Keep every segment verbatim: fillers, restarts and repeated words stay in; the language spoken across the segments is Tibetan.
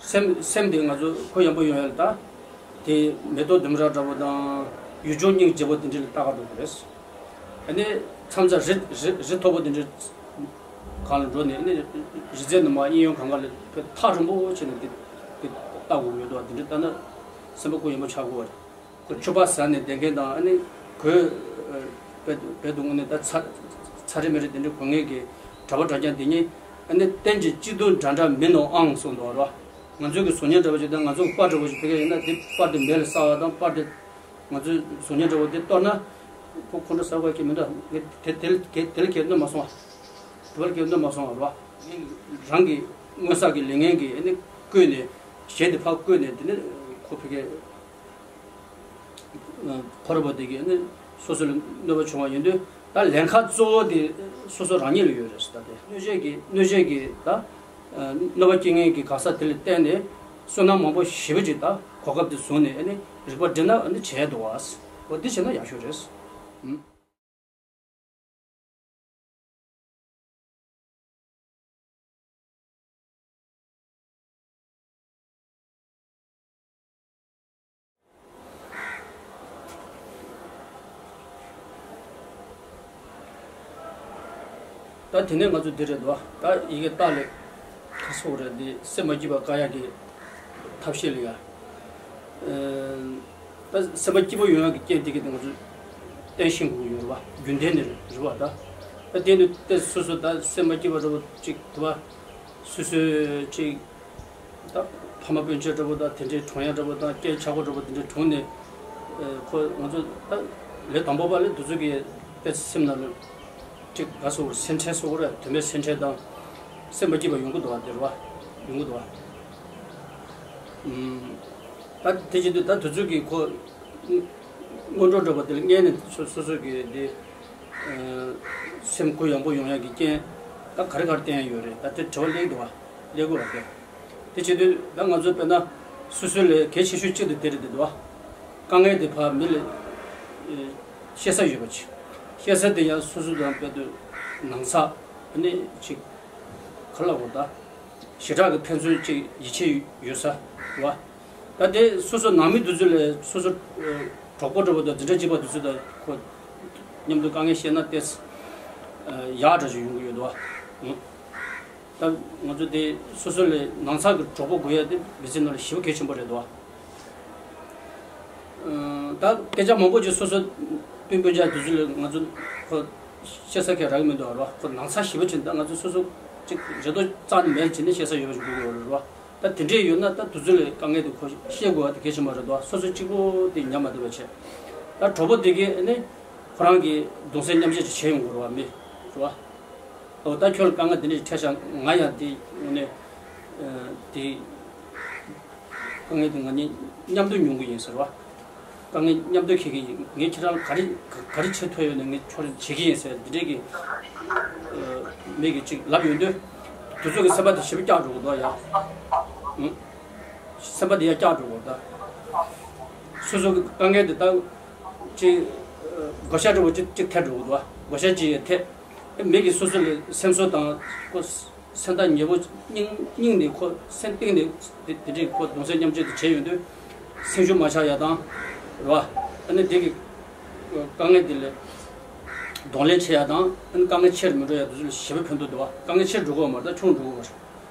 སེམས་སེམས་དེ་ང་ཚོ་གུ་ཡངས་པོ་ཡོང་ཡ་ལ་ད། དེ་མེ་ཏོག་ལྡུམ་ར་འདྲ་པོ་དང་ཡུལ་ལྗོངས་སྙིང་རྗེ་པོ་དེ་འདྲ་ལ་ལྟ་ག་འགྲོ་གི་རེད། ཨ་ནི་མཚམས་མཚམས་རི་རི་རི་མཐོ་པོ་དེ་འདྲ་སྒང་ལ་འགྲོ་ནས། ཨ་ནི་རི་རྩེ་ནས་མར་གཡས་གཡོན་གང་ག་ལ་ཐག་རིང་པོ་བྱས་ནས་དེ་དེ་ལྟ་དགོས་ཡོད་དོ། དེ་འདྲ་ལྟ་ན་སེམས་པ་གུ་ཡངས་པོ་ཆགས་དགོས་པ་རེད། ཁོ་ཕྱུ་པ་ཟ་ནས་བསྡད་མཁན་དང་། ཨ་ནི་གོས་བེད་བེད་དུ་དངོས་གནས་ད་ཚ་ཚ་རེ་མེ་རེ་དེ་འདྲ་གོན་མཁན་གྱི་གྲྭ་པ་གྲྭ་རྐྱང་དེ་གཉིས། ཨ་ནི་རྟེན་ཅིང་སྐྱིད་སྡུག་འདྲ་འདྲ་མིན་ནོ་ཨང་གསུངས་འདུག་ར། ང་ཚོའི་གི་གཟུགས་བརྙན་འདྲ་པོ་ཞིག་དང་། ང་ཚོ་གི་པར་འདྲ་པོ་ཞིག་ཕ་གིར་ཡིན་ན། དེ་པར་དེ་མེ་ལ་ཟ་བ་དང་། པར་དེ་ང་ཚོའི་གཟུགས་བརྙན་འདྲ་པོ་དེ་གཏོར་ན། ཁོ་ཁོང་ཁྲོ་ཟ་དགོས་ཀྱི་མི་འདུག་ངས་དེ་དེ་དེ་དེ་ལ་གལ་གནོད་མ་སོང་བ། དེ་བ་ལ་གལ་གནོད་མ་སོང་བ་ར། རང་གི་སྔོན་བསགས་ཀྱི་ལས་ངན་གྱིས་ཨ་ནི་བསྐུལ་ནས། གཞན་དེ་ཕར་བསྐུལ་ནས། དེ་ནས་ཁོ་ཕ་གིར་ཕོ་རབ་པ་དེ་གིས་ནི་སོ་སོ་ལ་གནོད་པ་བྱུང་བ་ཡིན་དུས། ད་ལན་ཁག་གཙོ་བོ་དེ་སོ་སོ་རང་ཉིད་ལ་ཡོད་རེད་ཟེར། ད་དེ་གནོད་བྱེད་ཀྱི་གནོད་བྱེད་ཀྱི་ད་གནོད་པ་སྐྱེལ་མཁན་གྱི་གང་ཟག་དེ་ལ་བརྟེན་ནས་བསོད་ནམས་མང་པོ་ཞེ་པོ་ཅིག་ད་གོ་སྐབས་དེ་བཟུང་ནས། ཨ་ནི་རིག་པ་སྒྲིམ་ན་ཨ་ནི་བྱས་འདུག་བ། འོ་འདི་བྱས་ན་ཡག་ཤོས་རེད། ཨུམ། ད་དེ་ནས་ང་ཚོ་འདི་རེད་དོ། ད་ཡི་གེ་ལྟག་ལ་ཁ་སོག་རེད། འདི་སེམས་མ་སྐྱིད་པ་བཀག་ཡག་གི་ཐབས་ཤེས་ལ་ཡ། ཨ། ད་སེམས་པ་སྐྱིད་པོ་ཡོང་ཡག་གི་རྐྱེན་དེ་གི་དེ་ང་ཚོས་བསྟེན་ཤེས་དགོས་ཀྱི་ཡོད་རེད་བ། རྒྱུན་ལྡན་ནས་རེད་བ། ད་ད་དེ་ནི་ད་སོ་སོ་ད་སེམས་མ་སྐྱིད་པ་འདྲ་པོ་ཅིག་དེ་བ་སོ་སོའི་ཅིག་ད་ཕ་མ་སྤུན་མཆེད་འདྲ་པོ་དང་དེ་འདྲའི་གྲོངས་ཡག་འདྲ་པོ་དང་། རྐྱེན་ཆག་སྒོ་འདྲ་པོ་དེ་འདྲའི་གྲོངས་ནས། ཨ། ཁོ་ང་ཚོ་ད་ལས་དང་པོ་པ་ལས་དུས་ཚོད་ཀྱི་དཔེ་སེམས་ནང་ལ་ཅིག་ག་སོ་སེམས་ཁྲལ་སོགས་རེད། དོན་མེད་སེམས་ཁྲལ་དང་སེམས་པ་སྐྱིད་པ་ཡོང་གི་འདུག་བ། དེ་རེད་བ། ཡོང་གི་འདུག་བ། ཨུམ། ད་དེ་བྱེད་དུས་ད་དུས་ཚོད་ཀྱི་ཁོ་སྔོན་འགྲོ་འདྲ་པོ་དེ་ལ་སྔོན་ནས་སོ་སོ་སོ་གི་དེ། ཨ། སེམས་གུ་ཡངས་པོ་ཡོང་ཡག་གི་རྐྱེན་ད་ག་རེ་ག་རེ་བསྟེན་ཡག་ཡོད་རེད། ད་དེ་དྲི་བ་སླེབས་འདུག་བ། སླེབས་དགོས་བ་དེ། དེ་བྱེད་དུས་ད་ང་ཚོ་དཔེར་ན་སོ་སོ་ལས་གལ་ཆེ་ཤོས་གཅིག་དེ་དེ་རེད་འདུག་བ། དཀའ་ངལ་དེ་ཕར་མི་ལ་ཨེ་བཤད་ས་ཡོད་པ་ཅིག་བཤད་ས་དེ་ཡང་སོ་སོ་དང་དཔེ་དུས་ནང་ཚགས། ཨ་ནི་ཅིག་ག་རེ་ལབ་དགོས། ད་ཞེ་དྲག་གི་ཕན་ཚུན་ཅིག་ཡིད་ཆེས་ཡོད་ས་བ། ད་དེ་སོ་སོ་ནང་མི་དེ་ཚོ་ལས་སོ་སོ་ཨེ་གྲོགས་པོ་འདྲ་པོ་དང་འཛིན་གྲྭ་གཅིག་པ་དེ་ཚོ་དང་ཁོ་མཉམ་དུ་དཀའ་ངལ་བཤད་ན་ཏོག་ཙམ་ཨེ་ཡག་འདྲ་ཞིག་ཡོང་གི་ཡོད་དོ། ཨང་། ད་ང་ཚོ་དེ་སོ་སོ་ལས་ནང་ཚགས་ཀྱི་གྲོགས་པོ་དགོས་ཡ་དེ་མི་ཚེ་ནང་ལ་ཞེ་པོ་གལ་ཆེན་པོ་རེད་དོ། ཨང་། ད་སྐད་ཆ་མང་པོ་ཅིག་སོ་སོ་སྤུན་སྤུན་ཆ་དེ་ཚོ་ལ་ང་ཚོ་ཁོ་བཤད་ས་གང་ཡང་རག་གི་མི་འདུག་ར། ཁོ་ནང་ཚགས་ཞེ་པོ་ཅིག་ད་ང་ཚོ་སོ་སོ་ཅིག་རེ་དོགས་རྩ་ནས་མེད་བྱས་ནས་བཤད་ས་ཡོད་པ་ཞིག་དགོས་ཀྱི་ཡོད་རེད་ར། ད་དེ་འདྲས་ཡོད་ན་ད་དེ་ཚོ་ལ་དཀའ་ངལ་དེ་ཁོ་བཤད་དགོས་པ་དེ་གལ་ཆེན་པོ་རེད་དོ། སོ་སོ་གཅིག་པོ་དེ་ཉམས་མ་བསྡད་པ་བྱས། ད་གྲོགས་པོ་དེ་གིས་ནི་ཁོ་རང་གི་གདུང་སེམས་མཉམ་སྐྱེད་ཅིག་བྱས་ཡོང་དགོས་རེད་བ། མི་རེད་བ། ཨོ་ད་ཁྱོད་ལ་དཀའ་ངལ་འདི་འདྲ་འཕྲད་ཤག་ང་ཡང་དེ་དངོས་གནས་ཨ་དེ་དཀའ་ངལ་དེ་ང་གཉིས་མཉམ་དུ་མྱོང་གི་ཡིན་ཟེར་བ། དཀའ་ངལ་མཉམ་དུ་འཁྱེར་གྱི་ཡིན། ངས་ཁྱེད་རང་ལ་ག་རེ་ག་རེ་བྱེད་ཐུབ་ཡོད་ན་ངས་ཁྱོད་ལ་བྱེད་ཀྱི་ཡིན་ཟེར་འདི་འདྲས་ཀྱི་ཨ་མི་གིས་ཅིག་ལབ་ཡོང་དུས། དེ་ཚོ་གི་སེམས་པ་དེ་ཞེ་པོ་སྐྱག་འགྲོ་གི་འདུག་ཡ། ཨང་། སེམས་པ་དེ་ཡང་སྐྱག་འགྲོ་གི་འདུག་སོ་སོ་གི་དཀའ་ངལ་དེ་ད་ཅིག་ཨ་བགོ་བཤའ་འདྲ་བོ་ཅིག་ཅིག་ཐེབས་འགྲོ་གི་འདུག་བགོ་བཤའ་ཅིག་ཡང་ཐེབས། མི་གིས་སོ་སོ་ལ་སེམས་གསོ་དང་། ཁོ་སེམས་ཐག་ཉེ་པོ་སྙིང་སྙིང་ནས་ཁོ་སེམས་གཏིང་ནས་དེ་དེ་འདྲའི་ཁོ་གདུང་སེམས་མཉམ་སྐྱེད་དེ་བྱས་ཡོང་དུས། སེམས་ཤུགས་མ་ཆག་ཡ་དང་། རེད་བ། ཨ་ནི་དེ་གི་དཀའ་ངལ་དེ་ལ་གདོང་ལེན་བྱེད་ཡ་དང་། ཨ་ནི་དཀའ་ངལ་ཆེར་མི་འགྲོ་ཡ་དེ་ཚོ་ལ་ཞེ་པོ་ཕན་ཐོགས་འདུག་བ། དཀའ་ངལ་ཆེར་འགྲོ་གི་ཡོད་མ་རེད། ད་ཆུང་འགྲོ་གི་ཡོད་རེད།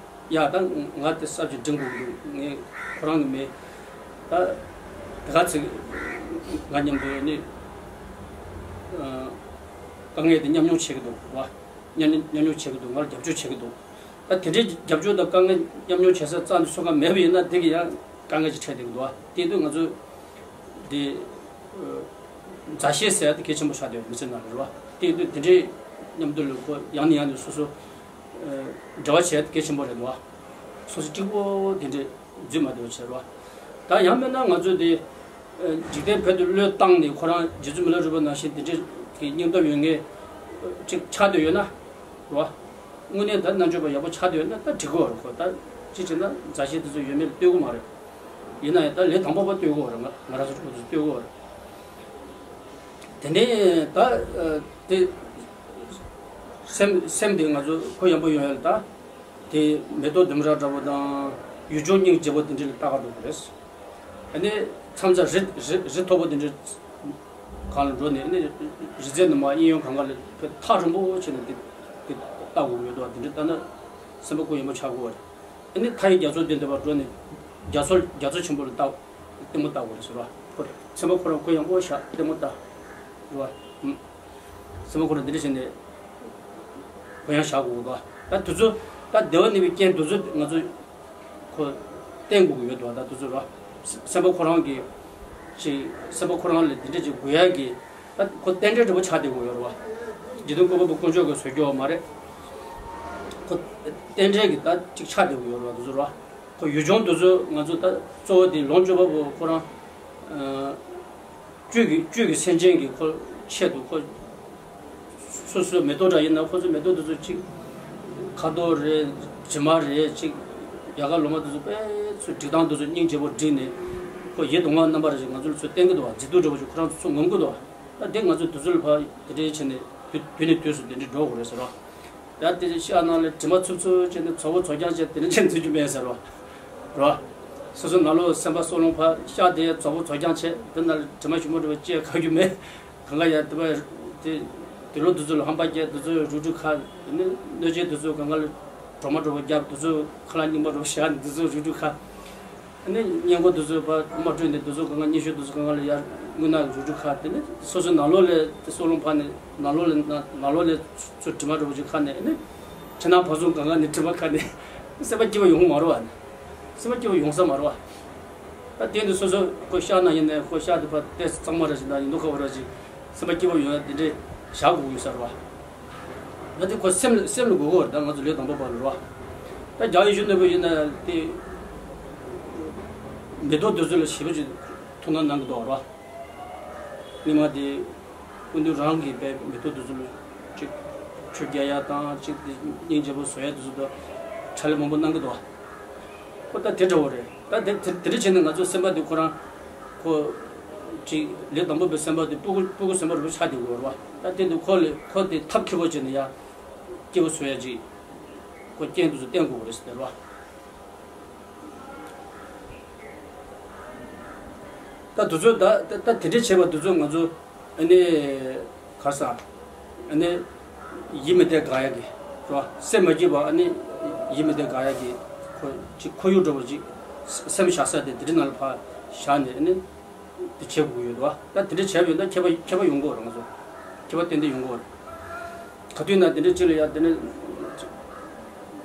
ཡ་ད་ང་དེ་གསར་གྱི་འབྲི་དགོས་ཀྱི་འདུག་ངས་ཁོ་རང་གི་མི་ད་དེ་ག་ཚིག་ང་མཉམ་དུ་ནི་ཨ་དཀའ་ངལ་དེ་མཉམ་མྱོང་བྱེད་ཀྱི་འདུག་བ། མཉམ་མཉམ་མྱོང་བྱེད་ཀྱི་འདུག་ང་ལ་རྒྱབ་སྐྱོར་བྱེད་ཀྱི་འདུག་ད་དེ་འདྲའི་རྒྱབ་སྐྱོར་དང་དཀའ་ངལ་མཉམ་མྱོང་བྱེད་ས་རྩ་ནས་སུ་གང་མེད་པ་ཡིན་ན། དེ་གི་ཡང་དཀའ་ངལ་ཅིག་འཕྲད་བསྡད་ཀྱི་འདུག་བ། དེ་དུས་ང་ཚོས་དེ་མཛའ་བཤེས་ཟེར་ཡ་དེ་གལ་ཆེན་པོ་ཆགས་བསྡད་ཡོད། མི་ཚེ་ནང་ལ་རེད་བ། དེ་དུས་དེ་འདྲའི་མཉམ་དུ་ལ་ཁོ་ཡང་ནས་ཡང་དུ་སོ་སོ་འབྲེལ་བ་བྱས་ཏེ་གལ་ཆེན་པོ་རེད་འདུག་བ། སོ་སོ་གཅིག་པོ་དེ་འདྲའི་འཛུལ་མ་བསྡད་པ་བྱས་རེད་བ། ད་ཡང་མིན་ན་ང་ཚོ་དེ་འཇིག་རྟེན་བོད་དུ་བློས་བཏང་ནས་ཁོ་རང་རྗེ་བཙུན་མི་ལ་རས་པ་ནང་བཞིན་དེ་འདྲའི་གི་སྙིང་སྟོབས་ཡོད་མཁན་ཅིག་ཆགས་བསྡད་ཡོད་ན་རེད་བ། དངོས་གནས་ད་རྣལ་འབྱོར་པ་ཡག་པོ་ཆགས་བསྡད་ཡོད་ན་ད་འགྲིག་གི་རེད་ཁོ། ད་ཅི་བྱས་ན་མཛའ་བཤེས་དེ་ཚོ་ཡོད་མེད་ལ་ལྟོས་གི་མ་རེད། ཡིན་ན་ཡང་ད་ལས་དང་པོ་པ་ལྟོས་གི་རེད། ང་ང་རང་ཚོ་ཁོ་ཚོ་ལྟོས་གི་རེད། དེ་ནས་ད་ཨ་དེ་སེམས་སེམས་དེ་ང་ཚོ་གུ་ཡངས་པོ་ཡོང་ཡ་ལ་ད། དེ་མེ་ཏོག་ལྡུམ་ར་འདྲ་པོ་དང་ ཡུལ་ལྗོངས་སྙིང་རྗེ་པོ་དེ་འདྲ་ལ་ལྟ་ག་འགྲོ་གི་རེད། ཨ་ནི་མཚམས་མཚམས་རི་རི་རི་མཐོ་པོ་དེ་འདྲ་གང་ལ་འགྲོ་ནས། ཨ་ནི་རི་རྩེ་ནས་མར་གཡས་གཡོན་གང་ག་ལ་ཐག་རིང་པོ་བྱས་ནས་དེ་དེ་ལྟ་དགོས་ཀྱི་ཡོད་དོ། དེ་འདྲ་ལྟ་ན་སེམས་པ་སྐུ་ཡངས་པོ་ཆགས་དགོས་པ་རེད། ཨ་ནི་མཐའ་ཡི་རྒྱ་མཚོ་དེ་འདྲ་བར་འགྲོ་ནས་རྒྱ་མཚོ་རྒྱ་མཚོ་ཆེན་པོ་ལ་ལྟ་ལྟད་མོ་ལྟ་དགོས་རེད་ཟེར་བ། ཁོ་སེམས་པ་ཁོ་རང་སྐུ་ཡངས་པོ་བཞག་ལྟད་མོ་ལྟ་རེད་བ། སེམས་པ་ཁོ་རང་འདི་འདྲ་བྱས་ནས་གུ་ཡངས་བཞག་དགོས་གོ། ད་དུས་ཚོད་ད་བདེ་བ་གནས་པའི་རྐྱེན་དུས་ཚོད་ང་ཚོ་ཁོ་བསྟེན་དགོས་ཀྱི་ཡོད་འདུག་ད་དུས་ཚོད་ར་སེམས་པ་ཁོ་རང་གི་ཅིག་སེམས་པ་ཁོ་རང་ལ་འདི་འདྲ་ཅིག་དགོས་ཡ་གི་ད་ཁོ་རྟེན་འབྲེལ་འདྲ་པོ་ཆགས་བསྡད་དགོས་ཡོད་རེད་བ། འཇིག་རྟེན་བཀོད་པ་པོ་དཀོན་མཆོག་གིས་བཟོས་རྒྱུ་བ་མ་རེད། ཁོ་རྟེན་འབྲེལ་གྱི་ད་ཅིག་ཆགས་བསྡད་དགོས་ཡོད་རེད་བ་དུས་ཚོད་ར། ཁོ་ཡུལ་ལྗོངས་དེ་ཚོ་ང་ཚོ་ད་གཙོ་བོ་དེ་ལོངས་སྤྱོད་པ་པོ་ཁོ་རང་བཅུད་ཀྱི་བཅུད་ཀྱི་སེམས་ཅན་གྱི་ཁོ་ཆེད་དུ་ཁོ་སོ་སོའི་མེ་ཏོག་འདྲ་ཡིན་ན་ཁོ་ཚོའི་མེ་ཏོག་དེ་ཚོ་གཅིག་ཁ་དོག་རེད། དྲི་མ་རེད། གཅིག་ཡལ་ག་ལོ་མ་དེ་ཚོ་དཔེ་ཚོ་སྒྲིག་སྟངས་དེ་ཚོ་སྙིང་རྗེ་པོ་བསྒྲིགས་ནས་ཁོ་ཡིད་དུ་འོང་བ་རྣམ་པ་རེ་ཞིག་ང་ཚོ་ལ་ཚོ་བསྟན་གྱི་འདུག་བ། མཛེས་སྡུག་འདྲ་པོ་ཞིག་ཁོ་རང་ཚོ་ཚོ་ངོམ་གྱི་འདུག་བ། ད་དེ་ང་ཚོ་དུས་ཚོད་ལ་ཕར་དེ་འདྲའི་བྱས་ནས་དུས་དུས་ནས་དུས་སུ་དེ་འདྲའི་འགྲོ་དགོས་རེད་ཟེར་བ། ཡ་དེ་ཤག་ནང་ལ་དྲི་མ་འཚུབ་འཚུབ་བྱས་ནས་བཙོག་པོ་བཙོག་རྐྱང་བྱས་དེ་འདྲ་བྱས་འཛུལ་རྒྱུ་མེད་ཟེར་བ། རོ། སོ་སོ་ནང་ལོགས་སེམས་པ་སྲོག་རླུང་ཕར་ཤག་དེ་བཙོག་པོ་བཙོག་རྐྱང་བྱས་དེ་ནང་ལ་དྲི་མ་ཞིམ་པོ་འདྲ་བ་བཅད་ག་རྒྱུ་མེད། གང་ག་ཡ་དེ་བ་དེ་དེ་ལོ་དུས་ཚོད་ལ་ཧམ་པ་བརྒྱབ། དུས་ཚོད་རུབ་རུབ་ཁ་དེ་ནས་གནོད་སྦྱིན་དུས་ཚོད་གང་ག་ལ་གྲོ་མ་འདྲ་པོ་བརྒྱབ། དུས་ཚོད་ཁ་ལག་རྙིང་པ་འདྲ་པོ་བཞག་ནས་དུས་ཚོད་རུབ་རུབ་ཁ། ཨ་ནི་སྔས་མགོ་དེ་ཚོ་ཕར་མ་སྤྲོད་ནས་དེ་ཚོ་གང་ག་སྔས་ཤོལ་དེ་ཚོ་གང་ག་ལ་ཡར་རྔུལ་ནག་རུབ་རུབ་ཁ། དེ་ནི་སོ་སོའི་ནང་ལོགས་ལ་དེ་སྲོག་རླུང་ཕར་ནས་ནང་ལོགས་ལ་ནང་ལོགས་ལ་ཚུར་དྲི་མ་འདྲ་པོ་ཅིག་ཁ་ནས། ཨ་ནི་ཕྱི་ནང་ཕར་ཚུར་གང་ག་ནས་དྲི་མ་ཁ་ནས་སེམས་པ་སྐྱིད་པོ་ཡོང་གི་མ་རེད་བ། སེམས་པ་སྐྱིད་པོ་ཡོང་ས་མ་རེད་བ། ད་དེ་འདི་སོ་སོ་ཁོ་ཤག་ནང་ཡིན་ནའི་ཁོ་ཤག་དེ་ཕར་ཏོག་ཙམ་གཙང་མ་འདྲ་ཞིག་དང་ཡིན་མདོག་ཁ་པོ་འདྲ་ཞིག་སེམས་པ་སྐྱིད་པོ་ཡོང་ཡ་དེ་འདྲས་བཞག་དགོས་ཀྱི་ཡོད་ས་རེད་བ། ད་དེ་ཁོ་སེམས་ལ་སེམས་ལ་དགོས་ཀྱི་ཡོད་རེད། ད་ང་ཚོ་ལས་དང་པོ་པ་ལ་རེད་བ། ད་རྒྱ་ཡིད་བཞིན་ནོར་བུ་ཡིན་ན་དེ་མེ་ཏོག་དེ་ཚོ་ལ་ཞེ་པོ་ཅིག་ཐུགས་སྣང་གནང་གི་འདུག་ར། སྔོན་མ་དེ་སྐུ་མདུན་རང་གིས་དཔེ་མེ་ཏོག་དེ་ཚོ་ལ་ཅིག་ཆུ་རྒྱག་ཡ་དང་ཅིག་དེ་སྙིང་རྗེ་པོ་བཟོ་ཡ་དེ་ཚོ་དང་ཕྱག་ལས་མང་པོ་གནང་གི་འདུག་ཁོ་ད་དེ་འདྲ་བོ་རེད། ད་དེ་དེ་དེ་འདྲ་བྱས་ནས་ང་ཚོ་སེམས་པ་དེ་ཁོ་རང་ཁོ་ཅིག་ལས་དང་པོ་པའི་སེམས་པ་དེ་སྤུ་གུ་སྤུ་གུ་སེམས་པ་རུ་ཆགས་བསྡད་དགོས་རེད་བ། ད་དེ་དུས་ཁོ་ལས་ཁོ་དེ་ཐབས་མཁས་པོ་བྱས་ནས་ཡ་སྐྱིད་པོ་བཟོ་ཡ་ཅིག་ཁོ་རྐྱེན་དེ་ཚོ་བསྟེན་དགོས་རེད་ཟེར་བ། ད་དུས་ཚོད་ད་ད་ད་དེ་འདྲས་བྱས་པ་དུས་ཚོད་ང་ཚོ་ཨ་ནི་གར་ས་ཨ་ནི་ཡིད་མི་བདེ་དགའ་ཡ་གི་རོ། སེམས་མ་སྐྱིད་པ་ཨ་ནི་ཡིད་མི་བདེ་དགའ་ཡ་གི་ཁོ་ཅིག་ཁོར་ཡུག་འདྲ་པོ་ཅིག་སེམས་བཞག་ས་དེ་དེ་འདྲས་ནང་ལ་ཕར་བཞག་ནས་ཨ་ནི། དེ་བྱེད་དགོས་ཡོད་རེད་བ། ད་དེ་འདྲ་བྱས་པ་ཡོད་ན་ཁྱད་པར་ཁྱད་པར་ཡོང་གི་རེད། ང་ཚོ་ཁྱད་པར་ཏན་ཏན་ཡོང་གི་རེད། ག་དུས་ན་དེ་འདྲ་ཅིག་ལ་ཡ་དེ་ནས་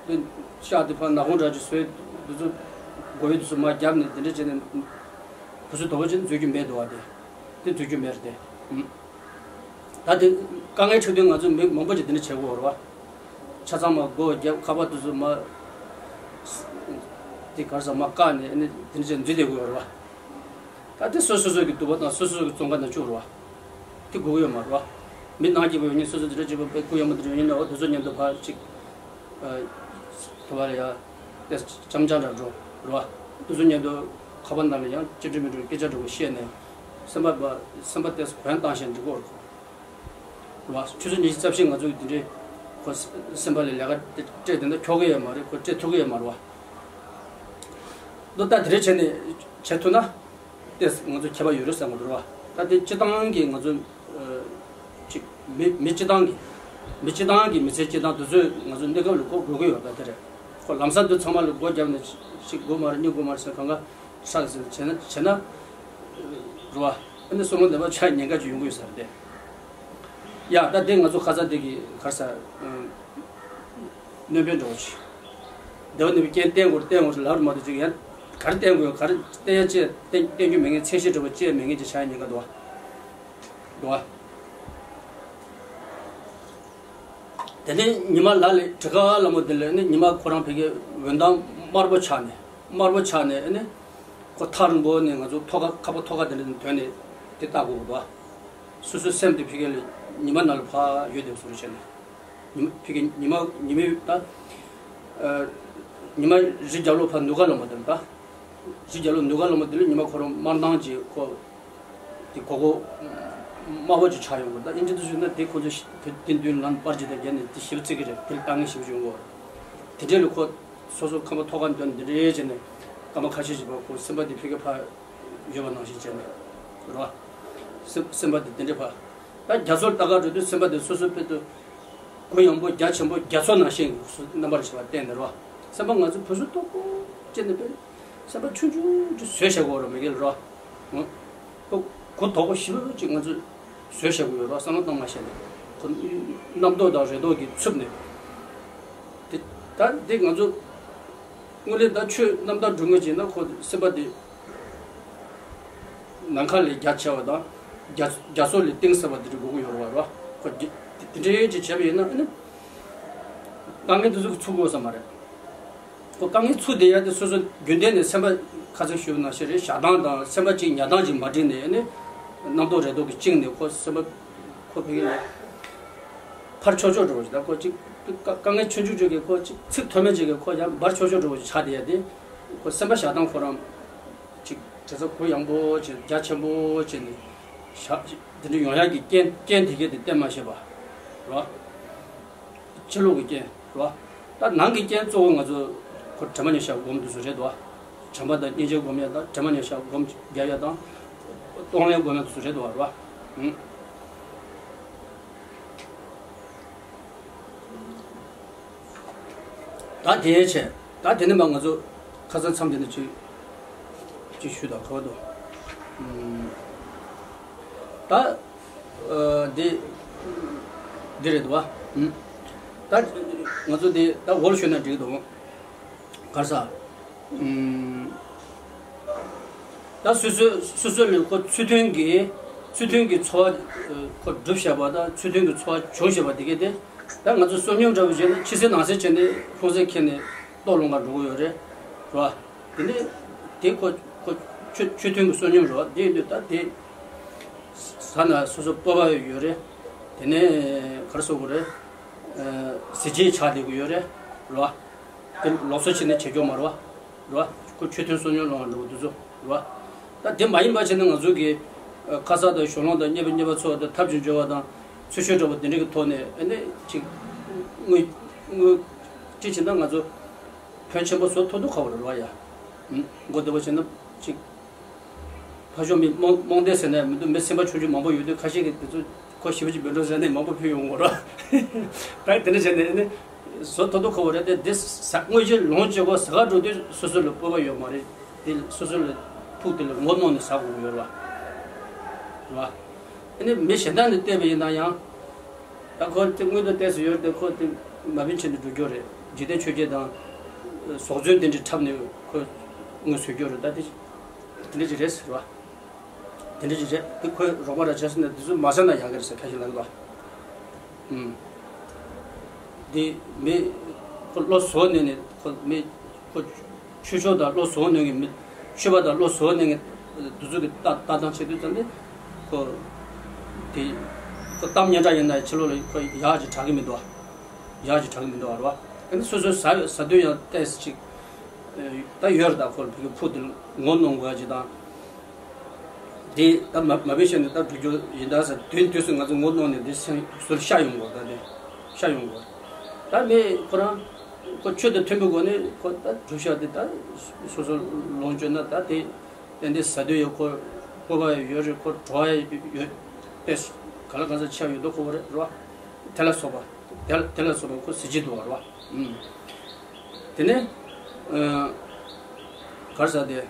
དེ་ཤག་དེ་ཕར་ནག་ཁུང་འདྲ་ཅིག་བཟོས་དེ་ཚོ་སྒོ་ཡོལ་དེ་ཚོ་མར་བརྒྱབ་ནས་དེ་འདྲ་བྱས་ནས་བུ་སུ་དོ་པོ་ཅིག་འཛུལ་རྒྱུ་མེད་འདུག་བ། དེ་དེ་འཛུལ་རྒྱུ་མེད་རེད་དེ། ད་དེ་དཀའ་ངལ་འཕྲད་དུས་ང་ཚོ་མི་མང་པོ་ཅིག་དེ་འདྲ་བྱེད་དགོས་རེད་བ། ཆ་ཚང་མར་སྒོ་བརྒྱབ། ཁ་པར་དེ་ཚོ་མར་དེ་གར་ས་མར་བཀག་ནས་ཨ་ནི་དེ་འདྲ་བྱས་འཛུལ་བསྡད་དགོས་རེད་བ། ད་དེ་སོ་སོ་སོ་གི་འདུན་པ་དང་སོ་སོ་སོ་གི་བཙོན་ཁང་ནང་བཅུག་རོགས། དེ་དགོས་ཀྱི་ཡོད་མ་རེད་བ། མི་ནང་སྐྱིད་པོ་ཡོད་མཁན་སོ་སོ་དེ་འདྲ་སྐྱིད་པོ་དཔེ་སྐུ་ཡངས་པོ་དེ་འདྲ་ཡིན་ན་འོ་དེ་ཚོ་མཉམ་དུ་ཕར་ཅིག་ཨ་དུ་བ་ལ་ཡ་དེ་འཆམ་འཆམ་འདྲ་འགྲོ་རེད་བ། དེ་ཚོ་མཉམ་དུ་ཁ་པར་ནང་ལ་ཡང་ཅི་འདྲ་མི་འདྲ་སྐད་ཆ་འདྲ་པོ་བཤད་ནས་སེམས་པ་སེམས་པ་དེ་གོ་ཡང་བཏང་བཞིན་འགྲིག་གི་རེད། རེད་བ། ཆུ་ཚོད་ཉི་ཤུ་རྩ་བཞི་ང་ཚོ་གི་དེ་འདྲའི་ཁོ་སེམས་པ་ལ་ལས་ཀ་སྤྲད་དེ་འདྲ་ཁྱོག་གི་ཡོད་མ་རེད། ཁོ་སྤྲད་ཐུབ་ཀྱི་ཡོད་མ་རེད་བ། ལོ་ལྟར་དེ་འདྲ་བྱས་ནས་བྱེད་ཐུབ་ན་ཏེ་ང་ཚོ་ཁྱད་པར་ཡོད་རེད་བསམ་གི་འདུག་བ། ད་དེ་སྤྱི་བཏང་གི་ང་ཚོ་ཅིག་མི་མི་སྤྱི་བཏང་གི་མི་སྤྱི་བཏང་གི་མི་ཚེ་སྐྱེལ་སྟངས་དེ་ཚོས་ང་ཚོ་གནས་སྐབས་ལ་གོ་དགོས་ཀྱི་ཡོད་པ་དེ་རེད། ཁོ་ལམ་སང་དེ་ཚང་མ་ལ་སྒོ་བརྒྱབ་ནས་ཅིག་དགོས་མ་རེད་གཉིས་དགོས་མ་རེད་ཟེར་གང་ག་ཧྲག་ཟེར་བྱས་ན་བྱས་ན་རེད་བ། ཨ་ནི་སོ་མོ་འདི་པ་ཆགས་ཉེན་ཁ་ཅིག་ཡོང་གི་ཡོད་ས་རེད་དེ། ཡ་ད་དེ་ང་ཚོ་ཁ་ཚ་དེ་གི་གར་ས་སྣོན་པའི་འགྲོ་ཅིག་བདེ་བ་གནས་པའི་རྐྱེན་བསྟེན་དགོས་བསྟེན་དགོས་ལབ་རེད་མ་གཏོགས་ཅིག་ཡང་ག་རེ་བསྟེན་དགོས་ག་རེ་བསྟེན་ཡ་ཅེས་བསྟེན་བསྟེན་རྒྱུ་མེད་མཁན་ཚད་གཞི་འདྲ་པོ་ཅེས་མེད་མཁན་ཅིག་ཆགས་ཉེན་ཁ་འདུག་བ། འདུག་བ། དེ་ནས་ཉི་མ་ལ་ལས་དྲི་ཁ་ལ་མོ་དེ་ལས་ནི་ཉི་མ་ཁོ་རང་ཕ་གི་འོད་མདངས་དམར་པོ་ཆགས་ནས་དམར་པོ་ཆགས་ནས་ནི་ཁོ་ཐག་རིང་པོ་ནས་ང་ཚོ་ཐོག་ཁ་ཁ་པར་ཐོག་ཁ་དེ་འདྲ་ཐོན་ནས་དེ་ལྟ་དགོས་འདུག་བ། སོ་སོའི་སེམས་དེ་ཕ་གི་ལ་ཉི་མ་ནང་ལ་ཕར་ཡོད་བསྡད་བཟོ་འདྲ་བྱས་ནས་ཉི་མ་ཕ་གི་ཉི་མ་ཉི་མའི་ད་ཉི་མ་རི་རྒྱབ་ལོགས་ཕར་ནུབ་ཁ་ལ་མོ་དེ་ད་རི་རྒྱབ་ལོགས་ནུབ་ཁ་ལ་མོ་དེ་ལ་ཉི་མ་ཁོ་རང་དམར་མདངས་ཀྱི་ཁོ། དེ་གོ་གོ་དམར་པོ་ཅིག་ཆགས་ཡོང་གི་རེད། ད་ཨིན་ཇི་དུ་ཞུས་ན་དེ་ཁོ་ཚོ་ཤི་དེ་དེ་མདུན་ལམ་པར་ཅིག་དང་བརྒྱབ་ནས་དེ་ཞིབ་བརྩི་གི་རེད། དེ་ལ་ལྟ་ངན་ཞིབ་བྱུང་གོ། དེ་འདྲས་ལ་ཁོ་ སོ་སོ་ཁམས་པ་ཐོག་ཁ་འདོན་འདི་འདྲའི་བྱས་ནས་སྐར་མ་ཁ་ཤས་ཤིག་བར་ཁོ་སེམས་པ་འདི་ཕ་གི་ཕར་ཡོད་པ་ནང་བཞིན་བྱས་ནས་རོ། སེམས་སེམས་པ་འདི་འདི་འདྲའི་ཕར། ད་རྒྱ་མཚོར་ལྟ་ག་འགྲོ་དུས་སེམས་པ་འདི་སོ་སོ་དཔེ་དུ་གུ་ཡངས་པོ་རྒྱ་ཆེན་པོ་རྒྱ་མཚོ་ནང་བཞིན་རྣམ་པར་ཤེས་པ་བསྟན་ནས་རོ། སེམས་པ་ང་ཚོ་བུ་སུ་ལྟོགས་པོ་བྱས་ནས་དཔེ་སེམས་པ་ཆུང་ཆུང་ཅིག་བཟོས་བཞག་གོ་རོ་མི་དགེ་ལ་རོ། ཁོ་གུ་དོག་པོ་ཞེ་པོ་ཅིག་ང་ཚོས་བཟོས་བཞག་གི་ཡོད་རེད་བསམ་བློ་གཏོང་མ་ཤེས་ནས་ཁོ་རྣམ་རྟོག་དང་རེ་དོགས་ཀྱིས་འཚུབ་ནས། དེ་ད་འདི་ང་ཚོ་དངོས་གནས་ད་ཆོས་རྣམ་དག་སྒྲུབ་ངེས་ཀྱི་ན་ཁོ་སེམས་པ་དེ་ནམ་མཁའ་ལས་རྒྱ་ཆེ་བ་དང་རྒྱ་རྒྱ་མཚོ་ལས་གཏིང་ཟབ་པ་དེ་འདྲ་དགོས་ཀྱི་ཡོད་རེད་བ། ཁོ་དེ་འདྲའི་ཅིག་བྱས་པ་ཡིན་ན་ཨ་ནི་དཀའ་ངལ་དེ་ཚོ་ཚུགས་དགོས་ས་མ་རེད། ཁོ་དཀའ་ངལ་ཚུགས་བསྡད་ཡ་དེ་སོ་སོ་རྒྱུན་ལྡན་ནས་སེམས་པ་ཁ་སང་ཞུས་པ་ནང་བཞིན་རེད། ཞེ་སྡང་དང་སེམས་པ་གཅིག་ཉར་སྟངས་གཅིག་མ་འགྲིག་ནས་ཨ་ནི་རྣམ་རྟོག་རེ་དོགས་ཀྱིས་བཅིངས་ནས་ཁོ་སེམས་པ་ཁོ་ཕ་གི་ནས་ཕར་ཕྱོགས་ཕྱོགས་འགྲོ་བ་ཞིག་ད་ཁོ་གཅིག་དཀའ་དཀའ་ངལ་ཆུང་ཆུང་ཅིག་གིས་ཁོ་གཅིག་ཚིག་ཐོན་མེད་ཅིག་གིས་ཁོ་ཡང་འབར་ཕྱོགས་ཕྱོགས་འགྲོ་བ་ཞིག་ཆགས་བསྡད་ཡ་དེ་ཁོ་སེམས་པ་ཞེ་སྡང་ཁོ་རང་གཅིག་དེ་ཚོ་གུ་ཡངས་པོ་བྱས་རྒྱ་ཆེན་པོ་བྱས་ནས་ཞག་དེ་འདྲ་ཡོང་ཡ་གི་རྐྱེན་རྐྱེན་དེ་གས་དེ་བསྟན་མ་ཤེས་པ་རོ། ཕྱི་ལོགས་ཀྱི་རྐྱེན་རོ། ད་ནང་གི་རྐྱེན་གཙོ་བོ་ང་ཚོ་ཁོ་དྲན་པ་ཉེར་བཞག་སྒོམ་དུ་སུ་རེད་དོ། དྲན་པ་དང་སྙིང་རྗེ་སྒོམ་ཡ་དང་དྲན་པ་ཉེར་བཞག་སྒོམ་རྒྱག་ཡ་དང་གཏོང་ལེན་སྒོམ་ཡ་དུ་སུ་རེད་དོ་རོ། ཨུམ། ད་དེའི་ཆེད་ད་དེ་ནི་མ་ང་ཚོ་ཁ་སང་མཚམས་དེ་ནི་ཅིག་ཅིག་ཞུས་དང་ཁ་བ་དོ། ཨུམ། ད་ཨ་འདི་འདི་རེད་འདུག་བ། ཨུམ། ད་ང་ཚོ་འདི་ད་འོ་ལ་ཞུས་ན་འགྲིག་འདུག་གར་ས། ཨུམ། ད་སོ་སོ་སོ་སོ་ལས་ཁོ་ཚུལ་མཐུན་གྱི་ཚུལ་མཐུན་གྱི་འཚོ་བ་ཁོ་སྒྲུབ་བཞག་པ་དང་ཚུལ་མཐུན་གྱི་འཚོ་བ་བྱུང་བཞག་པ་དེ་གས་དེ་ད་ང་ཚོ་བསོད་སྙོམས་འདྲ་བོ་བྱས་ན་ཕྱི་གསལ་ནང་གསལ་བྱས་ནས་ལྷུང་བཟེད་འཁྱེར་ནས་ལྟོ་སློང་ག་འགྲོ་གི་ཡོད་རེད་རོ། དེ་ནས་དེ་ཁོ་ཁོ་ཆོས་ཆོས་མཐུན་གྱི་བསོད་སྙོམས་རོ། དེ་ཡིན་དུས་ད་དེ་ཟ་ན་སོ་སོ་སྤོབས་པ་ཡོད་རེད། དེ་ནས་ག་རེ་ཟེར་དགོས་རེད། གཟི་བརྗིད་ཆགས་བསྡད་ཀྱི་ཡོད་རེད་རོ། དེ་ལོགས་སུ་ཕྱིན་ནས་བྱེད་སྐྱོ་མ་རེད་བ། རེད་བ། ཁོ་ཆོས་མཐུན་བསོད་སྙོམས་སློང་བ་འགྲོ་འདུག་ཚོ་རེད་བ། ད་དེ་མ་ཡིན་པ་བྱས་ན་ང་ཚོ་གི་ཁ་ས་དང་ཞོ་ལོང་དང་གཉེར་པ་གཉེར་པ་ཚོ་དང་ཐབས་ཀྱི་འབྱོར་བ་དང་ཚུལ་ཤོད་འདྲ་བོ་དེ་འདྲ་གི་ཐོག་ནས་ཨ་ནི་ཅིག་དངོས་དངོས་ཅི་བྱེད་ན་ང་ཚོ་ཕོན་ཆེན་པོ་བཟོ་ཐུབ་འདུག་ག་བ་རེད་བ་ཡ། མགོ་བདེ་བོ་བྱས་ན་ཅིག་ཕ་ཤོ་མི་རྨོངས་རྨོངས་དད་ཟེར་ནས་མི་འདུག་མི་སེམས་པ་ཆུང་ཆུང་མང་པོ་ཡོད་དུས་ཁ་ཤས་ཀྱིས་དེ་ཚོ་ཁོ་ཞེ་པོ་ཅིག་མི་འགྲོ་ཟེར་ནས་མང་པོ་ཕུལ་ཡོང་གི་རེད། ད་དེ་འདྲ་བྱས་ནས་ཨ་ནི་བཟོ་ཐུབ་འདུག་ག་བ་རེད་དེ་འདི་ཟ་དངོས་གཞི་ལོངས་སྤྱོད་གོ་ཟ་ག་འགྲོ་དུས་སོ་སོ་ལ་སྤོབས་པ་ཡོད་མ་རེད། དེ་སོ་སོ་ལ་ཕུགས་དེ་ལ་ངོ་གནོང་ནས་ཟ་དགོས་ཀྱི་ཡོད་རེད་བ། རེད་བ། ཨ་ནི་མི་གཞན་དག་ནས་བལྟས་པ་ཡིན་ན་ཡང་། ད་ཁོ་དེ་དངོས་དུ་བལྟས་སུ་ཡོད་དེ་ཁོ་དེ་མ་བིན་ཆེན་དུ་འགྲོ་རྒྱུ་རེད། འཇིག་རྟེན་ཆོས་བརྒྱད་དང་། ཟོག་རྫུན་དེ་འདྲའི་འཁྲབ་ནས་ཁོ་དངོས་བཟོ་རྒྱུ་རེད། ད་དེ་དེ་འདྲ་ཅིག་རེད་ཟེར་བ། དེ་འདྲ་ཅིག་རེད། དེ་ཁོས་རོགས་པ་ར་བྱས་སོང་ན་དེ་ཚོ་མ་ཟ་ན་ཡག་གི་རེད་ཟེར་ཁ་ཤས་ལབ་གི་འདུག་ཨུམ། འདི་མི་ཁོ་བློ་བཟོ་ནས་ནས་ཁོ་མི་ཁོ་ཆོས་ཕྱོགས་དང་བློ་བཟོ་ནས་ངས་མི་ཆོས་པ་དང་བློ་བཟོ་ནས་ངས་འདི་ཚོ་གི་ལྟ་ལྟ་སྟངས་བྱེད་དུས་ཙམ་ནས་ཁོ་དེ་ཁོ་གཏམ་སྙན་གྲགས་ཡིན་ན་ཕྱི་ལོགས་ལ་ཁོ་ཡག་ཅིག་གྲགས་ཀྱི་མི་འདུག་ཡག་ཅིག་གྲགས་ཀྱི་མི་འདུག་རེད་བ། ཨ་ནི་སོ་སོའི་ཟ་ཟ་དུས་ཡང་ཏོག་ཙམ་ཅིག་ད་ཡོད་རེད། ད་ཁོ་ལ་ཕུགས་དེ་ངོ་གནོང་དགོས་ཡ་ཅིག་དང་། འདི་ད་མ་མ་བེད་ཤེས་ནས་ད་འགྲོ་རྒྱུ་ཡིན་ད་ཟེར་དུས་དུས་སུ་ང་ཚོ་ངོ་གནོང་ནས་འདི་སེམས་ཟུར་ཤ་ཡོང་གོ་ད་འདི་ཤ་ཡོང་གོ་ད་མི་ཁོ་རང་ཁོ་ཆོས་དང་མཐུན་པའི་སྒོ་ནས་ཁོ་ད་གྲུབ་ཤག་འདི་ད་སོ་སོ་ལོངས་སྤྱོད་ན་ད་དེ་ཏན་ཏན་ཟ་དུས་ཡོད་ཁོ་སྤོབས་པ་ཡོད་རེད། ཁོ་བྲོ་བ་ཡོད་ཏེ་ག་ལ་ག་ས་ཆ་ཡོད་དོ་ཁོ་རེད་རོ། དེ་ལ་སོགས་པ་དེ་ལ་དེ་ལ་སོགས་པ་ཁོ་གཟི་བརྗིད་འདུག་བ་རོ། ཨུམ། དེ་ནས་ཨ་གར་ས་དེ་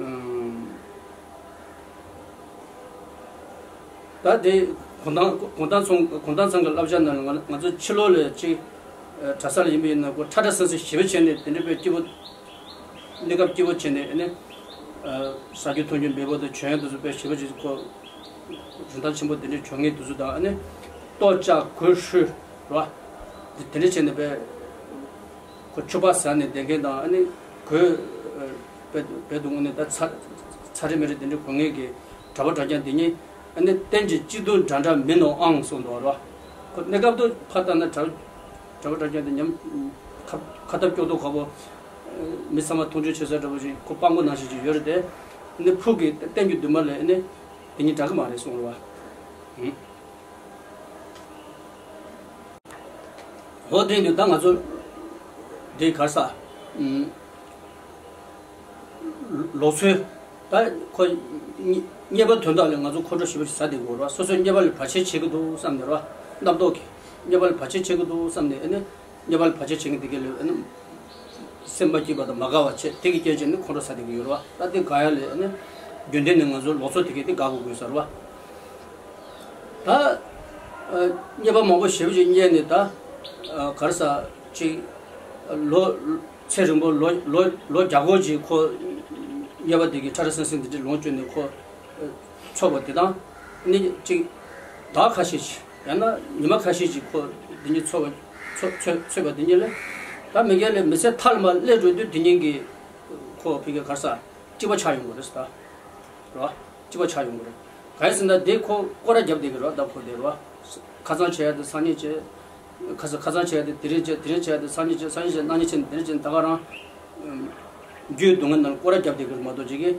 ཨུམ། ད་དེ་གུང་ཐང་གུང་ཐང་ཚང་གུང་ཐང་ཚང་གི་བསླབ་བྱ་ནང་ལ་ང་ང་ཚོ་ཕྱི་ལོགས་ལ་ཅིག་གྲྭ་ས་ལ་ཡིན་པ་ཡིན་ན་ཁོ་ཁྲ་ཁྲ་སང་སང་ཞེ་པོ་བྱས་ནས་དེ་འདྲ་པའི་སྐྱིད་པོ་གནས་སྐབས་སྐྱིད་པོ་བྱས་ནས་ཨ་ནི་ཟ་རྒྱུ་འཐུང་རྒྱུ་འབེལ་པོ་དང་བྱོན་ཡ་དེ་ཚོ་དཔེ་ཞེ་པོ་ཅིག་ཁོ་རིན་ཐང་ཆེན་པོ་དེ་འདྲ་བྱུང་ངེས་དེ་ཚོ་དང་ཨ་ནི་ལྟོ་ལྕགས་གོས་ཧྲུལ་རོ། དེ་དེ་འདྲ་བྱས་ནས་དཔེ་ཁོ་ཕྱུ་པ་ཟ་ནས་བསྡད་མཁན་དང་ཨ་ནི་གོས་བེད་བེད་དུ་དངོས་གནས་ད་ཚ་ཚ་རེ་མེ་རེ་དེ་འདྲ་གོན་མཁན་གྱི་གྲྭ་པ་གྲྭ་རྐྱང་དེ་གཉིས་ཨ་ནི་རྟེན་གྱི་སྐྱིད་སྡུག་འདྲ་འདྲ་མིན་ནོ་ཨང་གསུངས་འདུག་རོ། ཁོ་གནས་སྐབས་དུ་ཕར་ལྟ་ན་གྲྭ་གྲྭ་པ་གྲྭ་རྐྱང་དེ་ཉམས་ཁ་ཁ་ཐབས་སྐྱོ་མདོག་ཁ་པོ། མི་ཚང་མ་མཐོང་ཆུང་བྱེད་ས་འདྲ་པོ་ཞིག་ཁོ་སྤྲང་པོ་ནང་བཞིན་ཅིག་ཡོད་རེད་དེ། ཨ་ནི་ཕུགས་ཀྱི་རྟེན་གྱི་འདུན་མ་ལས་ཨ་ནི་དེ་གཉིས་འདྲ་གི་མ་རེད་གསུངས་རོ། ཧོ་དེ་འདི་ད་ང་ཚོ་འདི་གར་ས་ ལོག་འཚོའི་ད་ཁོ་རྙེད་པ་དོན་དག་ལ་ང་ཚོ་ཁོང་ཁྲོ་ཞེ་པོ་ཞིག་ཟ་བསྡད་ཀྱི་ཡོད་རེད་བ། སོ་སོའི་རྙེད་པ་ལ་བར་ཆད་བྱེད་ཀྱི་འདུག་བསམ་ནས་རེད་བ། རྣམ་རྟོག་གིས་རྙེད་པ་ལ་བར་ཆད་བྱེད་ཀྱི་འདུག་བསམ་ནས་ཨ་ནི་རྙེད་པ་ལ་བར་ཆད་བྱེད་མཁན་དེ་ག་ལ་ཨ་ནི་སེམས་པ་སྐྱིད་པ་དང་མ་དགའ་བ་བྱས། དེ་གི་རྐྱེན་བྱས་ནས་ཁོང་ཁྲོ་ཟ་བསྡད་ཀྱི་ཡོད་རེད་བ། ད་དེ་དགག་ཡ་ལ་ཨ་ནི་རྒྱུན་ལྡན་ནས་ང་ཚོ་ལོག་འཚོ་དེ་ག་དེ་དགག་དགོས་ས་རེད་བ། ད་རྙེད་པ་མང་པོ་ཞེ་པོ་ཅིག་རྙེད་ནས་ད་ག་རེ་ཟ་ཅིག་ལོ་ཚེ་རིང་པོ་ལོ་ལོ་ལོ་བརྒྱ་སྐོར་ཅིག་ཁོ་རྙེད་པ་དེ་གི་ཁྲ་ཁྲ་སིང་སིང་དེ་འདྲ་ལོངས་སྤྱོད་ནས་ཁོ་འཚོ་བ་དེ་དང་ནི་ཅིག་ཟླ་ཁ་ཤས་ཅིག་ཡང་ན་ཉི་མ་ཁ་ཤས་ཅིག་ཁོ་དེ་གཉིས་འཚོ་བ་འཚོ་འཚོ་འཚོ་བ་དེ་གཉིས་ལས་ད་མི་སྒེར་ལས་མི་ཚེ་མཐའ་ལ་མ་སླེབས་འགྲོ་དུས་དེ་གཉིས་ཀྱི་ཁོ་ཕི་གའི་ག་རེ་ཟ་གཅིག་པ་ཆགས་ཡོང་གི་རེད་ཟེར་ད། རེད་བ། གཅིག་པ་ཆགས་ཡོང་གི་རེད། གང་ཡིན་ཟེར་ན་དེ་ཁོ་སྐོར་ར་རྒྱབ་བསྡད་ཀྱི་རེད་བ། ད་ཁོ་དེ་རེད་བ། ཁ་སང་བྱས་ཡ་དེ་སང་ཉིན་བྱས། ཁ་སང་ཁ་སང་བྱས་ཡ་དེ་དེ་རིང་བྱས། དེ་རིང་བྱས་ཡ་དེ་སང་ཉིན་བྱས། སང་ཉིན་བྱས་གནངས་ཉིན་བྱས་ནས་དེ་རིང་བྱས་ནས་ད་ག་རང་། རྒྱུའི་སྡུག་བསྔལ་ནང་སྐོར་ར་རྒྱབ་བསྡད་ཀྱི་རེད་མ་གཏོགས་ཅིག་གིས།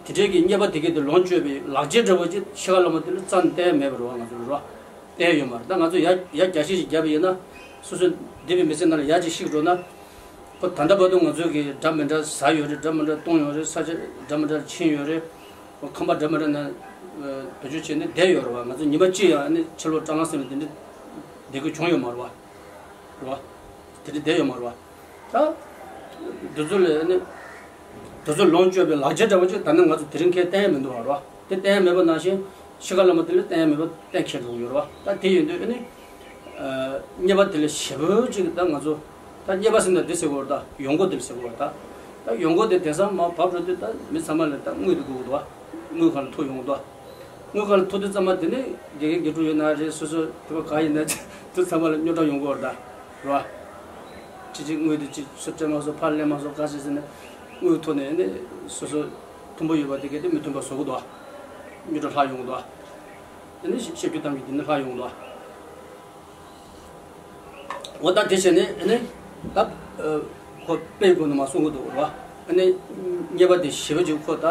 དེ་འདྲའི་གི་རྙེད་པ་དེ་གས་དེ་ལོངས་སྤྱོད་པའི་ལག་རྗེས་འདྲ་བོ་ཅིག་ཤི་ཁ་ལ་མ་དེ་ལ་རྩ་ནས་བསྟན་ཡ་མེད་པ་རེད་བ། ང་ཚོ་རེད་བ། བསྟན་ཡ་ཡོད་མ་རེད། ད་ང་ཚོ་ཡ་ཡ་རྒྱ་ཤེས་ཤིག་བརྒྱབ་པ་ཡིན་ན། སོ་སོ་འདས་པའི་མི་ཚེ་ནང་ལ་ཡ་ཅིག་ཤི་འགྲོ་ན། ཁོ་ད་ལྟ་བར་དུ་ང་ཚོ་གིས་འདྲ་མི་འདྲ་ཟ་ཡོད་རེད། འདྲ་མི་འདྲ་བཏུང་ཡོད་རེད། ས་ཆ་འདྲ་མི་འདྲ་ཕྱིན་ཡོད་རེད། ཁོ་ཁང་པ་འདྲ་མི་འདྲ་ནང་བེད་སྤྱོད་བྱས་ནས་བསྡད་ཡོད་རེད་བ། ང་ཚོ་ཉི་མ་གཅིག་ཡང་ཨ་ནི་ཕྱི་ལོགས་སྐྲག་སྣང་ཟེར་བའི་དེ་འདྲ་བསྡད་དགོས་བྱུང་ཡོད་མ་རེད་བ། རེད་བ། དེ་འདྲ་བསྡད་ཡོད་མ་རེད་བ། ད་དེ་ཚོ་ལས་ཨ་ནི་དེ་ཚོ་ལོངས་སྤྱོད་པའི་ལག་ཆ་འདྲ་བོ་ཅིག་ད་ནི་ང་ཚོ་དེ་རིང་ཁ་བསྟན་ཡ་མི་འདུག་བ། རེད་བ། དེ་བསྟན་ཡ་མེད་པ་ནང་བཞིན། ཤི་ཁ་ལ་མ་དེ་ལ་བསྟན་ཡ་མེད་པ་གཏན་འཁེལ་འགྲོ་གི་ཡོད་རེད་བ། ད་དེ་ཡིན་དུས་ཨ་ནི། རྙེད་པ་དེ་ལ་ཞེ་པོ་ཅིག་ད་ང་ཚོ། ད་རྙེད་པ་ཟེར་ན་འདི་ཟེར་གོ་རེད། ད་ཡོང་སྒོ་དེ་ལ་ཟེར་གོ་རེད། ད་ད་ཡོང་སྒོ་དེ་དེང་སང་མར་བབས་འགྲོ་དུས་ད་མི་ཚང་མ་ལ་ད་དངུལ་དེ་དགོས་ཀྱི་འདུག་བ། དངུལ་ཁང་ལ་ཐུག་ཡོང་གི་འདུག་བ། དངུལ་ཁང་ལ་ཐུག་དུས་ཙམ་པ་དེ་ནི་དགེ་རྒན་དགེ་ཕྲུག་ཡིན་ན་རེད། སོ་སོ་བོད་པ་གང་ཡིན་ན་དེ་ཚང་མ་ལ་རྙོག་དྲ་ཡོང་གི་ཡོད་རེད། ད་རེད་བ། ཅི་ཅིག་དངུལ་དེ་ཅིག་སུ་སྤྲད་མ་སོང་། ཕར་ལེན་མ་སོང་། ག་ཟེར་ཟེར་ནས་དངུལ་ཐོག་ནས་ནི་སོ་སོ་མཐུན་པོ་ཡོད་པ་དེ་གས་དེ་མི་མཐུན་པ་བཟོ་གི་འདུག་བ། རྙོག་དྲ་ལྷག་ཡོང་གི་འདུག་བ། དེ་ནི་བཤད་རྒྱུ་གཏམ་རྒྱུ་དེ་ནི་ལྷག་ཡོང་གི་འདུག་བ། འོ་ད་དེ་བྱས་ནས་ཨ་ནི་ད་ཁོ་དཔེ་ཀུན་ནས་མ་གསུང་གི་འདུག་ར། ཨ་ནི་རྙེད་པ་དེ་ཞེ་པོ་ཅིག་ཁོ་ད་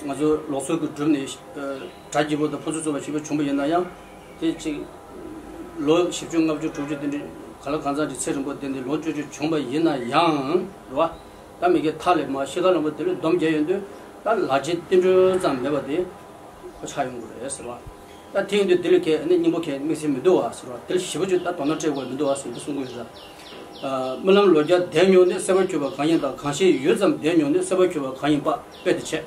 ང་ཚོ་ལོག་འཚོ་གི་གྲུབ་ནས་གྲ་རྒྱས་པོ་དང་ཕུན་སུམ་ཚོགས་པ་ཞེ་པོ་བྱུང་པ་ཡིན་ན་ཡང་། དེ་ཅིག་ལོ་བཞི་བཅུ་ལྔ་བཅུ་དྲུག་ཅུ་དེ་འདྲའི་ག་ལ་གང་འཚམ་ཅིག་ཚེ་རིང་པོ་དེ་འདྲའི་ལོངས་སྤྱོད་ཅིག་བྱུང་པ་ཡིན་ན་ཡང་ར། ད་མི་དགེ་ཐ་ལས་མ་ཤི་ཁ་ལ་མ་དེ་ལས་སྡོམ་རྒྱག་ཡོང་དུས་ད་ལག་རྗེས་རྟེན་འབྲེལ་ཙམ་མེད་པ་དེ་ཁོ་ཆགས་ཡོང་གི་རེད་ཟེར་བ། ད་དེ་ཡིན་དུས་དེ་ལས་ཁྱེད་ནི་སྙིང་པོ་ཁྱེད་དམིགས་བསལ་མི་འདུག་བ་ཟེར་བ། དེ་ལ་ཞེ་པོ་ཅིག་ད་དོ་སྣང་སྤྲད་དགོས་མི་འདུག་བ་ཟེར་འདི་གསུང་གི་ཡོད་ཟེར། རྨི་ལམ་ལོ་བརྒྱ་བདེ་མྱོང་ནས་སྲེད་པ་འཁྱུད་པ་གང་ཡིན་དང་། གང་ཞིག་ཡུད་ཙམ་བདེ་མྱོང་ནས་སྲེད་པ་འཁྱུད་པ་གང་ཡིན་པ་དཔེ་དེ་བྱས།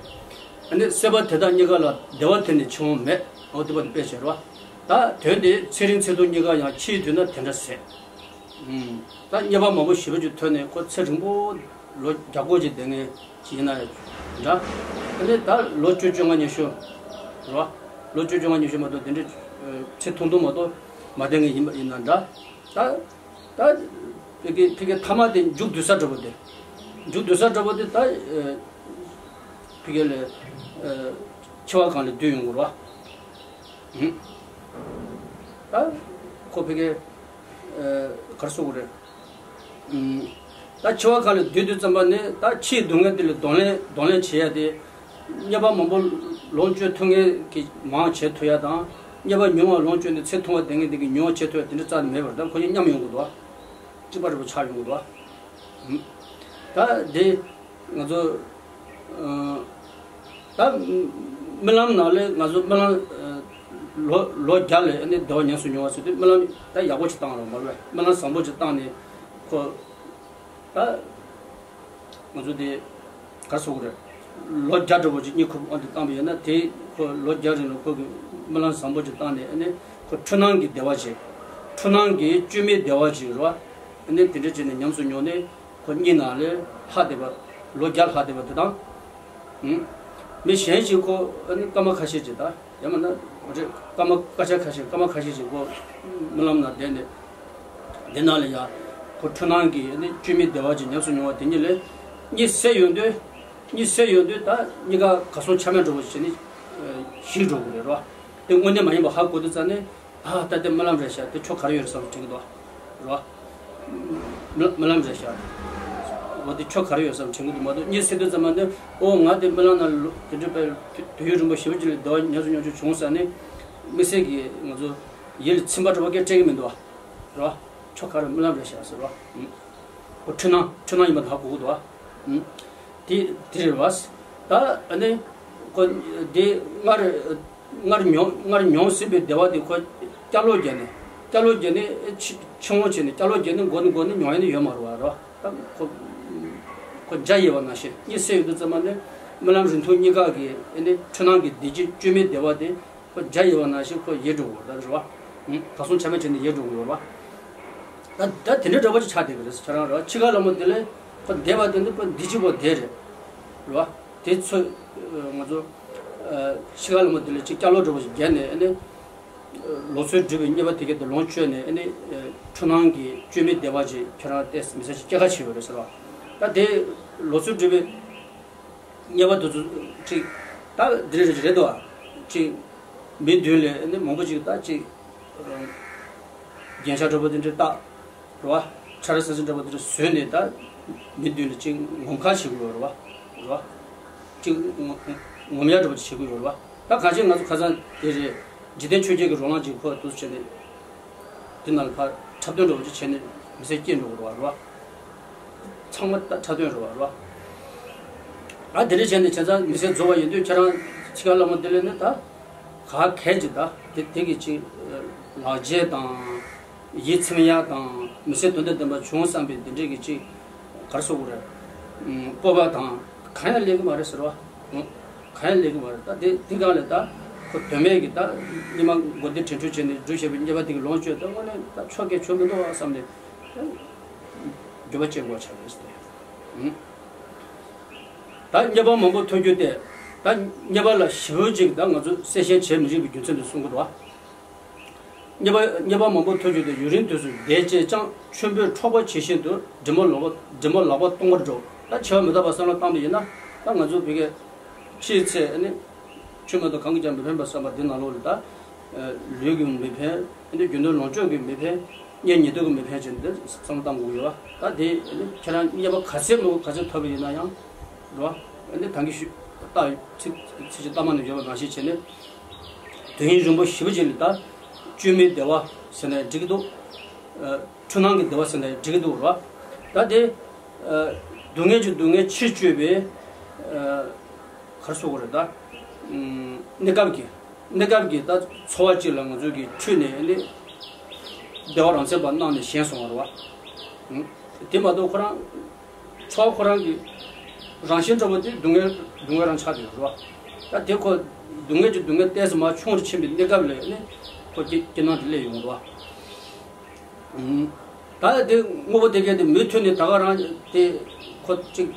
ཨ་ནི་སྲེད་པ་དེ་དག་གཉིས་ཀ་ལ་བདེ་བ་དེ་ནི་འཆིང་བ་མེད། འོ་དེ་པ་དེ་དཔེ་བྱས་རེད་བ། ད་དོན་དེ་ཚེ་རིང་ཚེ་སྡུག་གཉིས་ཀ་ཡང་ཕྱིའི་དུས་ན་དེ་འདྲ་ཟད། ད་རྙེད་པ་མང་པོ་ཞེ་པོ་ཅིག་ཐོན་ནས་ཁོ་ཚེ་རིང་པོ་ལོ་བརྒྱ་སྐོར་ཅིག་བསྡད་མཁན་ཅིག་ཡིན་ན་འདྲ། ཨ་ནི་ད་ལོ་བཅུ་བཅོ་ལྔ་ཉི་ཤུ་རེད་བ། ལོ་བཅུ་བཅོ་ལྔ་ཉི་ཤུ་མ་གཏོགས་དེ་འདྲའི་ཚེ་ཐུང་ཐུང་མ་གཏོགས་མ་བསྡད་མཁན་ཡིན་པ་ཡིན་ན་འདྲ། ད་ད་ཕ་གི་ཕ་གི་ཐ་མ་དེ་མཇུག་བསྡུ་ས་འདྲ་པོ་དེ། མཇུག་བསྡུ་ས་འདྲ་པོ་དེ་ད་ཕ་གི་ལས་འཆི་བ་གང་ལས་བསྡུས་ཡོང་གི་རེད་བ། ད་ཁོ་ཕ་གི་ག་རེ་ཟེར་དགོས་རེད། ད་འཆི་བ་གང་ལས་བསྡུས་དུས་ཙམ་པ་ནི་ད་ཕྱིའི་སྡུག་བསྔལ་དེ་ལས་གདོང་ལེན་གདོང་ལེན་བྱེད་ཡ་དེ། རྙེད་པ་མང་པོ་ལོངས་སྤྱོད་ཐུབ་མཁན་གྱི་མང་བྱེད་ཐུབ་ཡ་དང་། རྙེད་པ་ཉུང་བ་ལོངས་སྤྱོད་ནས་ཚེ་ཐུང་བ་ལྡན་མཁན་དེ་གི་ཉུང་བ་བྱེད་ཐུབ་ཡ་དེ་འདྲ་རྩ་ནས་མེད་པར་ད་ཁོ་གཉིས་མཉམ་ཡོང་གི་འདུག་བ། གཅིག་པ་རེད་པ་ཆགས་ཡོང་གི་འདུག་བ། ད་དེ་ང་ཚོ་ད་རྨི་ལམ་ནང་ལས་ང་ཚོ་རྨི་ལམ་ལོ་ལོ་བརྒྱ་ལས་ཨ་ནི་བདེ་བ་ཉམས་སུ་མྱོང་བ་ཟེར་དུས་རྨི་ལམ་ད་ཡག་པོ་ཅིག་བཏང་རོགས་མ་རེད། རྨི་ལམ་བཟང་པོ་ཅིག་བཏང་ནས་ཁོ་ད་ང་ཚོ་དེ་ག་རེ་ཟེར་དགོས་རེད། ལོ་བརྒྱ་འདྲ་པོ་ཅིག་གཉིད་ཁུག་དབང་དུ་བཏང་པ་ཡིན་ན། དེ་ཁོ་ལོ་བརྒྱ་རིང་ལ་ཁོ་གི་རྨི་ལམ་བཟང་པོ་ཅིག་བཏང་ནས་ཨ་ནི་ཁོ་འཁྲུལ་སྣང་གི་བདེ་བ་ཅིག་འཁྲུལ་སྣང་གི་བཅོས་མའི་བདེ་བ་ཅིག་རེད་བ། ཨ་ནི་དེ་འདྲ་བྱས་ནས་ཉམས་སུ་མྱོང་ནས་ཁོ་གཉིད་ནང་ལས་ལྷག་བསྡད་པ། ལོ་བརྒྱ་ལྷག་བསྡད་པ་དེ་དང་། ཨུམ། མི་གཞན་ཞིག་ཁོ་ཨ་ནི་སྐར་མ་ཁ་ཤས་ཅིག་ད། ཡང་མིན་ན་རེད། སྐར་མ་སྐར་ཆ་ཁ་ཤས་སྐར་མ་ཁ་ཤས་ཤིག་ཁོ་རྨི་ལམ་ན་བསྡད་ནས་འདི་ནང་ལ་ཡ་ཁོ་འཁྲུལ་སྣང་གི་ཨ་ནི་བཅོས་མའི་བདེ་བ་ཅིག་ཉམས་སུ་མྱོང་བ་དེ་གཉིས་ལས། གཉིད་སད་ཡོང་དུས། གཉིད་སད་ཡོང་དུས་ད་གཉིས་ཀ་གར་སོང་ཆ་མེད་འགྲོ་བ་ཞིག་བྱས་ནས་ཞིག་འགྲོ་གི་རེད་རོ། དེ་དངོས་གནས་མ་ཡིན་པ་ཧ་གོ་དུས་ཙ་ནས། ཨ་ད་དེ་རྨི་ལམ་རེད་ཤག་དེ་ཁྱོ་ག་རེ་ཡོད་རེད་བསམ་དྲན་གི་འདུག་རོ། རྨི་རྨི་ལམ་རེད་ཤག་འོ་དེ་ཁྱོ་ག་རེ་ཡོད་བསམ་དྲན་གི་འདུག་མ་གཏོགས་གཉིད་སད་དུས་ཙམ་པ་ནི་ཨོ་ང་དེ་རྨི་ལམ་ནང་ལོ་དེ་འདྲ་པའི་དུས་ཡུན་རིང་པོ་ཞེ་པོ་ཅིག་ལ་བདེ་བ་ཉམས་སུ་མྱོང་ཆོག་བྱུང་ཟེར་ནས་དམིགས་བསལ་གྱི་ང་ཚོ་ཡིད་ལ་ཚིམ་པ་འདྲ་བ་སྐད་སྤྲད་གི་མི་འདུག་རོ། ཁྱོ་ག་རེ་རྨི་ལམ་རེད་ཤག་ཟེར་རོ། ཁོ་འཁྲུལ་སྣང་འཁྲུལ་སྣང་ཡིན་པ་ཧ་གོ་གི་འདུག་བ། ཨུམ། དེ་དེ་རེད་བ། ད་ཨ་ནི་ཁོ་དེ་སྔར་སྔར་མྱོང་སྔར་མྱོང་ཟིན་པའི་བདེ་བ་དེ་ཁོ་སྐྱ་ལོ་བརྒྱབ་ནས་སྐྱ་ལོ་བརྒྱབ་ནས་ཕྱི་ཕྱི་ངོ་བྱས་ནས་སྐྱ་ལོ་བརྒྱབ་ནས་མགོ་ནས་མགོ་ནས་མྱོང་ཡ་ནི་ཡོད་མ་རེད་བ། རེད་བ། ད་ཁོ་ཁོ་འཇའ་ཡལ་བ་ནང་བཞིན་གཉིད་སད་ཡོང་དུས་ཙམ་པ་ནས་རྨི་ལམ་རིང་ཐུང་གཉིས་ཀ་གི་ཨ་ནི་འཁྲུལ་སྣང་གི་བདེ་སྐྱིད་བཅོས་མིན་བདེ་བ་དེ། ཁོ་འཇའ་ཡལ་བ་ནང་བཞིན་ཁོ་ཡལ་འགྲོ་གི་ཡོད་རེད་བ། ཨུམ། གར་སོང་ཆ་མེད་བྱས་ནས་ཡལ་འགྲོ་གི་ཡོད་རེད་བ། ད་ད་དེ་འདྲའི་འདྲ་པོ་ཅིག་ཆགས་བསྡད་ཀྱི་རེད་ཁྱེད་རང་རེད་བ། འཆི་ཁ་ལ་མོ་དེ་ལས་ཁོ་བསྡད་པ་དེ་འདི་ཁོ་འདི་གཅིག་པོ་བསྡད་རེད། རེད་བ། དེ་ཚོ་ང་ཚོ་འཆི་ཁ་ལ་མོ་དེ་ལས་ཅིག་སྐྱ་ལོ་འདྲ་པོ་ཞིག་བརྒྱབ་ནས་ཨ་ནི་ལོ་ཚོད་བསྒྲུབས་པའི་རྙེད་པ་དེ་གའི་དེ་ལོངས་སྤྱོད་ནས་ཨ་ནི་འཁྲུལ་སྣང་གི་བཅོས་མིན་བདེ་བ་ཅིག་ཁྱེད་རང་ཏོག་ཙམ་མི་ཚེ་ཞིག་སྐྱེལ་ཁ་བྱེད་ཡོད་རེད་ཟེར་བ། ད་དེ་ལོ་ཚོད་བསྒྲུབས་པའི་རྙེད་པ་དེ་ཚོ་ཅིག་ད་འདི་རེད་རེད་འདུག་ཨ། ཅིག་མི་མདུན་ལ་ནི་མང་པོ་ཅིག་ད་ཅིག་རྒྱན་ཆ་འདྲ་པོ་དེ་འདྲ་བཏགས་རེད་བ། ཆ་ར་སན་སན་འདྲ་པོ་དེ་འདྲ་བཟོས་ནས་ད་མི་མདུན་ལ་ཅིག་ངོམ་ཁ་བྱེད་དགོས་རེད་བ། རེད་བ། ཅིག་ངོ་ངོམ་ཡ་འདྲ་པོ་ཅིག་བྱེད་དགོས་རེད་བ། ད་གང་ཅི་ང་ཚོ་ཁ་སང་དེ་རེད། འཇིག་རྟེན་ཆོས་བརྒྱད་ཀྱི་རོ་ལངས་ཅིག་ཁོ་དུ་བྱས་ནས། དེ་ནང་ལ་ཕར་འཁྲབ་སྟོན་འདྲ་པོ་ཅིག་བྱས་ནས་མི་ཚེ་སྐྱེལ་འགྲོ་དགོས་རེད་བ། ཚང་མ་ད་འཁྲབ་སྟོན་རེད་བ། རེད་བ། ཨ་དེ་འདྲ་བྱས་ནས་བྱས་ཙང་མི་ཚེ་རྫོགས་པ་ཡིན་དུས་ཁྱེད་རང་འཆི་ཁ་ལ་མོ་དེ་ལས་ནི་ད་ག་གལ་ཅིག་ད་དེ་དེ་གི་ཅིག་ལག་རྗེས་དང་ཡིད་ཚིམ་ཡ་དང་མི་ཚེ་དོན་དང་ལྡན་པ་བྱུང་བསམ་པའི་དེ་འདྲས་ཀྱི་ཅིག་ག་རེ་ཟེར་དགོས་རེད། སྤོབས་པ་དང་གང་ཡང་སླེབས་ཀྱི་མ་རེད་ཟེར་བ། གང་ཡང་ལས་ཀྱི་མ་རེད། ད་དེ་དེ་གང་ལས་ད་ཁོ་དོན་མེད་ཀྱི་ད་སྔོན་མ་མགོ་བདེ་དྲན་འཕྲོད་བྱས་ནས་སྒྲུབ་བྱས་པའི་རྙེད་པ་དེ་གི་ལོངས་སྤྱོད་ད་དངོས་གནས་ད་ཆོ་གས་ཆོ་མི་འདུག་བསམ་ནས་འགྱོད་པ་སྐྱེ་དགོས་ཆགས་རེད་ཟེར་ཏེ། ད་རྙེད་པ་མང་པོ་ཐོབ་རྒྱུ་དེ་ད་རྙེད་པ་ལ་ཞེ་པོ་ཅིག་ད་ང་ཚོ་གསལ་བཤད་བྱེད་མི་རིགས་པའི་རྒྱུ་མཚན་དེ་གསུང་གི་འདུག་བ། རྙེད་པ་རྙེད་པ་མང་པོ་ཐོབ་རྒྱུ་དེ་ཡུན་རིང་དུས་སུ་བསྡད་ཅེས་ཀྱང་ཆུན་པོས་འཕྲོག་པ་ཇི་བཞིན་དུ་འབྲི་མོ་ལག་པ་འབྲི་མོ་ལག་པ་སྟོང་པར་འགྲོ། ད་འཆི་བ་མི་རྟག་པ་བསམ་བློ་བཏང་པ་ཡིན་ན་ད་ང་ཚོ་བོད་སྐད་ཕྱིའི་ཚེ་ནི་ཆོས་མ་གཏོགས་གང་གིས་ཀྱང་མི་ཕན་པ་བསམ་པ་འདི་ནང་ལོགས་ལ་ད་ལུས་ཀྱིས་མི་ཕན། རྒྱུ་ནོར་ལོངས་སྤྱོད་ཀྱིས་མི་ཕན། གཉེན་ཉེ་དུ་གིས་མི་ཕན་ཅེས་འདི་བསམ་བློ་བཏང་དགོས་ཡོད་བ། ད་དེ་ཁྱེད་རང་རྙེད་པ་ག་ཚད་མང་པོ་ག་ཚད་ཐོབ་པ་ཡིན་ན་ཡང་རེད་བ། ད་གིན་ཞུས་ད་ཚིག་ཚིག་གཅིག་ལྟ་མ་ནས་བརྗོད་པ་ནང་བཞིན་བྱས་ནས། དུས་ཡུན་རིང་པོ་ཞེ་པོ་ཅིག་ལ་ད་བཅོས་མིན་བདེ་བ་ཟེར་ནས་འགྲིག་གི་འདུག་འཁྲུལ་སྣང་གི་བདེ་བ་ཟེར་ནས་འགྲིག་གི་འདུག་ར། ད་དེ་སྡུག་བསྔལ་གྱི་སྡུག་བསྔལ་ཕྱིར་བཅོས་པའི་ག་རེ་ཟེར་དགོས་རེད་ད། གནས་སྐབས་ཀྱི་གནས་སྐབས་ཀྱི་ད་འཚོ་བ་གཅིག་ལ་ང་ཚོ་གིས་འཁྲུལ་ནས་ནི་བདེ་བ་རང་མཚན་པ་སྣང་ནས་ཞེན་སོང་བ་རེད་བ། དེ་མ་གཏོགས་ཁོ་རང་། འཚོ་བ་ཁོ་རང་གི་རང་བཞིན་འདྲ་པོ་དེ་སྡུག་བསྔལ་སྡུག་བསྔལ་རང་ཆགས་བསྡད་ཡོད་རེད་བ། ད་དེ་ཁོ་སྡུག་བསྔལ་གྱི་སྡུག་བསྔལ་ཏོག་ཙམ་མར་ཆུང་རུ་ཕྱིན་པའི་གནས་སྐབས་ལ་ནི་ཁོ་སྐྱེ་སྐྱེ་སྣང་དེ་སླེབས་ཡོང་གི་རེད་བ། ད་དེ་དངོས་པོ་དེ་གས་དེ་མུ་མཐུད་ནས་ད་ག་རང་དེ་ཁོ་གཅིག་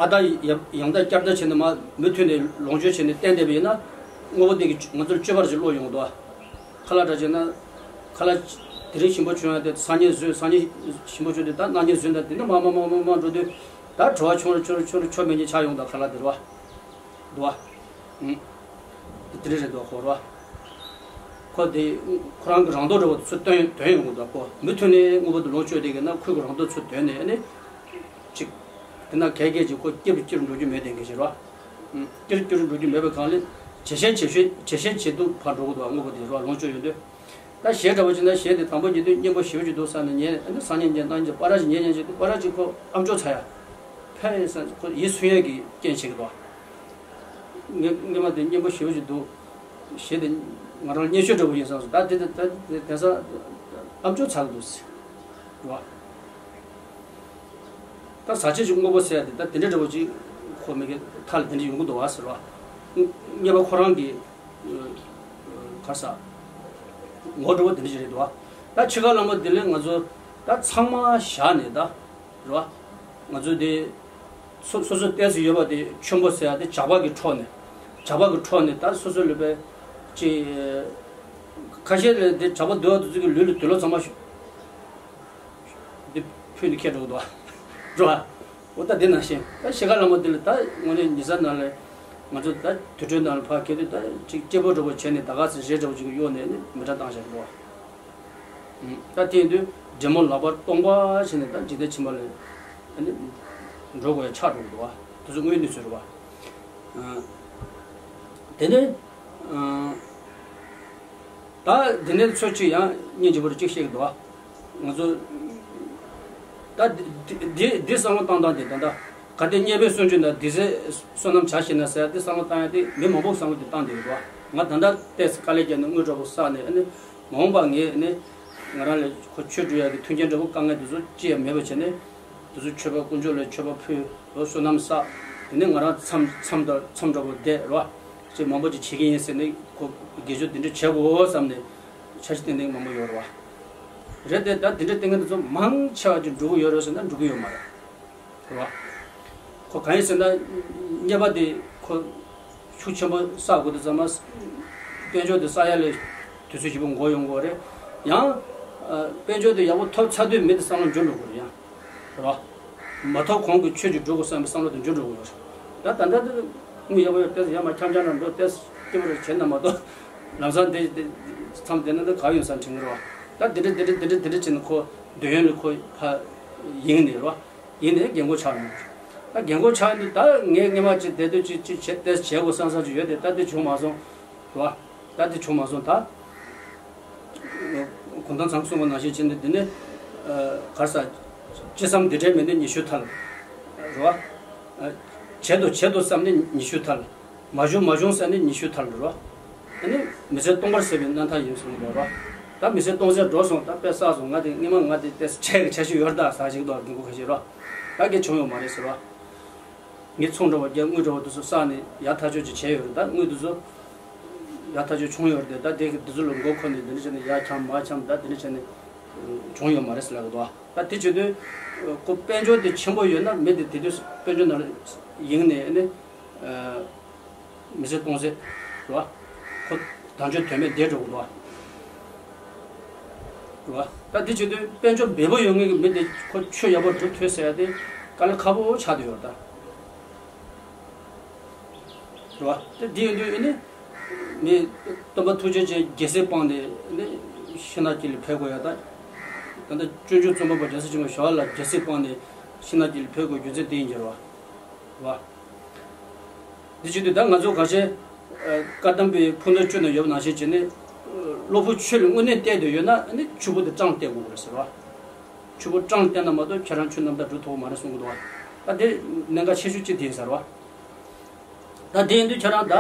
ཨ་ད་ཡ་ཡང་ད་བསྐྱར་ད་བྱས་ནས་མ་མུ་མཐུད་ནས་ལོངས་སྤྱོད་བྱས་ནས་བསྟན་བསྡད་པ་ཡིན་ན་དངོས་པོ་དེ་གས་ང་ཚོར་སྤྱོད་པར་ཅིག་བློ་ཡོང་གི་འདུག་བ། ཁ་ལག་འདྲ་བྱས་ན། ཁ་ལག་དེ་རིང་ཞིམ་པོ་བྱུང་ཡང་དེ་སང་ཉིན་བཟོས། སང་ཉིན་ཞིམ་པོ་བྱུང་དེ་ད་གནངས་ཉིན་བཟོས་ན་དེ་ནི་མ་མ་མ་མ་མ་འགྲོ་དུས་ད་བྲོ་བ་ཆུང་རུ་ཆུང་རུ་ཆུང་རུ་ཆོ་མེད་ཉིན་ཆགས་ཡོང་ད་ཁ་ལག་དེ་རེད་བ། འདུག་བ། ཨུམ། དེ་རེད་རེད་འདུག་ཧོ་རེད་བ། ཁོ་དེ་ཁོ་རང་གི་རང་མདོག་འདྲ་བོ་ཚུར་སྟོན་དོན་ཡོང་གི་འདུག་ཁོ་མུ་མཐུད་ནས་དངོས་པོ་དེ་ལོངས་སྤྱོད་བསྡད་ཀྱི་ན་ཁོའི་གི་རང་མདོག་ཚུར་སྟོན་ནས་ཨ་ནི། ཅིག་དེ་ན་གལ་གལ་ཅིག་ཁོ་སྐྱིད་རུ་སྐྱིད་རུ་འགྲོ་རྒྱུ་མེད་དེ་འགའ་ཞིག་རེད་བ། ཨུམ། སྐྱིད་རུ་སྐྱིད་རུ་འགྲོ་རྒྱུ་མེད་པའི་སྒང་ལ་ཇེ་ཞན་ཇེ་ཞན་ཇེ་ཞན་ཇེ་སྡུག་ཕར་འགྲོ་གི་འདུག་དངོས་པོ་དེ་རེད་བ་ལོངས་སྤྱོད་ཡོང་དུས། ད་གཞས་འདྲ་བོ་ཅིག་ན་གཞས་དེ་དང་པོ་ཉན་དུས་སྙན་པོ་ཞེ་པོ་ཅིག་འདུག་བསམ་ནས་ཉན། ཨ་ནི་སང་ཉིན་ཉན་གནངས་ཉིན་པར་ཅིག་ཉན་ཉན་ཅིག་དུས་པར་ཅིག་ཁོ་ཨམ་ཅོག་ཚ་ཡ། ཕན་ཡིན་ས་ཁོ་ཡིད་སུན་ཡས་ཀྱི་རྐྱེན་བྱེད་ཀྱི་འདུག་ངས་སྔོན་མ་དེ་སྙན་པོ་ཞེ་པོ་ཅིག་འདུག་གཞས་དེ་ང་རང་སྙན་ཤོས་འདྲ་བོ་ཡིན་བསམ་སོང་། ད་དེ་དེ་དེ་དེང་སང་ཨམ་ཅོག་ཚ་གི་འདུག་ཟེར་བ། ད་ཟ་ཆས་ཀྱི་དངོས་པོ་ཟེར་ཡ་དེ་ད་དེ་འདྲ་འདྲ་བོ་ཅིག་ཁོ་མི་གི་མཐའ་ལ་དེ་འདྲ་ཡོང་གི་འདུག་བ་ཟེར་བ། རྙེད་པ་ཁོ་རང་གི་ག་ས་ངོ་འདྲ་བོ་དེ་འདྲ་ཅིག་རེད་འདུག་བ། ད་འཆི་ཁ་ལ་མོ་དེ་ལས་ང་ཚོ་ད་ཚང་མ་བཞག་ནས་ད། རེད་བ། ང་ཚོ་དེ་སོ་སོ་སོ་ཏོག་ཙམ་ཡོད་པ་དེ་ཆེན་པོ་ཟེར་ཡ་དེ་ཇག་པ་གི་འཕྲོག་ནས། ཇག་པ་གི་འཕྲོག་ནས་ད་སོ་སོ་ལུས་པའི་ཅི། ཁ་ཤས་ལ་དེ་ཇག་པ་འདུལ་བ་དེ་ཚོ་གི་ལུས་ལ་དུག་ལོག་ཚང་མ་ཞུ། དེ་ཕུད་ནས་ཁྱེར་འགྲོ་གི་འདུག་བ། རེད་བ། འོ་ད་དེ་ནང་བཞིན་ད་ཤི་ཁ་ལ་མོ་དེ་ལ་ད་དངོས་གནས་ཉི་ཟ་ནང་ལ་ང་ཚོ་ད་དུར་ཁྲོད་ནང་ལ་ཕར་ཁྱེར་དུས་ད་ཅིག་གཅེར་པོ་འདྲ་པོ་བྱས་ནས་ད་ག་ཚོད་རེད་འདྲ་པོ་ཅིག་གི་གཡོག་ནས་ནི་མི་ཁྲ་བཏང་བཞག་གི་འདུག་བ། ད་དེ་ཡིན་དུས་འདྲེ་མོ་ལག་པར་སྟོང་པ་བྱས་ནས་ད་འཇིག་རྟེན་ཕྱི་མ་ལ་ནི་འགྲོ་དགོས་ཡ་ཆགས་འགྲོ་གི་འདུག་བ། དེ་ཚོ་དངོས་གནས་ཚུལ་རེད་བ། དེ་ནས་ད་དེ་ནས་ཚོད་ཅིག་ཡང་སྙིང་རྗེ་པོ་རེ་གཅིག་བཤད་གི་འདུག་བ། ང་ཚོ་ད་འདི་འདི་འདི་བསམ་བློ་བཏང་སྟངས་དེ་ད་ལྟ་གལ་ཏེ་དམྱལ་བའི་སོན་རྒྱུ་ན་དེ་ཚེ་བསོད་ནམས་བྱ་ཞེ་ན་ཟེར་ཡ་དེ་བསམ་བློ་བཏང་ཡ་དེ་མི་མང་པོ་བསམ་བློ་དེ་བཏང་བསྡད་ཡོད་པ། ང་ད་ལྟ་ཏོག་ཙམ་དཀའ་ལས་བརྒྱབ་ནས་དངུལ་འདྲ་པོ་བསགས་ནས་ཨ་ནི་མ་འོངས་པ་ངས་ཨ་ནི་ང་རང་ལ་ཁོ་ཆོས་སྒྲུབ་ཡ་གི་མཐུན་རྐྱེན་འདྲ་པོ་དཀའ་ངལ་དེ་ཚོ་ཅི་ཡང་མེད་པ་བྱས་ནས། དེ་ཚོ་མཆོད་པ་དཀོན་མཆོག་ལ་མཆོད་པ་ཕུལ་རོ། བསོད་ནམས་བསགས། དེ་ནས་ང་རང་མཚམས་མཚམས་དང་མཚམས་འདྲ་པོ་བསྡད་རོ། ཅིག་མང་པོ་ཅིག་བྱེད་ཀྱི་ཡིན་ཟེར་ནས་ཁོ་དགེ་སྦྱོར་དེ་འདྲ་བྱེད་དགོས་བསམ་ནས་འཆར་གཞི་བཏིང་མཁན་མང་པོ་ཡོད་རེད་བ། རེད་དེ་ད་དེ་འདྲ་བཏིང་མཁན་དེ་ཚོ་མང་ཆེ་བ་ཅིག་འགྲུབ་ཀྱི་ཡོད་རེད་ཟེར་ན་འགྲུབ་ཀྱི་ཡོད་མ་རེད། རེད་བ། ཁོ་གང་ཡིན་ཟེར་ན་དམྱལ་བ་དེ་ཁོ་ཤུགས་ཆེན་པོ་བསགས་དགོས་དུས་ཙམ་པ། དཔལ་འབྱོར་དེ་བསགས་ཡ་ལས་དུས་ཚོད་ཞིབ་པོ་འགོར་ཡོང་གི་རེད། ཡང་ཨ་དཔལ་འབྱོར་དེ་ཡག་པོ་ཐོབ་ཚར་དུས་མི་དེ་བསམ་བློ་འགྱུར་འགྲོ་གི་རེད་ཡང་། རེད་བ། མ་ཐོབ་གོང་གི་ཆོས་ཅིག་སྒྲུབ་དགོས་བསམ་པའི་བསམ་བློ་དེ་འགྱུར་འགྲོ་གི་ཡོད་རེད། ད་ད་ལྟ་དེ་དངུལ་ཡག་པོ་ཡོད་དེ་ཡར་མར་འཁྱམ་འཁྱམ་རང་འགྲོ་དེ་སྐྱིད་པོ་རེད་བྱས་ན་མ་གཏོགས། ལམ་སང་དེ་དེ་མཚམས་བསྡད་ན་དེ་ག་ཡོང་ས་དྲན་གི་རེད་བ། ད་དེ་འདྲ་དེ་འདྲ་དེ་འདྲ་དེ་འདྲ་བྱས་ནས་ཁོ་འདོད་ཡོན་ལ་ཁོ་ཕ་ཡིན་ནས་རེད་བ། ཡིན་ནའི་རྒན་གོག་ཆགས་ཡོང་། ད་རྒན་གོག་ཆགས་ཡོང་དུས་ད་ངས་སྔོན་མ་ཅིག་བསྡད་དུས་ཅིག་ཅིག་བྱེད་དེ་བྱེད་དགོས་བསམ་བསམ་ཅིག་ཡོད་དེ་ད་དེ་བྱུང་མ་སོང་། རེད་བ། ད་དེ་བྱུང་མ་སོང་ད། གུང་ཐང་ཚང་གསུངས་པ་ནང་བཞིན་བྱས་ནས་འདི་ནི་གར་ས་ཅི་བསམ་འདི་འདྲའི་མི་འདི་ཉི་ཤུ་ཐལ། རེད་བ། བྱེད་དོ་བྱེད་དོ་བསམ་ནི་ཉི་ཤུ་ཐལ། མ་བྱུང་མ་བྱུང་ཟེར་ནི་ཉི་ཤུ་ཐལ་རེད་བ། ཨ་ནི་མི་ཚེ་སྟོང་པར་ཟད་པའི་རྣམ་ཐར་ཡིན་གསུངས་པ་རེད་བ། ད་མི་ཚེ་སྟོང་ཟད་འགྲོ་སོང་ད་དཔེ་བསགས་སོང་ང་དེ་སྔོན་མ་ང་དེ་ཏེ་ཆད་ཀྱི་ཆ་ཤས་ཡོད་ད་ཟ་ཞིག་འདུག་དགོས་མཁོ་ཁ་ཤས་རེད་བ། ད་གེ་བྱུང་ཡོད་མ་རེད་ཟེར་བ། ངས་ཚོང་འདྲ་བ་རྒྱག་དངུལ་འདྲ་བ་དེ་ཚོ་བསགས་ནས་ཡག་ཐག་ཆོད་ཅིག་བྱས་ཡོད་རེད། ད་དངུལ་དེ་ཚོ་ཡག་ཐག་ཆོད་བྱུང་ཡོད་རེད། ད་དེ་གི་དེ་ཚོ་ལ་མགོ་འཁོར་ནས་འདི་འདྲ་བྱས་ནས་ཡར་འཁྱམ་མར་འཁྱམ་ད་འདི་འདྲ་བྱས་ནས་བྱུང་ཡོད་མ་རེད་ཟེར་ལབ་གི་འདུག་ད་དེ་བྱེད་དུས་ཁོ་དཔལ་འབྱོར་དེ་ཆེན་པོ་ཡོད་ན་མི་དེ་དེ་དུས་དཔལ་འབྱོར་ནང་ལ་ཡེངས་ནས་ནི་མི་ཚེ་སྟོང་ཟད་རེད་བ། ཁོ་དལ་འབྱོར་དོན་མེད་བསྡད་འགྲོ་གི་འདུག་བ། རེད་བ། ད་འདི་བྱེད་དུས་དཔལ་འབྱོར་འབེལ་པོ་ཡོད་མཁན་གྱི་མི་དེ་ཁོ་ཆོས་ཡག་པོ་སྒྲུབ་ཐུབ་ཟེར་ཡ་དེ་དཀའ་ལས་ཁག་པོ་ཆགས་བསྡད་ཡོད་ད། རེད་བ། དེ་འདི་ཡིན་དུས་ཨེ་ནི། མི་སྟོན་པ་ཐུགས་རྗེ་ཅན་རྒྱལ་སྲིད་སྤངས་ནས་ཨེ་ནི་ཤིང་ནགས་དཀྱིལ་ལ་ཕེབས་དགོས་ཡ་ད། ད་ལྟ་སྤྱོད་འཇུག་རྩོམ་པ་པོ་རྒྱལ་སྲས་ཆེན་པོ་ཞི་བ་ལྷ་རྒྱལ་སྲིད་སྤངས་ནས་ཤིང་ནགས་དཀྱིལ་ལ་ཕེབས་དགོས་རྒྱུ་མཚན་དེ་ཡིན་གྱི་རེད་བ། རེད་བ། འདི་བྱེད་དུས་ད་ང་ཚོ་ག་ཤེད། བཀའ་གདམས་པའི་ཕུགས་ནོར་བཅུ་ན་ཡོད་པ་ནང་བཞིན་བྱས་ནས། གློ་བུར་ཆོས་ལ་དངོས་གནས་བལྟས་བསྡད་ཡོད་ན་ཨ་ནི་ཆུ་བུར་དེ་སྤྲང་བལྟས་དགོས་རེད་ཟེར་བ། ཆུ་བུར་སྤྲང་བལྟས་ན་མ་གཏོགས་ཁྱེད་རང་ཆུ་རྣམ་དག་སྒྲུབ་ཐུབ་པ་མ་རེད་གསུང་གི་འདུག་བ། ད་དེ་གནད་འགག་ཆེ་ཤོས་གཅིག་དེ་ཡིན་ཟེར་བ། ད་དེ་ཡིན་དུས་ཁྱེད་རང་ད།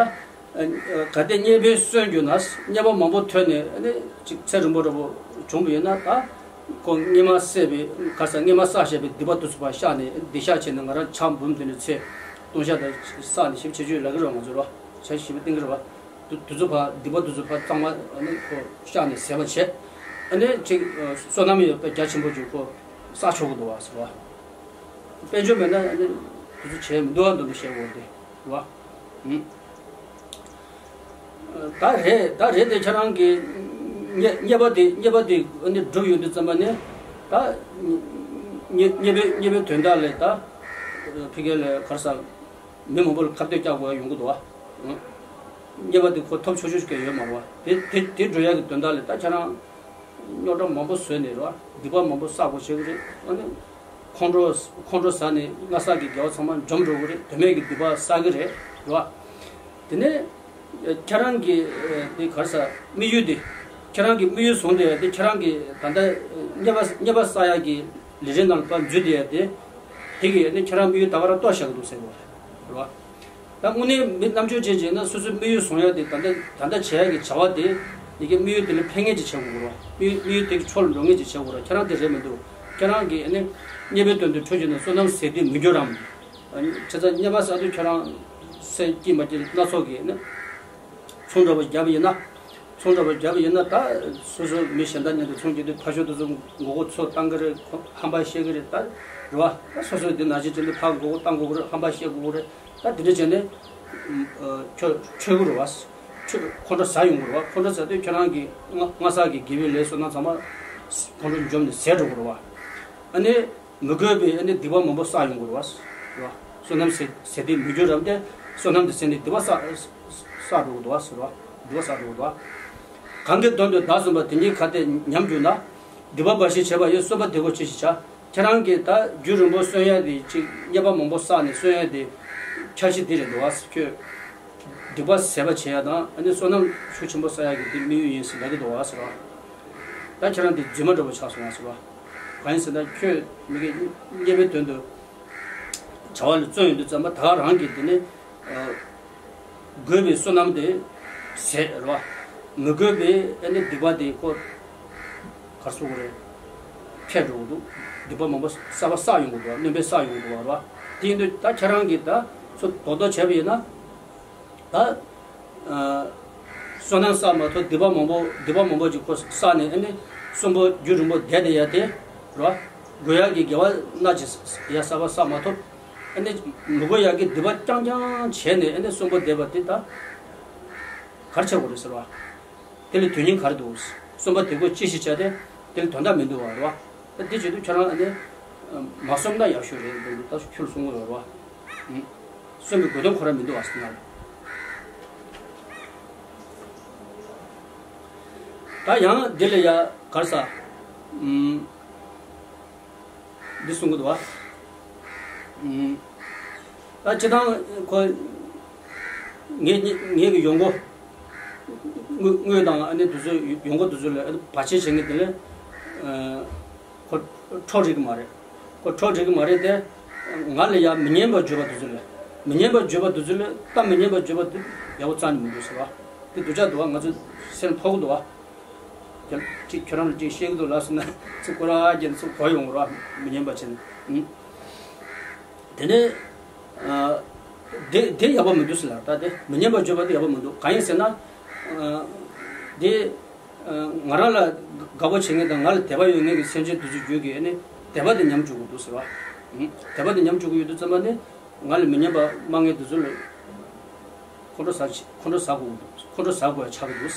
གལ་ཏེ་དམྱལ་བའི་སོན་གྱི་ན་དམྱལ་བ་མང་པོ་ཐོན་ནས་ཨ་ནི་ཅིག་ཚེ་རིང་པོ་འདྲ་པོ་བྱུང་བ་ཡིན་ན་ད། ཁོ་སྔོན་མ་བསགས་པའི་ག་ས་སྔོན་མ་བསགས་བཞག་པའི་སྡིག་པ་དེ་ཚོ་ཕར་བཤགས་ནས་སྡིག་བཤགས་བྱས་ནས་ང་རང་ཆང་འབུམ་དེ་ནས་ཚེ་སྟོང་ཤ་དང་བསགས་ནས་ཞིབ་ཆེ་ཆོས་ལབ་ཀྱི་རེད་ང་ཚོ་རོ། ཆ་ཞིབ་བཏིང་གི་རེད་བ། དུ་དུ་ཚོ་ཕར་སྡིག་པ་དུ་ཚོ་ཕར་གཙང་མ་ཨ་ནི་ཁོ་བཤགས་ནས་ཟད་པ་བྱས། ཨ་ནི་ཅིག་བསོད་ནམས་ཡོད་པའི་རྒྱ་ཆེན་པོ་ཅིག་ཁོ་བསགས་ཆོག་གི་འདུག་བ་ཟེར་བ། དཔལ་འབྱོར་མེད་ན་ཨ་ནི་དུ་ཚོ་བྱས་མི་འདུག་བ་འདུག་ནས་བཤད་དགོས་ཏེ་རེད་བ། ཨུམ། ད་རེད་ད་རེད་དེ་ཁྱེད་རང་གི་དམྱལ་དམྱལ་བ་དེ་དམྱལ་བ་དེ་ཨ་ནི་སྒྲུབ་ཡོང་དུས་ཙམ་པ་ནས་ད་དམྱལ་དམྱལ་བའི་དམྱལ་བའི་དོན་དག་ལས་ད་ཕ་གི་ལས་ག་རེ་ཟ། མི་མང་པོ་ལ་ཁ་གཏད་བཅག་དགོས་ཡ་ཡོང་གི་འདུག་བ། དམྱལ་བ་དེ་ཁོ་ཐོབ་ཆོག་ཆོག་ཞིག་ཡོད་མ་རེད་བ། དེ་དེ་དེ་འགྲོ་ཡ་གི་དོན་དག་ལས་ད་ཁྱེད་རང་རྙོག་དྲ་མང་པོ་བཟོས་ནས་རེད་བ། སྡིག་པ་མང་པོ་བསགས་དགོས་བྱེད་ཀྱི་རེད། ཨ་ནི་ཁོང་ཁྲོ་ཁོང་ཁྲོ་ཟ་ནས་སྔ་བསགས་ཀྱི་དགེ་བ་ཚང་མ་འཇོམས་འགྲོ་གི་རེད། དོན་མེད་ཀྱི་སྡིག་པ་བསགས་ཀྱི་རེད་རེད་བ། དེ་ནས་ཁྱེད་རང་གི་དེ་ག་རེ་ཟ་དམིགས་ཡུལ་དེ་ཁྱེད་རང་གི་དམིགས་ཡུལ་བཟུང་དེ་དེ་ཁྱེད་རང་གི་ད་ལྟ་དམྱལ་བ་དམྱལ་བ་བསགས་ཡ་གི་ལས་རིམ་ནང་ལ་ཕར་འཛུལ་དེ་ཡ་དེ་དེ་གི་ནི་ཁྱེད་རང་དམིགས་ཡུལ་ད་ག་རང་གཏོར་བཞག་གི་འདུག་ཟེར་གོ་རེད་བ། ད་དངོས་གནས་མི་རྣམ་དཔྱོད་ཅན་ཅིག་ཡིན་ན་སོ་སོའི་དམིགས་ཡུལ་བཟུང་ཡ་དེ་ད་ལྟ་ད་ལྟ་བྱེད་ཡ་གི་བྱ་བ་དེ་ཡི་གེ་དམིགས་ཡུལ་དེ་ལ་ཕན་ངེས་ཅིག་བྱེད་དགོས་རེད་བ། དམིགས་དམིགས་ཡུལ་དེ་གི་ཕྱོགས་ལ་འགྲོ་ངེས་ཅིག་བྱེད་དགོས་རེད། ཁྱེད་རང་དེ་རེད་མི་འདུག་ཁྱེད་རང་གིས་ནི་དམྱལ་བའི་དོན་དུ་ཁྲོས་བྱས་ནས་བསོད་ནམས་ཟད་དེ་མི་འགྱུར་རམ། བྱས་ཙང་དམྱལ་བ་བསགས་དུས་ཁྱེད་རང་སེམས་སྐྱིད་མ་སྐྱིད་སྣ་ཚོགས་ཀྱི་ནི་ཚོང་འདྲ་པོ་བརྒྱབ་ཡིན་ན། ཚོང་འདྲ་པོ་བརྒྱབ་ཡིན་ན་ད་སོ་སོ་མི་གཞན་དག་མཉམ་དུ་ཚོང་བརྒྱབ་དུས་ཕར་ཕྱོགས་དེ་ཚོ་མགོ་སྐོར་ཚུར་བཏང་གི་རེད། ཧམ་པ་བཤད་གི་རེད། ད་རེད་བ། ད་སོ་སོ་འདི་ནང་བཞིན་བྱས་ནས་ཕར་མགོ་སྐོར་བཏང་དགོས་གི་རེད། ཧམ་པ་བཤད་དགོས་གི་རེད། ད་དེ་འདྲ་བྱས་ནས་ཁྱོད་ཁྲོས་གི་རེད་བ། ཁོང་ཁྲོ་ཟ་ཡོང་གི་རེད་བ། ཁོང་ཁྲོ་ཟ་དུས་ཁྱོད་རང་གི་སྔ་སྔ་བསགས་ཀྱི་དགེ་བའི་ལས་བསོད་ནམས་ཚང་མ་ཁོང་ཁྲོ་འཇོམས་ནས་ཟད་འགྲོ་གི་རེད་བ། ཨ་ནི། མི་དགོས་པའི་ཨ་ནི་སྡིག་པ་མང་པོ་བསགས་ཡོང་གི་རེད་བ། རེད་བ། བསོད་ནམས་ཟད་ཟད་དེ་མི་འགྱུར་རམ་སྟེ། བསོད་ནམས་དེ་ཟད་ནས་སྡིག་པ་བསགས་བསགས་འགྲོ་གི་འདུག་བ་ཟེར་བ། སྡིག་པ་བསགས་འགྲོ་གི་འདུག་བ། གང་གི་དོན་དུ་བདག་བསོད་པ་དེ་ཉིད་ཁ་ཏས་ཉམས་གྱུར་ན། སྡིག་པ་འབའ་ཞིག་བྱས་པ་ཡིས་གསོད་པ་དེ་གོ་ཅི་ཞིག་བྱ། ཁྱེད་རང་གིས་ད་རྒྱུན་རིང་པོ་གསོན་ཡ་དེ་ཅིག་དམྱལ་བ་མང་པོ་བསགས་ནས་གསོན་ཡ་དེ་འཆར་གཞི་འདི་རེད་འདུག་བ། ཁྱོད་སྡིག་པ་ཟད་པ་བྱེད་ཡ་དང་ཨ་ནི་བསོད་ནམས་ཤུགས་ཆེན་པོ་བསགས་ཡ་གི་འདི་དམིགས་ཡུལ་ཡིན་ཟེར་ལབ་ཀྱི་འདུག་བ་ཟེར་བ། ད་ཁྱེད་རང་འདི་རྫུན་མ་འདྲ་པོ་ཆགས་སོང་བ་ཟེར་བ། གང་ཡིན་ཟེར་ན་ཁྱོད་མི་དགེ་བཅུ་གཉིས་པའི་དོན་དུ་བྱ་བ་ལ་བརྩོན་ཡོང་དུས་ཙམ་པ་ད་ག་རང་གིས་དེ་ནི་དགོས་པའི་བསོད་ནམས་དེ་ཟད་རེད་བ། མི་དགོས་པའི་ཨ་ནི་སྡིག་པ་དེ་ཁོ་གར་སོང་གི་རེད། ཁྱད་འགྲོ་གི་འདུག་སྡིག་པ་མང་པོ་གསར་པ་བསགས་ཡོང་གི་འདུག་བ། རྣོན་པོས་བསགས་ཡོང་གི་འདུག་བ་རེད་བ། དེ་ཡིན་དུས་ད་ཁྱེད་རང་གིས་ད་ཚོ་རྡོག་རྡོག་བྱས་པ་ཡིན་ན། ད་བསོད་ནམས་བསགས་མ་ཐུབ་སྡིག་པ་མང་པོ་སྡིག་པ་མང་པོ་ཅིག་ཁོ་བསགས་ནས་ཨ་ནི་གསོན་པོ་རྒྱུན་རིང་པོ་བསྡད་བསྡད་ཡ་དེ་རེད་བ། དགོས་ཡ་གི་དགེ་བ་སྣ་གཅིག་ཡ་གསར་པ་བསགས་མ་ཐུབ། ཨ་ནི་མི་དགོས་ཡ་གི་སྡིག་པ་རྐྱང་རྐྱང་བྱས་ནས་ཨ་ནི་གསོན་པོ་བསྡད་པ་དེ་ད་ག་རེ་བྱེད་དགོས་རེད་ཟེར་བ། དེ་ལ་དོན་སྙིང་ག་རེ་འདུག་གསོན་པོ་བསྡད་དགོས་ཅི་ཞིག་བྱས་ཏེ་དེ་ལ་དོན་དག་མི་འདུག་བ་རེད་བ། ད་དེ་བྱེད་དུས་ཁྱོད་རང་ཨ་ནི་མ་གསོན་ན་ཡག་ཤོས་རེད་འདུག་ད་ཁྱོད་གསུང་གི་ཡོད་རེད་བ། གསོན་པའི་དགོས་དོན་ཁོ་རང་མི་འདུག་བ་ཟེར་ན། ད་ཡང་འདི་ལ་ཡ་གར་ས། ཨུམ། འདི་གསུང་གི་འདུག་བ། ཨུམ། ད་སྤྱི་བཏང་ཁོ། ངེད་ངེད་ཀྱི་ཡོང་སྒོ། དངུལ་དངུལ་དང་ཨ་ནི་དུས་ཚོད་ཡོང་སྒོ་དུས་ཚོད་ལ་ཨ་ནི་བར་ཆད་བྱེད་མཁན་དེ་ལ། ཁོ་འཕྲོག་རིགས་མ་རེད། ཁོ་འཕྲོག་འགྲིག་གི་མ་རེད་དེ། ང་ལ་ཡང་མི་སྙན་པ་བརྗོད་པ་དེ་ཚོ་ལས། མི་སྙན་པ་བརྗོད་པ་དེ་ཚོ་ལས་ད་མི་སྙན་པ་བརྗོད་པ་དེ་ཡག་པོ་རྩ་ནས་མི་འདུག་ཟེར་བ། དེ་སྡུག་ཅག་འདུག་བ། ང་ཚོ་སེམས་ཕོག་གི་འདུག་བ། ཀྱང་ཅིག་ཁྱོད་རང་ལ་ཅིག་བཤད་ཀྱི་འདུག་ལབ་སོང་ན་ཚིག་ཁོ་རང་གྱེན་ཚུར་གོ་ཡོང་བ་རེད་བ། མི་སྙན་པ་བྱས་ནས། ཨུམ། དེ་ནས་ཨ། དེ་དེ་ཡག་པོ་མི་འདུག་ཟེར་ལ། ད་དེ་མི་སྙན་པ་བརྗོད་པ་དེ་ཡག་པོ་མི་འདུག་གང་ཡིན་ཟེར་ན། ཨ། དེ། ང་རང་ལ་དགའ་པོ་བྱེད་མཁན་དང་ང་ལ་དད་པ་ཡོད་མཁན་གྱི་སེམས་ཅན་དེ་ཚོའི་རྒྱུད་ཀྱི་ཨ་ནི་དད་པ་དེ་ཉམས་འགྲོ་གི་འདུག་ཟེར་བ། ཨུམ། དད་པ་དེ་ཉམས་འགྲོ་གི་ཡོད་དུས་ཙམ་པ་ནི་ང་ལ་མི་སྙན་པ་སྨྲ་མཁན་དེ་ཚོ་ལ་ཁོང་ཁྲོ་ཟ་ཁོང་ཁྲོ་ཟ་དགོས་ཀྱི་འདུག་ཁོང་ཁྲོ་ཟ་དགོས་ཡ་ཆགས་ཀྱི་འདུག་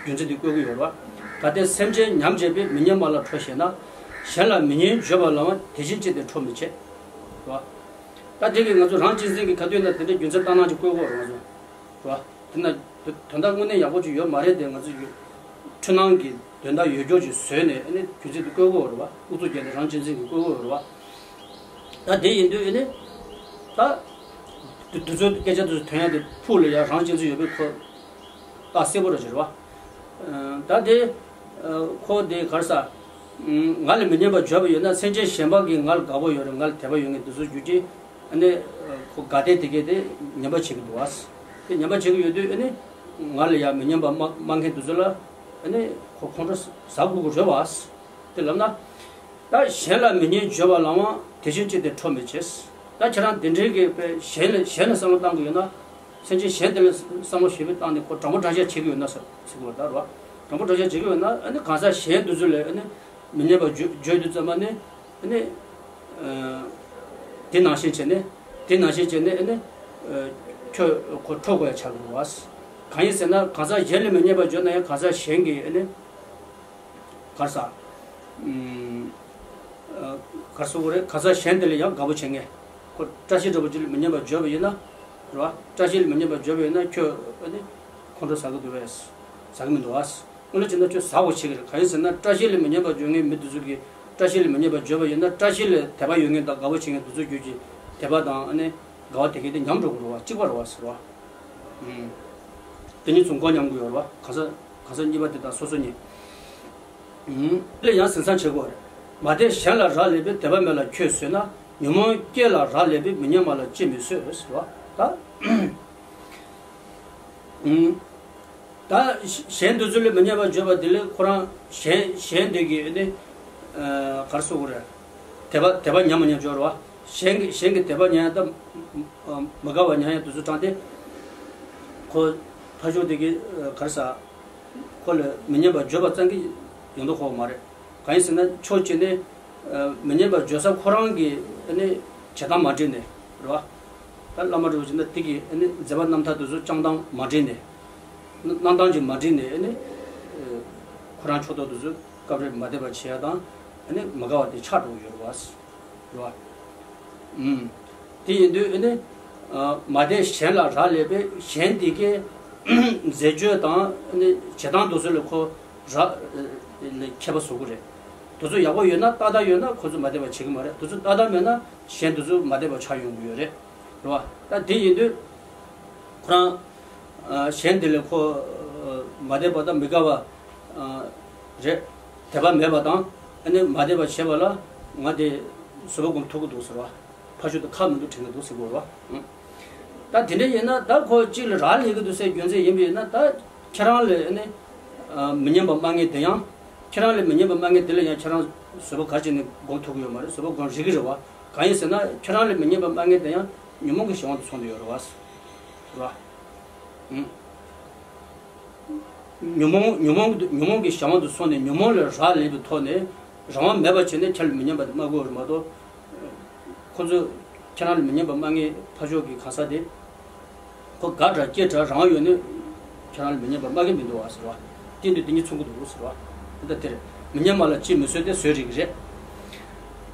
རྒྱུ་མཚན་དེ་བཀོད་ཀྱི་ཡོད་རེད་བ། གལ་ཏེ་སེམས་ཅན་ཉམས་བྱས་པས་མི་སྙན་པ་ལ་ཁྲོ་ཞེ་ན། གཞན་ལ་མི་སྙན་བརྗོད་པ་ལའང་དེ་བཞིན་ཅི་སྟེ་ཁྲོ་མི་བྱེད། རེད་བ། ད་དེ་གིས་ང་ཚོ་རང་གཅེས་འཛིན་གྱི་ཁ་ཐུག་ན་དེ་འདྲའི་རྒྱུ་མཚན་ལྟར་སྣང་ཅིག་བཀོད་དགོས་རེད་ང་ཚོ། རེད་བ། དེ་ན་དོན་དག་དངོས་གནས་ཡག་པོ་ཅིག་ཡོད་མ་རེད་དེ། ང་ཚོ་ཡོད། འཁྲུལ་སྣང་གི་དོན་དག་ཡོད་རྒྱུ་ཅིག་བཟོས་ནས་ཨ་ནི་རྒྱུ་མཚན་དེ་བཀོད་དགོས་རེད་བ། ཨུ་ཚུགས་བརྒྱབ་ནས་རང་གཅེས་འཛིན་གྱིས་བཀོད་དགོས་རེད་བ། ད་དེ་ཡིན་དུས་ཨ་ནི། ད། དུ་དུས་ཚོད་སྐད་ཆ་དུས་ཚོད་ཐོན་ཡ་དེ་ཕུགས་ལ་ཡ་རང་གཅེས་འཛིན་ཡོད་པའི་ཁོ། རྟགས་གསལ་པོ་རེད་བ། ད་དེ། ཁོ་དེ་ག་རེ་ཟ། ང་ལ་མི་སྙན་པ་བརྗོད་པ་ཡོད་ན་སེམས་ཅན་གཞན་པ་གིས་ང་ལ་དགའ་པོ་ཡོད་རེད། ང་ལ་དད་པ་ཡོད་མཁན་དེ་ཚོ་རྒྱུད་ཀྱིས། ཨ་ནི། ཁོ་དགའ་དད་དེ་གས་དེ་ཉམས་པ་བྱེད་ཀྱི་འདུག་བ། དེ་ཉམས་པ་བྱེད་ཀྱི་ཡོད་དུས་ཨ་ནི། ང་ལ་ཡང་མི་སྙན་པ་སྨྲ་སྨྲ་མཁན་དེ་ཚོ་ལ། ཨ་ནི། ཁོ་ཁོང་ཁྲོ་ཟ་དགོས་ཀྱི་རེད་བ། དེ་ལབ་ན། ད་གཞན་ལ་མི་སྙན་བརྗོད་པ་ལའང་དེ་བཞིན་ཅི་སྟེ་ཁྲོ་མི་བྱེད། ད་ཁྱེད་རང་དེ་འདྲའི་གི་དཔེ་གཞན་ལ་གཞན་ལ་བསམ་བློ་བཏང་གི་ཡོད་ན། སེམས་ཅན་གཞན་དེ་ལ་བསམ་བློ་ཞེ་པོ་བཏང་ནས་ཁོ་དྲང་པོ་དྲང་བཞག་བྱེད་ཀྱི་ཡོད་ན་ཟེར་ཟེར་གི་ཡོད་ད་རེད་བ། དྲང་པོ་དྲང་བཞག་བྱེད་ཀྱི་ཡོད་ན་ཨ་ནི་གང་ཟག་གཞན་དེ་ཚོ་ལ་ཨ་ནི་མི་སྙན་པ་བརྗོད་བརྗོད་དུས་ཙམ་པ་ནི་ཨ་ནི། དེ་ནང་བཞིན་བྱས་ནས་དེ་ནང་བཞིན་བྱས་ནས་ཨ་ནི། ཁྱོད་ཁོ་ཁྲོ་དགོས་ཡ་ཆགས་ཀྱི་རེད་བ། གང་ཡིན་ཟེར་ན་གང་ཟག་གཞན་ལ་མི་སྙན་པ་བརྗོད་ན་ཡང་གང་ཟག་གཞན་གྱིས་ཨ་ནི། གར་ས། ཨུམ། ཨ། གར་སོ་གོ་རེད། གར་ས་གཞན་དེ་ལ་ཡང་དགའ་པོ་བྱེད་ངེས། ཁོ་བཀྲ་ཤིས་འདྲ་པོ་ཅིག་ལ་མི་སྙན་པ་བརྗོད་པ་ཡིན་ན། རེད་བ། བཀྲ་ཤིས་ལ་མི་སྙན་པ་བརྗོད་པ་ཡིན་ན་ཁྱོད་ཨ་ནི་ཁོང་ཁྲོ་ཟ་གི་འདུག་བས། ཟ་གི་མི་འདུག་བ། དངོས་གནས་བྱས་ན་ཁྱོད་ཟ་དགོས་བྱེད་ཀྱི་རེད། གང་ཡིན་ཟེར་ན་བཀྲ་ཤིས་ལ་མི་སྙན་པ་བརྗོད་མཁན་མི་དེ་ཚོ་གིས་བཀྲ་ཤིས་ལ་མི་སྙན་པ་བརྗོད་པ་ཡིན་ན་བཀྲ་ཤིས་ལ་དད་པ་ཡོད་མཁན་དང་དགའ་པོ་བྱེད་མཁན་དེ་ཚོ་རྒྱུད་ཀྱི་དད་པ་དང་ཨ་ནི་དགའ་བ་དེ་གས་དེ་ཉམས་འགྲོ་གི་རེད་བ། གཅིག་པ་རེད་བ་ཟེར་བ། ཨུམ། དེ་གཉིས་ཚོ་མགོ་མཉམ་གི་ཡོད་རེད་བ། གང་ཟག་གང་ཟག་གཉིས་པ་དེ་དང་སོ་སོ་གཉིས། ཨུམ། ལས་ཡང་ཟིན་སང་བྱེད་དགོས་རེད། མ་དད་གཞན་ལ་རག་ལས་པས་དད་པ་མེད་ལ་ཁྱོད་བཟོད་ན། ཉོན་མོངས་སྐྱེས་ལ་རག་ལས་པས་མི་སྙན་པ་ལ་ཅི་མི་བཟོད་ཟེར་བ། ད། ཨུམ། ད་གཞན་དེ་ཚོ་ལ་མི་སྙན་པ་བརྗོད་པ་དེ་ལས་ཁོ་རང་གཞན་གཞན་དེ་གིས་ནི། ག་རེ་ཟེར་དགོས་རེད། དད་པ་དད་པ་ཉམས་མ་ཉམས་སྦྱོར་བ། གཞན་གྱི་གཞན་གྱི་དད་པ་ཉམས་ཡ་ད། མི་དགའ་བ་ཉམས་ཡ་དེ་ཚོ་དྲངས་ཏེ། ཁོ་ཕ་ཆུང་དེ་གིས་ག་རེ་ཟ། ཁོ་ལ་མི་སྙན་པ་བརྗོད་པ་ཙམ་གྱིས་ཡོང་དོ་ཁོ་མ་རེད། གང་ཡིན་ཟེར་ན་ཕྱོགས་གཅིག་ནས། མི་སྙན་པ་བརྗོད་ས་ཁོ་རང་གི་ནི་བྱེད་སྟངས་མ་འགྲིག་ནས་རེད་བ། ད་བླ་མ་འདྲ་བོ་ཅིག་ན་དེ་གི་ནི་མཛད་པ་རྣམ་ཐར་དེ་ཚོ་བཅངས་སྟངས་མ་འགྲིག་ནས། གནང་སྟངས་ཀྱི་མ་འགྲིག་ནས་ནི། ཁོ་རང་ཕྱོགས་གཏོགས་དེ་ཚོ་སྐབས་རེ་མ་བདེ་བ་བྱེད་ཡ་དང་ནི་མི་དགའ་བ་དེ་ཆགས་འགྲོ་གི་ཡོད་རེད་བ། རེད་བ། ཨུམ། དེ་ཡིན་དུས་ཨ་ནི། མ་དད་གཞན་ལ་རག་ལས་པས་གཞན་དེ་གའི་མཛད་སྤྱོད་དང་ཨ་ནི་བྱེད་སྟངས་དེ་ཚོ་ལ་ཁོ་རག་ལས་ཁྱད་པར་བཟོ་གི་རེད། དེ་ཚོ་ཡག་པོ་ཡོད་ན་ཏག་ཏག་ཡོད་ན་ཁོ་ཚོ་མ་དད་པ་བྱེད་ཀྱི་མ་རེད། དེ་ཚོ་ཏག་ཏག་མེད་ན་གཞན་དེ་ཚོ་མ་དད་པ་ཆགས་ཡོང་གི་ཡོད་རེད། རེད་བ། ད་དེ་ཡིན་དུས་ཁོ་རང་། གཞན་དེ་ལ་ཁོ་མ་དད་པ་དང་མི་དགའ་བ་རེད། དད་པ་མེད་པ་དང་ ཨ་ནི་མ་བསྡད་པ་བྱས་པ་ལ་ང་དེ་བཟོད་པ་སྒོམ་ཐུབ་ཀྱི་འདུག་ཟེར་བ། ཕ་ཤུལ་དུ་ཁ་མི་འདུག་དྲན་གྱི་འདུག་ཟེར་གོ་ར། ད་དེ་འདྲ་ཡིན་ན་ད་ཁོ་གཅིག་ལ་རག་ལས་ཀྱི་འདུག་ཟེར་རྒྱུ་མཚན་ཡིན་པ་ཡིན་ན། ད་ཁྱེད་རང་ལ་ཨ་ནི་མི་སྙན་པ་སྨྲ་མཁན་དེ་ཡང་། ཁྱེད་རང་ལ་མི་སྙན་པ་སྨྲ་མཁན་དེ་ལ་ཡང་ཁྱེད་རང་བཟོད་པ་ག་རེ་བྱས་ནས་སྒོམ་ཐུབ་ཀྱི་ཡོད་མ་རེད། བཟོད་པ་སྒོམ་རིགས་ཀྱི་རེད་བ། གང་ཡིན་ཟེར་ན་ཁྱེད་རང་ལ་མི་སྙན་པ་སྨྲ་མཁན་དེ་ཡང་ཉོན་མོངས་ཀྱི་གཞན་དབང་དུ་སོང་བསྡད་ཡོད་རེད་བ། རེད་བ། ཨང་། ཉོན་མོངས་ཉོན་མོངས་ཉོན་མོངས་ཀྱི་གཞན་དབང་དུ་སོང་ནས་ཉོན་མོངས་ལས་རག་ལས་པའི་ཐོག་ནས་རང་དབང་མེད་པ་བྱས་ནས་ཁྱེད་ལ་མི་སྙན་པ་དེ་སྨྲ་དགོས་རེད་མ་གཏོགས། ཁོ་ཚོས་ཁྱེད་རང་ལ་མི་སྙན་པ་སྨྲ་མཁན་ཕ་ཤུལ་གྱི་གང་ཟག་དེ། ཁོ་དགའ་དྲགས་སྐྱིད་དྲགས་རང་དབང་ཡོད་ནས་ཁྱེད་རང་ལ་མི་སྙན་པ་སྨྲ་གི་མི་འདུག་བ་ཟེར་བ། སྟེང་དུ་དེ་གཉིས་མཚུངས་ཀྱི་འདུག་ཟེར་བ། ད་དེར་མི་སྙན་མ་ལ་ཅིས་མི་བཟོད་དེ་བཟོད་རིགས་རེད།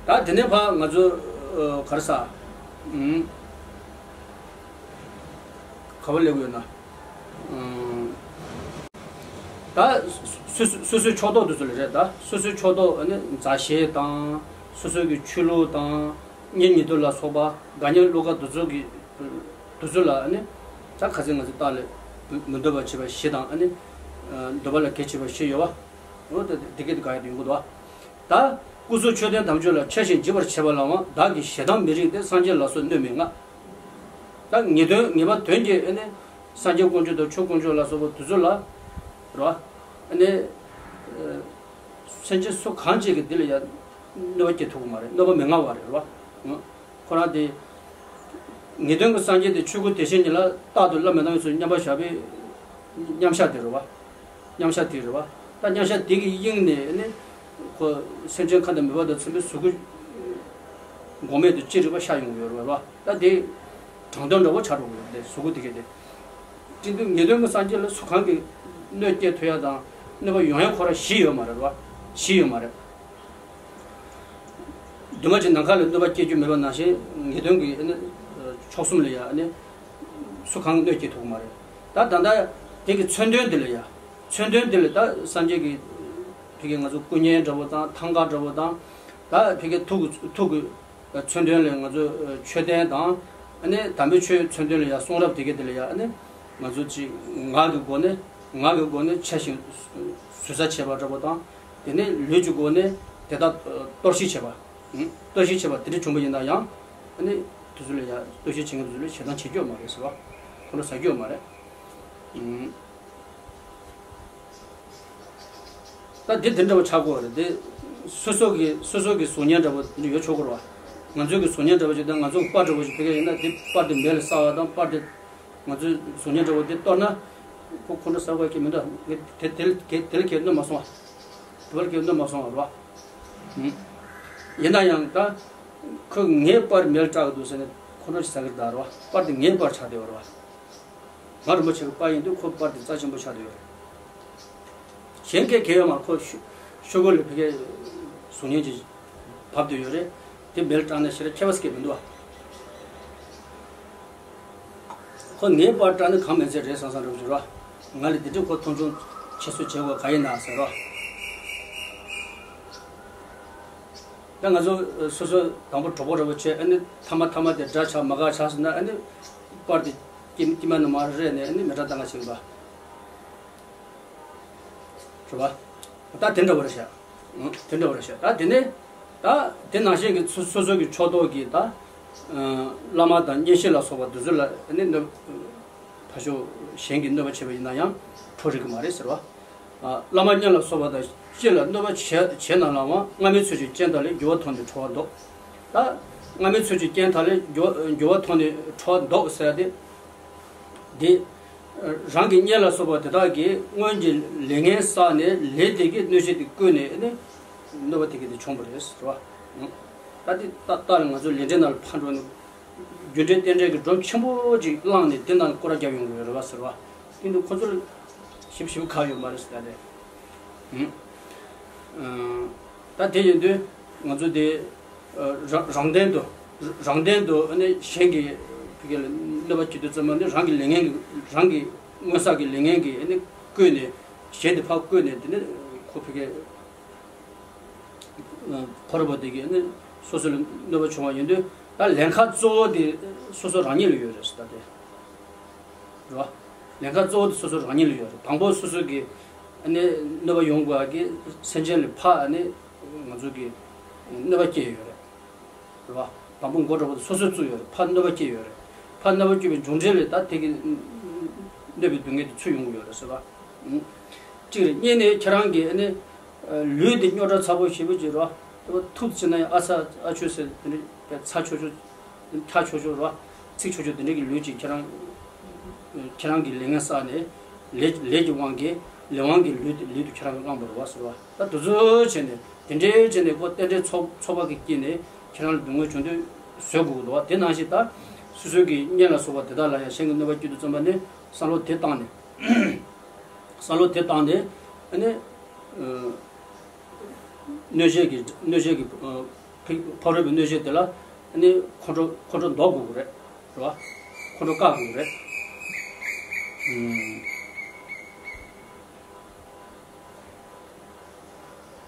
ད་དེ་ནས་ཕར་ང་ཚོ་ཨ་ག་རེ་ཟ། ཨང་། ག་པར་སླེབས་ཡོད་ན། ཨང་། ད་སོ་སོ་སོ་སོའི་ཕྱོགས་གཏོགས་དེ་ཚོ་ལ་རེད། ད་སོ་སོའི་ཕྱོགས་གཏོགས་ཨ་ནི་མཛའ་བཤེས་དང་། སོ་སོའི་གི་ཆོས་ལུགས་དང་། གཉེན་ཉེ་དུ་ལ་སོགས་པ། དགའ་ཉེ་བློ་དགའ་དེ་ཚོ་གི་དེ་ཚོ་ལ་ཨ་ནི། ད་ཁ་སང་ང་ཚོ་བདག་ལ་མི་འདོད་པ་བྱེད་པ་བཞི་དང་། ཨ་ནི་འདོད་པ་ལ་གེགས་བྱེད་པ་བཞི་ཡོད་བ། འོ་ད་དེ་སྐད་དུ་ག་ཡ་དེ་ཡོང་གི་འདུག་བ། ད་སྐུ་གཟུགས་མཆོད་རྟེན་དམ་ཆོས་ལ་ཆགས་ཤིང་འཇིགས་པར་བྱེད་པ་ལའང་། བདག་གིས་ཞེ་སྡང་མི་རིགས་ཏེ། སངས་རྒྱས་ལ་སོགས་གནོད་མི་མངའ། ད་ངེས་དོན་ངེས་པ་དོན་གྱི་ཨ་ནི་སངས་རྒྱས་དཀོན་མཆོག་དང་ཆོས་དཀོན་མཆོག་ལ་སོགས་པ་དེ་ཚོ་ལ་རེད་བ། ཨ་ནི་ཨ་སེམས་ཅན་སུ་གང་ཅིག་གིས་དེ་ལ་ཡ་གནོད་པ་སྐྱེལ་ཐུབ་ཀྱི་མ་རེད། གནོད་པ་མི་མངའ་བ་རེད་བ། ཁོ་རང་དེ་ངེས་དོན་གྱི་སངས་རྒྱས་དེ་ཆོས་སྐུ་དེ་བཞིན་ཉིད་ལ་རྟག་ཏུ་བླ་མེད་སྣང་བས་སུ་མཉམ་པར་བཞག་པའི་མཉམ་བཞག་དེ་རེད་བ། མཉམ་བཞག་དེ་རེད་བ། ད་མཉམ་བཞག་དེ་གི་དབྱིངས་ནས་ནི་ཁོ་སེམས་ཅན་ཁམས་དང་མོས་པ་དང་འཚམ་པའི་གཟུགས་སྐུ་འགོག་མེད་དུ་ཅི་རིགས་པ་ཤར་ཡོང་གི་ཡོད་རེད་བ། ད་དེ་དྲང་དོན་འདྲ་བོ་ཆགས་འགྲོ་གི་ཡོད་རེད། གཟུགས་སྐུ་དེ་གས་དེ། སྤྱི་མཐུན་ངེས་དོན་གྱི་སངས་རྒྱས་ལ་སུ་གང་གིས་གནོད་སྐྱེལ་ཐུབ་ཡ་དང་གནོད་པ་ཡོང་ཡ་ཁོ་རང་གཞི་ཡོད་མ་རེད་བ། གཞི་ཡོད་མ་རེད། འདུས་མ་བྱས་ནམ་མཁའ་ལ་གནོད་པ་སྐྱེལ་རྒྱུ་མེད་པ་ནང་བཞིན་ངེས་དོན་གྱི་ཨ་ནི་མཆོག་གསུམ་ལ་ཡ་ཨ་ནི་སུ་གང་གནོད་སྐྱེལ་ཐུབ་ཀྱི་མ་རེད། ད་ད་ལྟ་དེ་གི་མཚོན་དོན་དེ་ལ་ཡ། མཚོན་དོན་དེ་ལ་ད་སངས་རྒྱས་ཀྱི་ཕ་གི་ང་ཚོ་སྐུ་བརྙན་འདྲ་བོ་དང་ཐང་ག་འདྲ་བོ་དང་། ད་ཕ་གི་ཐུགས་ཀྱི་ཐུགས་ཀྱི་མཚོན་དོན་ལ་ང་ཚོ་མཆོད་རྟེན་དང་། ཨ་ནི་དམ་པའི་ཆོས་མཚོན་དོན་ལ་ཡ་གསུང་རབ་དེ་གི་དེ་ལ་ཡ་ཨ་ནི་ང་ཚོ་ཅིག་ངག་གི་སྒོ་ནས་ངག་གི་སྒོ་ནས་འཆད་ཅིང་ཟུར་ཟ་བྱེད་པ་འདྲ་བོ་དང་། དེ་ནས་ལུས་ཀྱི་སྒོ་ནས་དེ་དག་གཏོར་བཤིག་བྱེད་པ། ཨང་། གཏོར་བཤིག་བྱེད་པ་དེ་འདྲ་བྱུང་བ་ཡིན་ན་ཡང་། ཨ་ནི་དེ་ཚོ་ལ་ཡང་གཏོར་བཤིག་བྱེད་མཁན་དེ་ཚོ་ལ་ཞེ་སྡང་བྱེད་རྒྱུ་ཡོད་མ་རེད་ཟེར་བ། ཁོ་རང་ཟ་རྒྱུ་ཡོད་མ་རེད། ཨང་། ད་འདི་དེ་འདྲ་བོ་ཆགས་དགོས་རེད་དེ། སོ་སོ་གི་སོ་སོ་གི་གཟུགས་བརྙན་འདྲ་བོ་དེ་འདྲ་ཡོད་ཆོག་གི་རེད་བ། ང་ཚོ་གི་གཟུགས་བརྙན་འདྲ་བོ་ཞིག་དང་ང་ཚོ་གི་པར་འདྲ་བོ་ཞིག་ཕ་གི་ཡིན་ན། དེ་པར་དེ་མེ་ལ་ས་བ་དང་པར་དེ། ང་ཚོའི་གཟུགས་བརྙན་འདྲ་བོ་དེ་གཏོར་ན། ཁོ་ཁོ་འདྲ་ཟ་དགོས་ཀྱི་མི་འདུག་ངས་དེ་དེ་དེ་དེ་ལ་ཁྱེད་གནོད་མ་སོང་བ། དེ་བ་ལ་ཁྱེད་གནོད་མ་སོང་བ་རེད་བ། ཨུམ། ཡིན་ན་ཡང་ད། ཁོས་ངའི་པར་མེ་ལ་སྲེག་གི་འདུག་ཟེར་ནས་ཁོ་འདྲ་ཞིག་ཟ་གི་རེད་ད་རེད་བ། པར་དེ་ངའི་པར་ཆགས་བསྡད་ཡོད་རེད་བ། ང་རིན་པོ་ཆེ་གི་པར་ཡིན་དུས་ཁོའི་པར་དེ་རྩ་ཆེན་པོ་ཆགས་བསྡད་ཡོད་རེད། གཞན་གྱིས་གལ་ཡོད་མ་རེད། ཁོ་ཤོ་ཤོག་གུ་ལ་ཕ་གིའི་གཟུགས་བརྙན་ཅིག་བབས་བསྡད་ཡོད་རེད། དེ་མེ་ལ་སྲེག་ན་ཞེ་དྲག་ཁྱད་པར་ཟེར་གྱི་མི་འདུག་བ། ཁོ་ངའི་པར་སྲེག་ན་གང་མེད་ཚད་རེད་བསམ་བསམ་འདྲ་བོ་ཞིག་རེད་བ། ང་ལ་དེ་འདྲའི་ཁོ་མཐོང་ཆུང་ཆེ་བཟོ་བྱེད་དགོས་ག་ཡིན་ན་ཟེར་རོ། ད་ང་ཚོ་སོ་སོ་དང་པོ་གྲོགས་པོ་འདྲ་བོ་བྱས། ཨ་ནི་མཐའ་མ་མཐའ་མ་དེ་དགྲ་ཆགས་མ་དགའ་ཆགས་ཟེར་ན། ཨ་ནི་པར་དེ་དཀྱིལ་དཀྱིལ་མ་ནས་མར་རེག་ནས་ཨ་ནི་མེ་སྲེག་བཏང་ག་བྱེད་པ་རེད་བ། ད་དེ་འདྲ་བོ་རེད་ཤག་ཨང་། དེ་འདྲ་བོ་རེད་ཤག་ད་དེ་ནས་ད་དེ་ནང་བཞིན་གྱི་སོ་སོ་སོ་གི་ཕྱོགས་གཏོགས་ཀྱི་ད་བླ་མ་དང་གཉེན་བཤེས་ལ་སོགས་པ་དེ་ཚོ་ལ་ཨ་ནི་གནོད་ཕ་ཤུལ་གཞན་གྱིས་གནོད་པ་བྱས་པ་ཡིན་ན་ཡང་ཁྲོ་རིགས་ཀྱི་མ་རེད་ཟེར་བ། བླ་མ་གཉེན་ལ་སོགས་པ་དང་སྤྱི་ལ་གནོད་པ་བྱས་བྱས་ན་ལའང་སྔ་མའི་ཚུལ་གྱི་རྐྱེན་དག་ལས་འགྱུར་བ་ཐོགས་ནས་ཁྲོ་བ་བཟློག་ད་སྔ་མའི་ཚུལ་གྱི་རྐྱེན་དག་ལས་འགྱུར་འགྱུར་བ་ཐོགས་ནས་ཁྲོ་བ་བཟློག་ཟེར་ཏེ། འདི། རང་གི་གཉེན་ལ་སོགས་པ་དེ་དག་གིས་སྔོན་གྱི་ལས་ངན་བསགས་ནས་ལས་དེ་གིས་གནོད་བྱེད་དེ་བསྐུལ་ནས་ནི། གནོད་པ་དེ་གིས་དེ་བྱུང་བ་རེད་ཟེར་བ། ད་འདི་ལྟ་ལྟ་ལ་ང་ཚོ་ལས་འབྲས་ནང་ལ་ཕར་འགྲོ་ནས། རྒྱུ་འབྲས་རྟེན་འབྲེལ་གྱི་སྒྲོམ་ཆེན་པོ་ཅིག་བསླངས་ནས་དེ་ནང་ལ་སྐོར་ར་རྒྱབ་ཡོང་གི་ཡོད་རེད་བ་ཟེར་བ། ཀིན་ཏུ་ཁོ་ཚོར་ཞིབ་ཞིབ་ག་ཡོད་མ་རེད་ཟེར་ད་དེ། ད་དེ་ཡིན་དུས་ང་ཚོ་དེ་རང་རང་བདེན་དུ་རང་བདེན་དུ་ཨ་ནི་གཞན་གྱི་ཕ་གི་ལ་གནོད་པ་བྱེད་དུས་ཙམ་པ་ནི་རང་གི་ལས་ངན་གྱི་རང་གི་སྔོན་བསགས་ཀྱི་ལས་ངན་གྱིས་ཨ་ནི་བསྐུལ་ནས་གཞན་དེ་ཕར་བསྐུལ་ནས་དེ་ནི་ཁོ་ཕ་གི་ཕ་རོལ་པོ་དེ་གིས་ཨ་ནི་སོ་སོ་ལ་གནོད་པ་བྱུང་བ་ཡིན་དུས། ད་ལན་ཁག་གཙོ་བོ་དེ་སོ་སོ་རང་ཉིད་ལ་ཡོད་རེད་ཟེར་ད་དེ། རེད་བ། ལན་ཁག་གཙོ་བོ་དེ་སོ་སོ་རང་ཉིད་ལ་ཡོད་རེད། དང་པོ་སོ་སོ་གི་ཨ་ནི་གནོད་པ་ཡོང་དགོས་ཀྱི་སེམས་ཅན་ལ་ཕར་ཨ་ནི་ ང་ཚོ་གི་གནོད་པ་སྐྱེལ་ཡོད་རེད། རེད་བ། དང་པོ་མགོ་འདྲ་པོ་དེ་སོ་སོས་བཙུགས་ཡོད་རེད། ཕར་གནོད་པ་སྐྱེལ་ཡོད་རེད། ཕར་གནོད་པ་སྐྱེལ་བའི་མཇུག་འབྲས་ལ་ད་དེ་གི་གནོད་པའི་སྡུག་བསྔལ་དེ་ཚུར་ཡོང་གི་ཡོད་རེད་ཟེར་བ། གཅིག་རེད། གཉིས་ནས་ཁྱེད་རང་གི་ཨ་ནི་ལུས་དེ་རྙོག་དྲ་ཚ་པོ་ཞེ་པོ་ཅིག་རེད་བ། དེ་བ་ཐུག་ཕྱིན་ན་ཡང་ཨ་ཚ་ཨ་ཆོས་ཟེར་དེ་འདྲ་ཚ་ཆོག་ཆོག་ཁྲག་ཆོག་ཆོག་རེད་བ། ཚིག་ཆོག་ཆོག་དེ་འདྲ་གི་ལུས་ཅིག་ཁྱེད་རང་ཁྱེད་རང་གི་ལས་ངན་བསགས་ནས་ལས་ལས་ཀྱི་དབང་གིས་ལས་དབང་གིས་ལུས་དེ་ལུས་དེ་ཁྱེད་རང་གིས་བླངས་པ་རེད་བ་ཟེར་བ། ད་དེ་ཚོ་བྱས་ནས་དེ་འདྲའི་བྱས་ནས་ཁོ་རྟེན་འབྲེལ་ཚོགས་ཚོགས་པ་གི་དཀྱིལ་ནས་ཁྱེད་རང་ལ་སྡུག་བསྔལ་བྱུང་དུས་བཟོད་དགོས་ཀྱི་འདུག་བ། དེ་ནང་བཞིན་ད་སོ་སོའི་གི་གཉེན་ལ་སོགས་པ་དེ་དག་ལ་ཡང་གཞན་གྱི་གནོད་པ་བསྐྱལ་དུས་ཙམ་པ་ནས་བསམ་བློ་དེ་བཏང་ནས་བསམ་བློ་དེ་བཏང་ནས་ཨ་ནི་གནོད་བྱེད་ཀྱི་གནོད་བྱེད་ཀྱི་ཕ་རོལ་པོའི་གནོད་བྱེད་དེ་ལ་ཨ་ནི་ཁོང་ཁྲོ་ཁོང་ཁྲོ་ཟློག་དགོས་ཀྱི་རེད། རེད་བ། ཁོང་ཁྲོ་བཀག་དགོས་ཀྱི་རེད།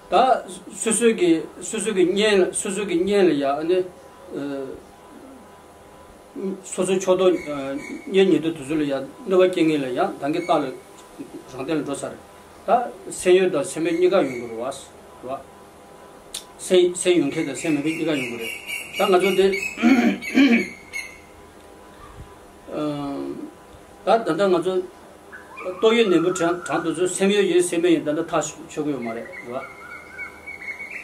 ད་སོ་སོའི་གི་སོ་སོའི་གི་གཉེན་ལ་སོ་སོའི་གི་གཉེན་ལ་ཡ་ཨ་ནི་སོ་སོའི་ཕྱོགས་གཏོགས་གཉེན་ཉེ་དུ་དེ་ཚོ་ལ་ཡ་གནོད་པ་སྐྱེལ་མཁན་ལ་ཡ་ད་གིན་རྟགས་ལ་རང་སྟེང་ལ་འགྲོ་ཚར། ད་སེམས་ཡོད་དང་སེམས་མེད་གཉིས་ཀ་ཡོང་གི་རེད་བ། རེད་བ། སེམས་སེམས་ཡོད་མཁན་དང་སེམས་མེད་མཁན་གཉིས་ཀ་ཡོང་གི་རེད། ད་ང་ཚོ་འདི་ད་ད་ལྟ་ང་ཚོ་ཏོག་དབྱིབས་ནད་འབུ་གྲངས་གྲངས་དེ་ཚོ་སེམས་ཡོད་ཡིན་སེམས་མེད་ཡིན་ད་ལྟ་ཐག་ཆོད་ཀྱི་ཡོད་མ་རེད། རེད་བ།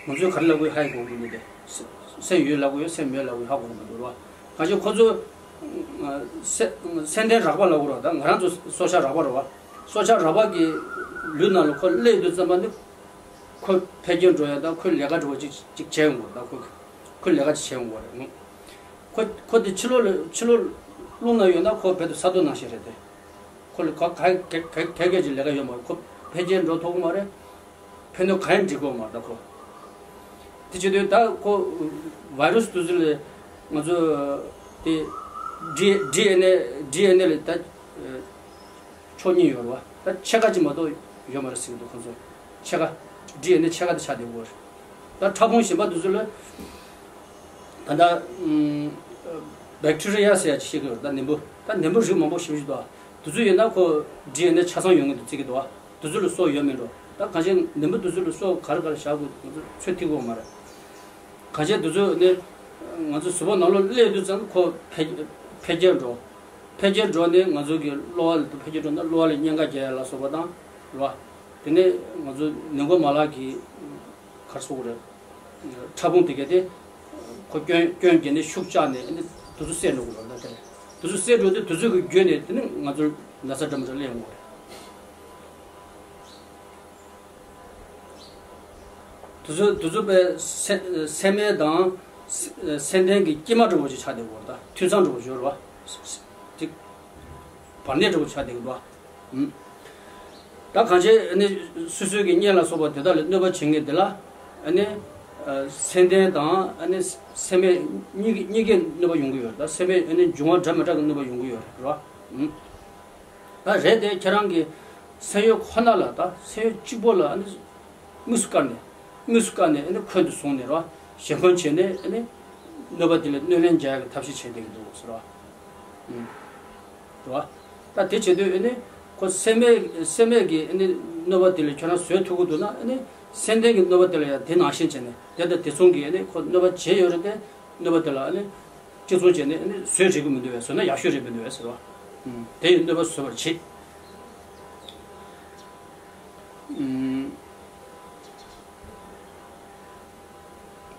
ང་ཚོས་ག་རེ་ལབ་དགོས་ཧ་ཡང་གོ་གི་མི་འདུག་སེམས་ཡོད་ལབ་དགོས་ཡོད། སེམས་མེད་ལབ་དགོས་ཧ་གོ་གི་མི་འདུག་རེད་བ། གང་ཅི་ཁོ་ཚོ་སེ་སེམས་ལྡན་རགས་པ་ལབ་དགོས་རེད་བ། ད་ང་རང་ཚོ་སྲོག་ཆགས་རགས་པ་རེད་བ། སྲོག་ཆགས་རགས་པ་གི་ལུས་ནང་ལ་ཁོ་སླེབས་དུས་ཙམ་པ་འདི་ཁོ་འཕེལ་རྒྱས་འགྲོ་ཡ་ད་ཁོས་ལས་ཀ་འགྲོ་བ་ཅིག་ཅིག་བྱས་ཡོང་གི་རེད། ད་ཁོ་ཁོས་ལས་ཀ་ཅིག་བྱས་ཡོང་གི་རེད། ཁོ་ཁོ་དེ་ཕྱི་ལོགས་ལ་ཕྱི་ལོགས་རླུང་ན་ཡོད་ན་ཁོ་བོད་དུ་ས་རྡོ་ནང་བཞིན་རེད་དེ། ཁོ་ལ་ག་ག་ག་ག་ག་ག་ཅིག་ལས་ཀ་ཡོད་མ་རེད། ཁོ་འཕེལ་རྒྱས་འགྲོ་ཐུབ་ཀྱི་མ་རེད། ཕན་ནུས་གང་ཡང་འགྲིག་གི་མ་རེད། ད་ཁོ་དེ་བྱེད་དུས་ད་ཁོ་བྷའི་རུ་སི་དེ་ཚོ་ལ་ང་ཚོ་དེ་ཌི་ཌི་ཨེན་ཨེ་ཌི་ཨེན་ཨེ་ལ་ད་ཕྱོགས་གཉིས་ཡོད་རེད་བ། ད་ཕྱེད་ཀ་ཅིག་མ་གཏོགས་ཡོད་མ་རེད་ཟེར་གྱི་འདུག་ཁོང་ཚོ་ཕྱེད་ཀ་ཌི་ཨེན་ཨེ་ཕྱེད་ཀ་དེ་ཆགས་བསྡད་ཡོད་རེད། ད་ཕྲ་ཕུང་གཞན་པ་དེ་ཚོ་ལ་ད་ལྟ་བེག་ཊི་རི་ཡ་ཟེར་ཡ་ཅིག་བཤད་ཀྱི་ཡོད་རེད། ད་ནད་འབུ་ད་ནད་འབུ་རིགས་མང་པོ་ཞེ་པོ་ཅིག་འདུག་དེ་ཚོ་ཡོད་ན་ཁོ་ཌི་ཨེན་ཨེ་ཆ་ཚང་ཡོང་གི་འདུག་བརྩི་གི་འདུག་དེ་ཚོ་ལ་སྲོག་ཡོད་མེད་འགྲོ། ད་གང་ཅི་ནད་འབུ་དེ་ཚོ་ལ་སྲོག་ག་རེ་ག་རེ་བཞག་དགོས་ང་ཚོ་ཚོད་ཐིག་གོ་མ་རེད། གང་ཅི་དེ་ཚོ་ནི་ང་ཚོ་གཟུགས་པོ་ནང་ལོགས་སླེབས་དུས་ཙམ་ཁོ་འཕེལ་འཕེལ་རྒྱས་འགྲོ། འཕེལ་རྒྱས་འགྲོ་ནས་ང་ཚོ་གི་གློ་བ་ལ་འཕེལ་རྒྱས་འགྲོ་ན་གློ་བ་ལ་གཉན་ཁ་རྒྱག་ཡ་ལ་སོགས་པ་དང་རེད་བ། དེ་ནས་ང་ཚོ་ནད་འགོག་མ་ལག་གི་ག་རེ་ཟེར་དགོས་རེད། ཕྲ་ཕུང་དེ་གས་དེ་ཁོ་སྐྱོན་སྐྱོན་བརྒྱབ་ནས་ཤུགས་བཅག་ནས་ཨ་ནི་དེ་ཚོ་བསད་འགྲོ་དགོས་རེད། ད་དེ་དེ་ཚོ་བསད་འགྲོ་དུས་དེ་ཚོ་གི་བརྒྱུད་ནས་དེ་ནི་ང་ཚོར་ན་ཚ་འདྲ་མི་འདྲ་སླེབས་ཡོང་གི་རེད། དེ་ཚོ་དེ་ཚོ་པའི་སེ་སེམས་མེད་དང་སེ་སེམས་ལྡན་གྱི་དཀྱིལ་མ་འདྲ་བོ་ཅིག་ཆགས་བསྡད་ཡོད་རེད། ད་ཐུན་མཚམས་འདྲ་བོ་ཅིག་ཡོད་རེད་བ། ཅིག་བར་གནས་འདྲ་བོ་ཆགས་བསྡད་ཡོད་རེད་བ། ཨུམ། ད་གང་ཅི་ཨ་ནི་སོ་སོའི་གི་གཉེན་ལ་སོགས་པ་དེ་དག་ལ་གནོད་པ་བྱེད་མཁན་དེ་ལ་ཨ་ནི་སེམས་ལྡན་དང་ཨ་ནི་སེམས་མེད་གཉིས་ཀྱི་གཉིས་ཀའི་གནོད་པ་ཡོང་གི་ཡོད་རེད། ད་སེམས་མེད་ཨ་ནི་འབྱུང་བ་འདྲ་མི་འདྲ་གི་གནོད་པ་ཡོང་གི་ཡོད་རེད་བ། ཨུམ། ད་རེད་དེ་ཁྱེད་རང་གི་སེམས་ཡོད་ཁོ་ན་ལ་ད་སེམས་ཡོད་གཅིག་པོ་ལ་ཨ་ནི་དམིགས་སུ་བཀར་ནས་དམིགས་སུ་བཀར་ནས་ཨ་ནི་འཁོན་དུ་བཟུང་ནས་རོ། ཞེན་འཁོན་བྱས་ནས་ཨ་ནི་གནོད་པ་དེ་ལ་གནོད་ལན་འཇལ་ཡག་གི་ཐབས་ཤེས་བྱས་བསྡད་ཀྱི་འདུག་ཟེར་རོ། ཨུམ། རེད་བ། ད་དེ་བྱེད་དུས་ཨ་ནི་ཁོ་སེམས་མེད་སེམས་མེད་ཀྱི་ཨ་ནི་གནོད་པ་དེ་ལ་ཁྱོད་རང་བཟོད་ཐུབ་ཀྱི་འདུག་ན་ཨ་ནི་སེམས་ལྡན་གྱི་གནོད་པ་དེ་ལ་ཡང་དེ་ནང་བཞིན་བྱས་ནས་དེ་དང་དེ་མཚུངས་ཀྱི་ཨ་ནི་ཁོ་གནོད་པ་བྱས་ཡོད་རེད་དེ། གནོད་པ་དེ་ལ་ཨ་ནི་གཅིག་མཚུངས་བྱས་ནས་ཨ་ནི་བཟོད་རིགས་ཀྱི་མི་འདུག་བས། བཟོད་ན་ཡག་ཤོས་རེད་མི་འདུག་བས་ཟེར་བ། ཨུམ། དེ་ཡི་གནོད་པ་བཟོད་པར་བྱེད། ཨུམ།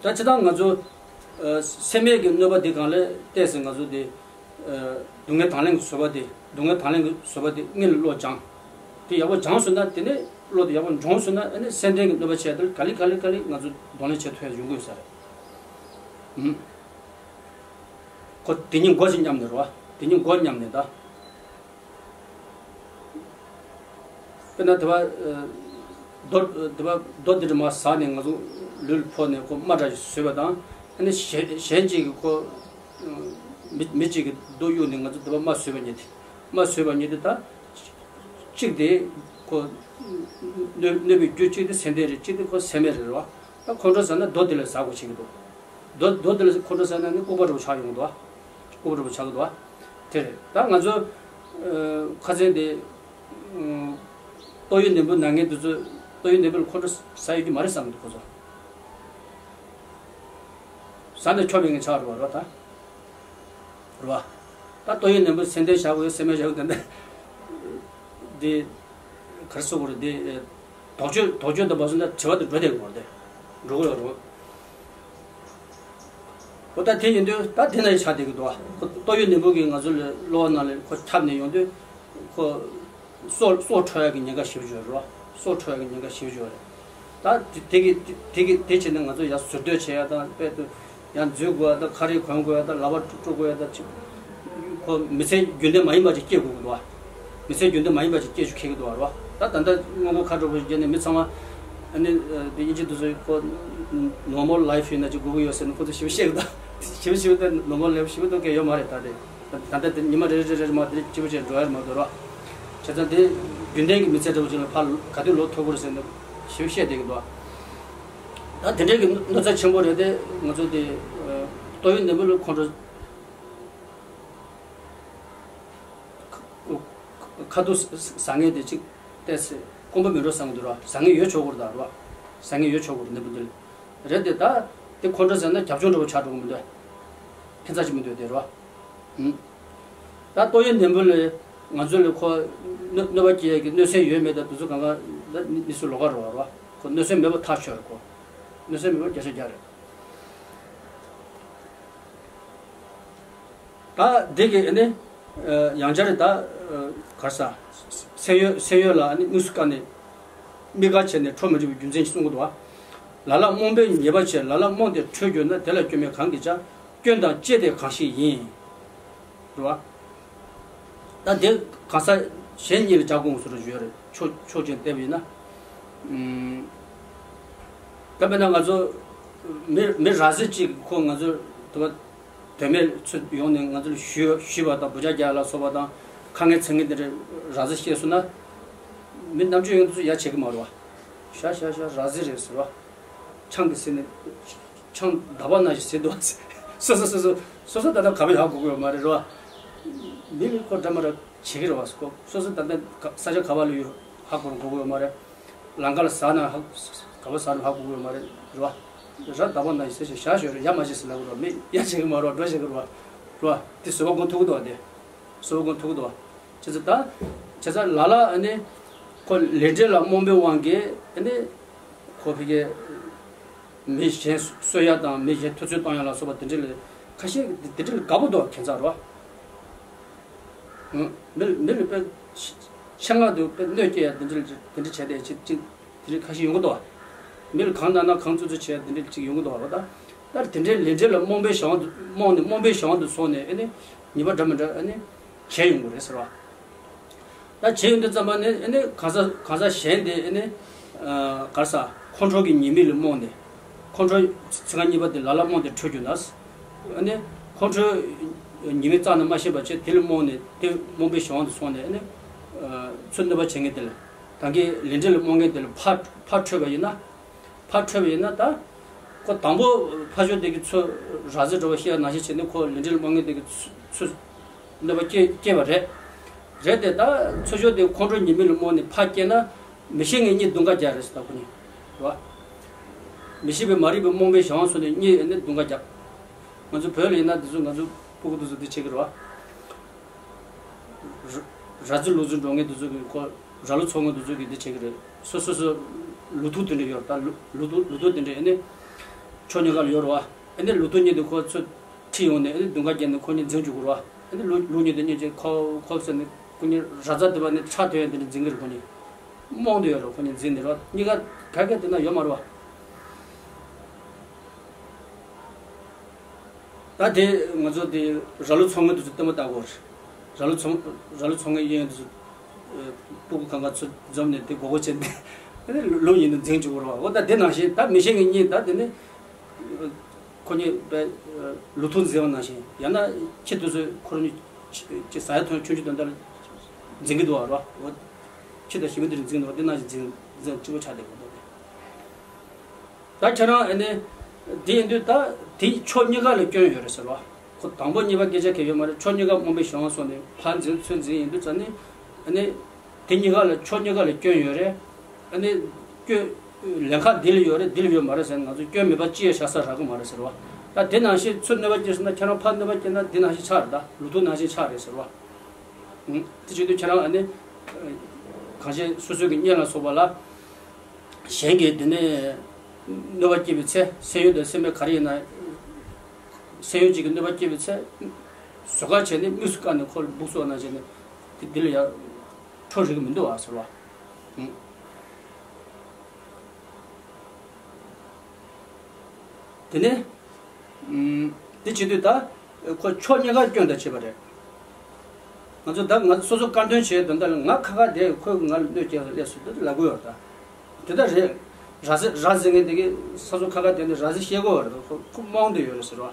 ད་སྤྱིར་བཏང་ང་ཚོ་ཨ་སེམས་མེད་ཀྱི་གནོད་པ་འདི་སྒང་ལ་བལྟས་ཟིན་ང་ཚོ་དེ་ཨ་སྡུག་བསྔལ་དང་ལེན་གྱི་བཟོད་པ་དེ་སྡུག་བསྔལ་དང་ལེན་གྱི་བཟོད་པ་དེ་དངོས་ལ་བློ་སྦྱང་། དེ་ཡག་པོ་སྦྱངས་སོང་ན་དེ་ནས་བློ་དེ་ཡག་པོ་འདྲོངས་སོང་ན་ཨ་ནི་སེམས་ལྡན་གྱི་གནོད་པ་བྱས་དེ་ག་ལེ་ག་ལེ་ག་ལེ་ང་ཚོ་གདོང་ལེན་བྱེད་ཐུབ་ཡ་ཡོང་གི་ཡོད་ས་རེད། ཨུམ། ཁོ་དེ་གཉིས་མགོ་ཅིག་མཉམ་ནས་རེད་བ། དེ་གཉིས་མགོ་མཉམ་ནས་ད། དཔེར་ན་དེ་བ་ཨ་རྡོ་དེ་བ་རྡོ་དེ་འདྲ་མ་ཟག་ནས་ང་ཚོ་ལུས་ལ་ཕོག་ནས་ཁོ་རྨ་འདྲ་ཞིག་བཟོས་པ་དང་། ཨ་ནི་གཞན་གཞན་གཅིག་གིས་ཁོ་མི་མི་གཅིག་གིས་རྡོ་གཡུགས་ནས་ང་ཚོ་དེ་བ་རྨ་བཟོས་པ་གཉིས་དེ། རྨ་བཟོས་པ་གཉིས་དེ་ད་གཅིག་དེ་ཁོ་གནོད་གནོད་པའི་རྒྱུ་གཅིག་དེ་སེམས་ལྡན་རེད། གཅིག་དེ་ཁོ་སེམས་མེད་རེད་བ། ད་ཁོང་ཁྲོ་ཟ་ན་རྡོ་དེ་ལ་ཟ་དགོས་བྱེད་ཀྱི་འདུག་རྡོ་རྡོ་དེ་ལ་ཁོང་ཁྲོ་ཟ་ན་ནི་ལྐུགས་པ་འདྲ་བོ་ཆགས་ཡོང་གི་འདུག་ལྐུགས་པ་འདྲ་བོ་ཆགས་ཀྱི་འདུག་དེ་རེད། ད་ང་ཚོ་ཨ་ཁ་སང་དེ་ཨ་ཏོག་དབྱིབས་ནད་འབུ་ན་མཁན་དེ་ཚོ་ཏོག་དབྱིབས་ནད་འབུ་ལ་ཁོང་ཁྲོ་ཟ་ཡོད་ཀྱི་མ་རེད་བསམ་གྱི་འདུག་ཁོ་ཚོ། ཟ་ནས་ཆོག་མེད་ངན་ཆགས་རེད་བ་རོ་ད། རེད་བ། ད་ཏོག་དབྱིབས་ནད་འབུ་སེམས་ཁྲལ་བྱ་དགོས་སེམས་ཁྲལ་བྱ་དགོས་དེ་འདྲ། འདི། ག་རེ་ཟེར་དགོས་རེད་འདི། དོགས་གཅོད་དོགས་གཅོད་དང་བབ་སོང་ད་བྲེལ་བ་དེ་འགྲོ་བསྡད་དགོས་རེད་འགྲོ་གི་ཡོད་རེད། འོ་ད་དེ་ཡིན་དུས་ད་དེ་ན་ཡི་ཆགས་བསྡད་ཀྱི་འདུག་བ། ཁོ་ཏོག་དབྱིབས་ནད་འབུ་གིས་ང་ཚོ་ལ་གློ་བ་ནང་ལ་ཁོ་ཁྱབ་ནས་ཡོང་དུས་ཁོ། སྲོག་སྲོག་འཕྲོག་ཡག་གི་ཉེན་ཁ་ཞེ་པོ་ཅིག་ཡོད་རེད་བ། སྲོག་འཕྲོག་ཡག་གི་ཉེན་ཁ་ཞེ་པོ་ཅིག་ཡོད་རེད། ད་དེ་དེ་གི་དེ་དེ་གི་དེ་བྱས་ནས་ང་ཚོ་ཡར་ཟུར་གཏོད་བྱེད་ཡག་དང་དཔེ་དུ་ཡར་འཛུལ་དགོས་ཡག་དང་ཁ་རས་གོན་དགོས་ཡག་དང་ལག་པ་དཀྲུག་དགོས་ཡག་དང་ཅིག་ཁོ་མི་ཚེ་རྒྱུན་ལྡན་མ་ཡིན་པ་ཅིག་སྐྱེལ་དགོས་ཀྱི་འདུག་བ། མི་ཚེ་རྒྱུན་ལྡན་མ་ཡིན་པ་ཅིག་སྐྱེལ་རྒྱུ་འཁེལ་གྱི་འདུག་བ་རེད་བ། ད་ད་ལྟ་སྔོན་འགོག་ཁ་གྲོགས་པོ་ཞིག་བརྒྱབ་ནས་མི་ཚང་མ་ཨ་ནི་དེ་དབྱིན་ཇི་དུ་ཚོ་ཁོ་ནོར་མལ་ལའིཕ་ཡིན་ན་ཅིག་དགོས་ཀྱི་ཡོད་ཟེར་ནས་ཁོ་ཚོ་ཞེ་པོ་བཤད་གི་འདུག་ཞེ་པོ་ཞེ་པོ་དེ་ནོར་མལ་ལའིཕ་ཞེ་པོ་གཏོང་མཁན་ཡོད་མ་རེད་ད་དེ། ད་ལྟ་དེ་ཉི་མ་རེ་རེ་རེ་རེ་མ་དེ་གཅིག་པུ་བྱས་འགྲོ་ཡ་རེད་མ་གཏོགས་ར། བྱས་ཙང་དེ་རྒྱུན་ལྡན་གྱི་མི་ཚེ་འདྲ་བོ་ཅིག་ལ་ཕར་ག་དུས་ལོག་ཐུབ་ཀྱི་རེད་ཟེར་ནས་ཞེ་པོ་བཤད་བསྡད་ཀྱི་འདུག་ད་དེ་འདྲའི་གི་གནོད་འཚེ་ཆེན་པོ་རེད་དེ་ང་ཚོ་དེ་ཏོག་དབྱིབས་ནད་འབུ་ལ་ཁོང་ཁྲོ་ཁ་ཐུག་ཟ་མཁན་དེ་གཅིག་བལྟས་ཚེ་དཀོན་པོ་མེད་འགྲོ་བསམ་གྱི་འདུག་ར། ཟ་མཁན་ཡོད་ཆོག་གི་རེད་ད་ར། ཟ་མཁན་ཡོད་ཆོག་གི་རེད་ནད་འབུ་འདི་ལ་རེད་དེ་ད་དེ་ཁོང་ཁྲོ་ཟ་ན་རྒྱབ་ལྗོངས་འདྲ་བོ་ཆགས་འགྲོ་གི་མི་འདུག་ཁྱད་མཚར་ཅིག་མི་འདུག་དེ་ར། ད་ཏོག་དབྱིབས་ནད་འབུ་ལས་ང་ཚོ་ལས་ཁོ་གནོད་གནོད་པ་སྐྱེལ་ཡག་གི་གནོད་སེམས་ཡོད་མེད་དང་དེ་ཚོ་གང་ག་ད་ནི་སུ་ལོགས་ཀ་རེད་བ་ར། ཁོ་གནོད་སེམས་མེད་པ་ཐག་ཆོད་རེད། ཁོ་གནོད་སེམས་མེད་པ་བརྒྱ་ཆ་བརྒྱ་རེད། ད་འདི་གི་ཨ་ནི་ཡང་བསྐྱར་ད་གར་ས་སེམས་ཡོད་སེམས་ཡོད་ལ་ཨ་ནི་དངོས་སུ་བཀར་ནས་དམིགས་བཀར་བྱས་ནས་ཁྲོ་མི་འཇུག་པའི་རྒྱུ་མཚན་ཞིག་གསུང་གི་འདུག་བ། ལ་ལ་རྨོངས་པས་ཉེས་པ་བྱས། ལ་ལ་རྨོངས་ཏེ་ཁྲོས་གྱུར་ན། དེ་ལ་སྐྱོན་མེད་གང་གིས་ཀྱང་། སྐྱོན་དང་བཅས་ཏེ་གང་ཞིག་ཡིན། རེད་བ། ད་དེ་གང་ཟག་གཞན་གཉིས་ལ་སྦྱར་དགོས་སུ་རུ་བརྗོད་རེད། ཕྱོགས་ཕྱོགས་གཅིག་བལྟས་པ་ཡིན་ན། ཨུམ། ད་དཔེར་ན་ང་ཚོ་མི་མི་ར་བཟི་གཅིག་ཁོ་ང་ཚོ་དུ་བ་དོན་མེད་ཚུར་ཡོང་ནས་ང་ཚོ་ལ་ཞུས་ཞུས་པ་དང་འབུ་ཅག་རྒྱག་ལ་སོགས་པ་དང་ཁ་ངན་ཚིག་ངན་དེ་འདྲ་ར་བཟི་བཤད་སོང་ན། མི་རྣམ་དཔྱོད་ཡོད་མཁན་དེ་ཚོ་ཡ་བྱེད་ཀྱི་མ་རེད་བ། ཤ་ཤ་ཤ་ར་བཟི་རེད་ཟེར་བ། ཆང་གིས་བཟི་ནས། ཆང་འདག་པ་ནང་བཞིན་བཟི་འདུག་བ། སོ་སོ་སོ་སོ་སོ་སོ་ད་ལྟ་ག་པར་ཧ་གོ་གི་ཡོད་མ་རེད་རོ། མི་ལ་ཁོ་འདྲ་མ་འདྲ་བྱེད་ཀྱི་རེད་བ། ཁོ་སོ་སོ་ད་ལྟ་ག་ས་ཆ་ག་པར་ལ་ཡོད་ཧ་གོ་གོ་གི་ཡོད་མ་རེད། ལམ་ཁ་ལ་ཟ་ན་ཧ་ག་པར་ཟ་ན་ཧ་གོ་གི་ཡོད་མ་རེད་རོ། ར་འདག་པ་ནང་བཞིན་བཟི་ཞིག་བཞག་ཞོར་ཡ་མ་བྱེད་ཟེར་ལབ་གི་རོ། མི་ཡ་བྱེད་ཀྱི་མ་རོ། འགྲོ་བྱེད་ཀྱི་རོ། རོ། དེ་བཟོད་པ་སྒོམ་ཐུབ་ཀྱི་འདུག་བ། དེ་བཟོད་པ་སྒོམ་ཐུབ་ཀྱི་འདུག་བ། བྱས་ཙང་ད། བྱས་ཙང་ལ་ལ་ཨ་ནི། ཁོ་ལས་འབྲས་ལ་རྨོངས་པའི་དབང་གིས་ཨ་ནི། ཁོ་ཕ་གི། མི་གཞན་གསོད་ཡ་དང་མི་གཞན་ཐུབ་ཚོད་གཏོང་ཡ་ལ་སོགས་པ་དེ་འདྲ་ལ་ཁ་ཤས་དེ་འདྲ་ལ་དགའ་པོ་འདུག་ཁྱད་མཚར་རོ། མི་མི་ལ་དཔེ་ཆེད་མངགས་དུ་དཔེ་གནོད་སྐྱེལ་ཡ་དེ་འདྲ་དེ་འདྲ་བྱས་ཏེ་ཅིག་ཅིག་དེ་འདྲ་ཁ་ཤས་ཡོང་གི་འདུག་མི་ལ་གང་གནང་ན་གང་བཙུགས་བཙུགས་བྱས་དེ་འདྲ་ཅིག་ཡོང་གི་འདུག་བ། ད་ལྟ་དེ་འདྲའི་ལས་འབྲས་ལ་རྨོངས་པའི་བྱ་བ་དུ་རྨོངས་ནས་རྨོངས་པའི་བྱ་བ་དུ་སོང་ནས་ཨ་ནི་ཉེས་པ་འདྲ་མི་འདྲ་ཨ་ནི་བྱས་ཡོང་གི་རེད་ཟེར་བ། ད་བྱས་ཡོང་དུས་ཙམ་པ་ནི་ཨ་ནི་གང་ཟག་གང་ཟག་གཞན་དེ་ཨ་ནི་གར་ས་ཁོང་ཁྲོ་གི་ཉེས་དམིགས་ལ་རྨོངས་ནས་ཁོང་ཁྲོ་ཚིག་རྐང་གཉིས་པ་དེ་ལ་ལ་རྨོངས་ཏེ་ཁྲོས་གྱུར་ན། ཨ་ནི་ཁོང་ཁྲོའི་ཉེས་དམིགས་རྩ་ནས་མ་ཤེས་པ་བྱས་དེ་ལ་རྨོངས་ནས་དེ་རྨོངས་པའི་བྱ་བ་དུ་སོང་ནས་ཨ་ནི་ཚུར་གནོད་པ་བྱེད་མཁན་དེ་ལ། ད་གིན་ལས་འབྲས་ལ་རྨོངས་མཁན་དེ་ལ་ཕར་ཕར་འཕྲོད་པ་ཡིན་ན། ཕར་འཕྲོད་པ་ཡིན་ན་ད། ཁོ་དང་པོ་ཕར་ཕྱོགས་དེ་གི་ཚུར་ར་བཟི་འགྲོ་བ་ཤེས་ཡ་ནང་བཞིན་བྱས་ནས་ཁོ་ལས་འབྲས་ལ་རྨོངས་མཁན་དེ་གི་ཚུར་ཚུར་གནོད་པ་སྐྱེ་སྐྱེས་པ་རེད། རེད་དེ་ད་ཚུར་ཕྱོགས་དེ་ཁོང་ཁྲོ་ཉེས་དམིགས་ལ་རྨོངས་ནས་ཕར་སྐྱེས་ན་མི་ཤེས་མཁན་གཉིས་མདུང་ཁ་རྒྱག་རེད་ཟེར་ད་ཁོ་གཉིས། རེད་བ། མི་ཤེས་པའི་མ་རིག་པའི་རྨོངས་པའི་བྱ་བ་སོང་ནས་གཉིས་ནི་མདུང་ཁ་རྒྱག་ང་ཚོ་བོད་ལ་ཡིན་ན་འདི་ཚོ་ང་ཚོ་སྤུ་གུ་དེ་ཚོ་འདི་བྱེད་ཀྱི་རེད་བ། ར་ར་བཟི་ལུག་བཟི་འགྲོ་མཁན་དེ་ཚོ་གི་ཁོ་ར་ལུག་འཚོ་མཁན་དེ་ཚོ་གི་འདི་བྱེད་ཀྱི་རེད། སོ་སོ་སོ་ལུག་ཐུག་དེ་འདྲ་ཡོད་རེད། ད་ལུག་ལུག་ཐུག་ལུག་ཐུག་དེ་འདྲ་ཨ་ནི་ཕྱོགས་གཉིས་ཀ་ལ་ཡོད་རེད་བ། ཨ་ནི་ལུག་ཐུག་གཉིས་དེ་ཁོ་ཚོ་ཁྲིད་ཡོང་ནས་ཨ་ནི་མདུང་ཁ་བརྒྱབ་ནས་ཁོ་གཉིས་འཛིང་བཅུག་གི་རེད་བ། ཨ་ནི་ལུག་ལུག་གཉིས་དེ་གཉིས་ཀྱིས་ཁོ་ཁོ་ཟེར་ནས་ཁོ་གཉིས་ར་རྩ་དེ་བ་ནས་ཁྲག་ཐོན་ཡ་དེ་འདྲ་འཛིང་གི་རེད། ཁོ་གཉིས་རྨོངས་དེ་ཡོད་རེད། ཁོ་གཉིས་འཛིང་ནས་རེད་བ། གཉིས་ཀ་ག་ག་དེ་ན་ཡོད་མ་རེད་བ། ད་དེ་ང་ཚོ་དེ་ར་ལུག་འཚོ་མཁན་དེ་ཚོ་ལྟད་མོ་ལྟ་དགོས་རེད། ར་ལུག་འཚོ་ར་ལུག་འཚོ་མཁན་གཡས་གཡོན་དེ་ཚོ་སྤུ་གུ་གང་ག་ཚོ་འཛོམས་ནས་དེ་མགོ་སྐོར་བྱས་ནས་ལུག་ཡིན་ན་འཛིང་བཅུག་གི་རེད་བ། འོ་ད་དེ་ནང་བཞིན་ད་མི་ཤེས་མཁན་གཉིས་ད་དེ་ནི་ཁོ་གཉིས་པའི་ལུག་ཐུག་འཛིང་བ་ནང་བཞིན་ཡང་ན་ཁྱི་དེ་ཚོས་ཁོ་རང་གཉིས་ཅི་ཟ་ཡ་ཐོན་ཆུང་ཆུང་དོན་དག་ལ་འཛིང་གི་འདུག་བ་རེད་བ། འོ་ཁྱི་དང་ཞི་མི་དེ་འཛིང་འདུག་བ། དེ་ནང་བཞིན་འཛིང་འཛིང་གཅིག་པ་ཆགས་བསྡད་ཡོད་འདུག་སྟེ། ད་ཁྱེད་རང་ཨ་ནི། དེ་ཡིན་དུས་ད་དེ་ཕྱོགས་གཉིས་ཀ་ལ་སྐྱོན་ཡོད་རེད་ཟེར་བ། ཁོ་དང་པོ་གཉིས་པ་སྐད་ཆ་གལ་ཡོད་མ་རེད། ཕྱོགས་གཉིས་ཀ་རྨོངས་པའི་གཞན་དབང་སོང་ནས་ཕར་འཛིན་ཚུར་འཛིན་ཡིན་དུས་ཙང་ནི། ཨ་ནི། དེ་གཉིས་ཀ་ལ་ཕྱོགས་གཉིས་ཀ་ལ་སྐྱོན་ཡོད་རེད། ཨ་ནི། སྐྱོན། ལན་ཁག་འདི་ལ་ཡོད་རེད་འདི་ལ་ཡོད་མ་རེད་ཟེར་ན་ང་ཚོ་སྐྱོན་མེད་པ་ཅི་ཡང་བཞག་ས་རག་གི་མ་རེད་ཟེར་བ། ད་དེ་ནང་བཞིན་ཚུར་གནོད་པ་སྐྱེལ་སོང་ན་ཁྱེད་རང་ཕར་གནོད་པ་སྐྱེལ་ན་དེ་ནང་བཞིན་ཆགས་རེད། ད་ལུགས་ལྡོག་ནང་བཞིན་ཆགས་རེད་ཟེར་བ། ཨང་། དེ་བྱེད་དུས་ཁྱེད་རང་ཨ་ནི། གང་ཞིག་སོ་སོའི་གི་གཉེན་ལ་སོགས་པ་ལ། གཞན་གྱིས་དེ་ནས་གནོད་པ་སྐྱེལ་བའི་ཚེ་སེམས་ཡུལ་དང་སེམས་མེད་ག་རེ་ཡིན་ན། སེམས་ཡུལ་གཅིག་གིས་གནོད་པ་སྐྱེལ་བའི་ཚེ། ཟུར་བཀག་བྱས་ནས་དམིགས་སུ་བཀར་ནས་ཁོ་ལ་འབུ་བཙོག་གནང་བྱས་ནས། དེ་འདི་ལ་ཡང་ཁྲོ་རིག་གི་མི་འདུག་ཨ་ཟེར་བ། ཨང་། དེ་ནས། ཨུམ། དེ་བྱེད་དུས་ད། ཁོ་ཕྱོགས་གཉིས་ཀ་སྐྱོན་དང་བྱེད་པ་རེད། ང་ཚོ་ད་ང་ཚོ་སོ་སོ་དཀར་འདོན་བྱས་དོན་དག་ལ་ང་ཁ་ཁ་བསྡད་ཁོས་ང་ལ་གནོད་སྐྱེལ་སླེབས་སོང་དུས་ལབ་དགོས་ཡོད་ད། དེ་ད་རེད། ར་བཟི་ར་བཟི་ངན་དེ་གི་ས་སོ་ཁ་ཁ་བསྡད་ནས་ར་བཟི་བཤད་དགོས་ཡོད་རེད། ཁོ་ཁོ་རྨོངས་བསྡད་ཡོད་རེད་ཟེར་བ།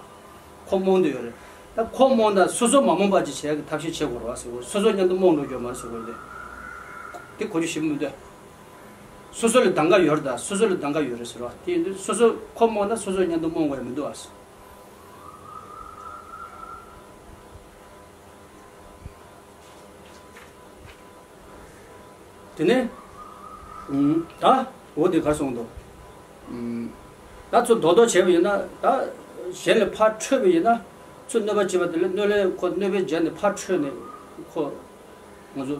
ཁོ་རྨོངས་བསྡད་ཡོད་རེད། ད་ཁོ་རྨོངས་ན་སོ་སོ་མ་རྨོངས་པ་ཅིག་བྱེད་ཡག་གི་ཐབས་ཤེས་བྱེད་དགོས་རེད་བ་ཟེར་གོ། སོ་སོ་མཉམ་དུ་རྨོངས་འགྲོ་རྒྱུ་མ་རེད་ཟེར་གོ་དེ། དེ་གོ་རྒྱུ་ཞིག་མི་འདུག་སོ་སོ་ལ་གདམ་ག་ཡོད་རེད་ད། སོ་སོ་ལ་གདམ་ག་ཡོད་རེད་ཟེར་བ། དེ་ཡིན་དུས་སོ་སོ་ཁོ་རྨོངས་ན་སོ་སོ་མཉམ་དུ་རྨོངས་དགོས་ཡ་མི་འདུག་ཨ། དེ་ནས། ཨུམ། ད། འོ་དེ་གར་སོང་འདུག་ཨུམ། ད་ཚུར་རྡོག་རྡོག་བྱས་པ་ཡིན་ན་ད། གཞན་ལ་ཕར་འཕྲོད་པ་ཡིན་ན། ཚུར་གནོད་པ་བྱེད་པ་དེ་ལ་གནོད་ལན་ཁོ་གནོད་པའི་རྒྱ་ནས་ཕར་འཕྲོད་ནས་ཁོ། ང་ཚོ།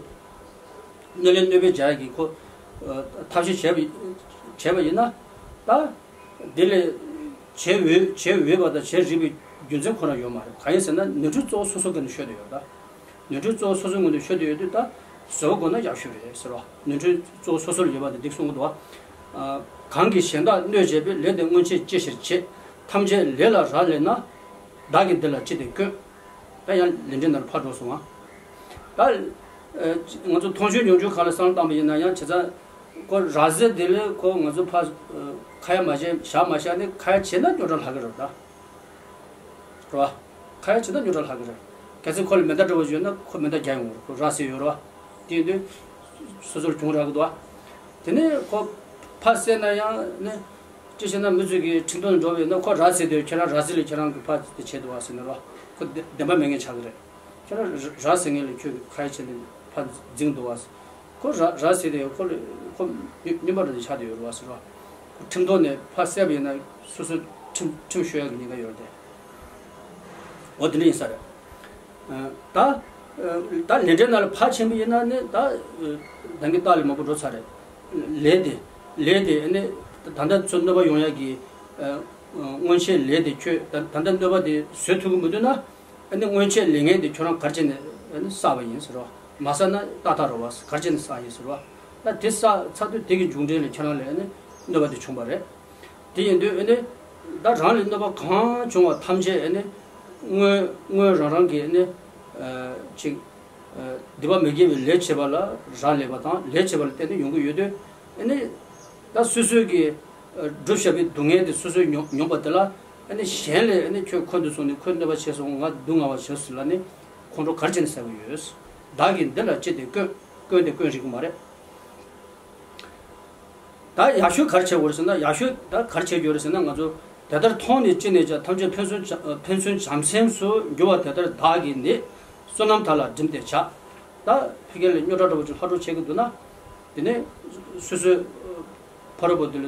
གནོད་ལན་གནོད་པའི་རྒྱ་གིས་ཁོ། ཨ། ཐབས་ཤེས་བྱས་པ་བྱས་པ་ཡིན་ན། ད། དེ་ལས། བྱེད་འོས་བྱེད་འོས་པ་དང་བྱེད་རིགས་པའི་རྒྱུ་མཚན་ཁོ་ན་ཡོད་མ་རེད། གང་ཡིན་ཟེར་ན་ནོར་འཁྲུལ་གཙོ་བོ་སོ་སོ་སྒང་ནས་ཤོད་བསྡད་ཡོད་ད། ནོར་འཁྲུལ་གཙོ་བོ་སོ་སོའི་ངོས་ནས་ཤོད་བསྡད་ཡོད་དུས་ད། བཟོ་བ་དགོས་ན་ཡག་ཤོས་རེད་ཟེར་བ། ནོར་འཁྲུལ་གཙོ་བོ་སོ་སོ་ལ་ཡོད་པ་དེ་འགྲིག་གསུང་གི་འདུག་བ། ཨ། གང་གིས་གཞན་དག་གནོད་བྱས་པའི། ལས་དེ་སྔོན་ཆད་ཅི་ཕྱིར་བྱེད། ཐམས་ཅད་ལས་ལ་རག་ལས་ན། བདག་གིས་འདི་ལ་ཅི་སྟེ་བཀོད། ད་ཡང་ལས་འབྲས་ནང་ལ་ཕར་འགྲོ་སོང་ང་། ད། ཨ། ང་ཚོ་མཐོང་ཆོས་མྱོང་ཆོས་གང་ལ་བསམ་བློ་བཏང་པ་ཡིན་ན་ཡང་བྱས་ཙང་། ཁོ་ར་བཟི་དེ་ལས་ཁོ་ང་ཚོ་ཕར། ཨ། ཁ་ཡ་མ་བྱས་བཞག་མ་བཞག་ནས་ཁ་ཡ་བྱས་ན་རྙོག་དྲ་ལྷག་གི་རེད་ད། རེད་བ། ཁ་ཡ་བྱས་ན་རྙོག་དྲ་ལྷག་གི་རེད། གལ་སྲིད་ཁོ་ལ་མེ་མདའ་འདྲ་བོ་ཡོད་ན་ཁོ་མེ་མདའ་རྒྱག་ཡོང་གི་རེད། ཁོ་ར་བཟི་ཡོད་རེད་བ། དེ་ཡིན་དུས། སོ་སོར་གྱོང་རག་གི་འདུག་བ། དེ་ནས་ཁོ་ཕར་བསད་ན་ཡང་ནི། ཅི་བྱས་ན་མི་ཚོས་ཀྱི་ཁྲིམས་ཐོག་ནས་འགྲོ་བས་ན་ཁོ་ར་བཟི་དེ་ཁྱེད་རང་ར་བཟི་ལས་ཁྱེད་རང་གི་ཕར་དེ་བྱས་འདུག་བ་ཟེར་ན་རོ། ཁོ་བདེན་པ་མེད་མཁན་ཆགས་ཀྱི་རེད། ཁྱེད་རང་ར་བཟི་མཁན་ལས་ཁྱོད་ཀྱི་ཁ་ཡ་བྱས་ནས་ཕར་འཛིང་འདུག་བ། ཁོ་ར་ར་བཟི་དེ་ཁོ་ལ་ཁོ་རྙིང་པ་འདྲ་དེ་ཆགས་བསྡད་ཡོད་རེད་བ་ཟེར་རོ། ཁོ་ཁྲིམས་ཐོག་ནས་ཕར་བསད་པ་ཡིན་ན་སོ་སོ་ཁྲིམས་ཁྲིམས་གཤོལ་ཡག་གི་ཉེན་ཁ་ཡོད་རེད་དེ། འོ་དེ་འདྲ་ཡིན་ས་རེད། ད། ད་ལས་འབྲས་ནང་ལ་ཕར་ཕྱིན་པ་ཡིན་ན་ནི་ད། ད་གིན་ལྟག་ལས་མང་པོ་འགྲོ་ཚར་རེད། ལས་དེ། ལས་དེ་ནི། ད་ལྟ་ཚུར་གནོད་པ་ཡོང་ཡག་གི། སྔོན་ཆད་ལས་དེ་ཁྱོད་ད་ད་ལྟ་གནོད་པ་དེ་བཟོད་ཐུབ་ཀྱི་མི་འདུག་ན། ནི་སྔོན་ཆད་ལས་ངན་དེ་ཁྱོད་རང་ག་རེ་བྱས་ནས་ནི་བསགས་པ་ཡིན་ཟེར་བ། མ་བསགས་ན་ཏག་ཏག་རེད་བ། ག་རེ་བྱས་ནས་བསགས་ཡིན་ཟེར་བ། ད་དེ་བསགས་ཚར་དུས་དེ་གི་མཇུག་འབྲས་ལ་ཁྱེད་རང་ལ་ནི་གནོད་པ་དེ་བྱུང་བ་རེད། དེ་ཡིན་དུས་ཨེ་ནི། ད་རང་ལ་གནོད་པ་གང་བྱུང་བ་ཐམས་ཅད་ཨེ་ནི། སྔོན་སྔོན་རང་རང་གིས་ཨེ་ནི། ཨ། ཅིག་ཨ། སྡིག་པ་མི་དགེ་བའི་ལས་བྱས་པ་ལ་རག་ལས་པ་དང་། ལས་བྱས་པ་ལ་བརྟེན་ནས་ཡོང་གི་ཡོད་དུས། ཨེ་ནི། ད་སོ་སོའི་གི། ཨ། བསྒྲུབས་བཞག་པའི་སྡུག་བསྔལ་དེ་སོ་སོས་མྱོང་མྱོང་པ་དེ་ལ། ཨེ་ནི་གཞན་ལས་ཨེ་ནི་ཁྱོད་འཁོན་དུ་སོང་ནས་ཁོས་གནོད་པ་བྱས་སོང་། ང་སྡུག་བསྔལ་བ་བྱས་སོང་ལབ་ནས་ཁོང་ཁྲོ་ག་རེ་བྱས་ནས་ཟ་གི་ཡོད། བདག་གིས་འདི་ལ་ཅི་སྟེ་བཀོད། བཀོད་དེ་བཀོད་རིགས་མ་རེད། ད་ཡག་ཤོས་ག་རེ་བྱེད་དགོས་རེད་ཟེར་ན། ཡག་ཤོས་ད་ག་རེ་བྱེད་དགོས་རེད་ཟེར་ན། ང་ཚོ་དེ་ལྟར་མཐོང་ནས་ཅི་ནས་ཀྱང་ཐམས་ཅད་ཕན་ཚུན་བྱམས། ཕན་ཚུན་བྱམས་སེམས་སུ་འགྱུར་བ་དེ་ལྟར་བདག་གིས་ནི། བསོད་ནམས་དག་ལ་བསྒྲིམས་ཏེ་བྱ། ད་ཕ་གི་ལ་རྙོག་དྲ་འདྲ་བོ་ཅིག་ལྷག་འཕྲོ་བྱེད་ཀྱི་འདུག་ན། དེ་ནས་སོ་སོའི་ཕ་རོལ་པོ་དེ་ལ་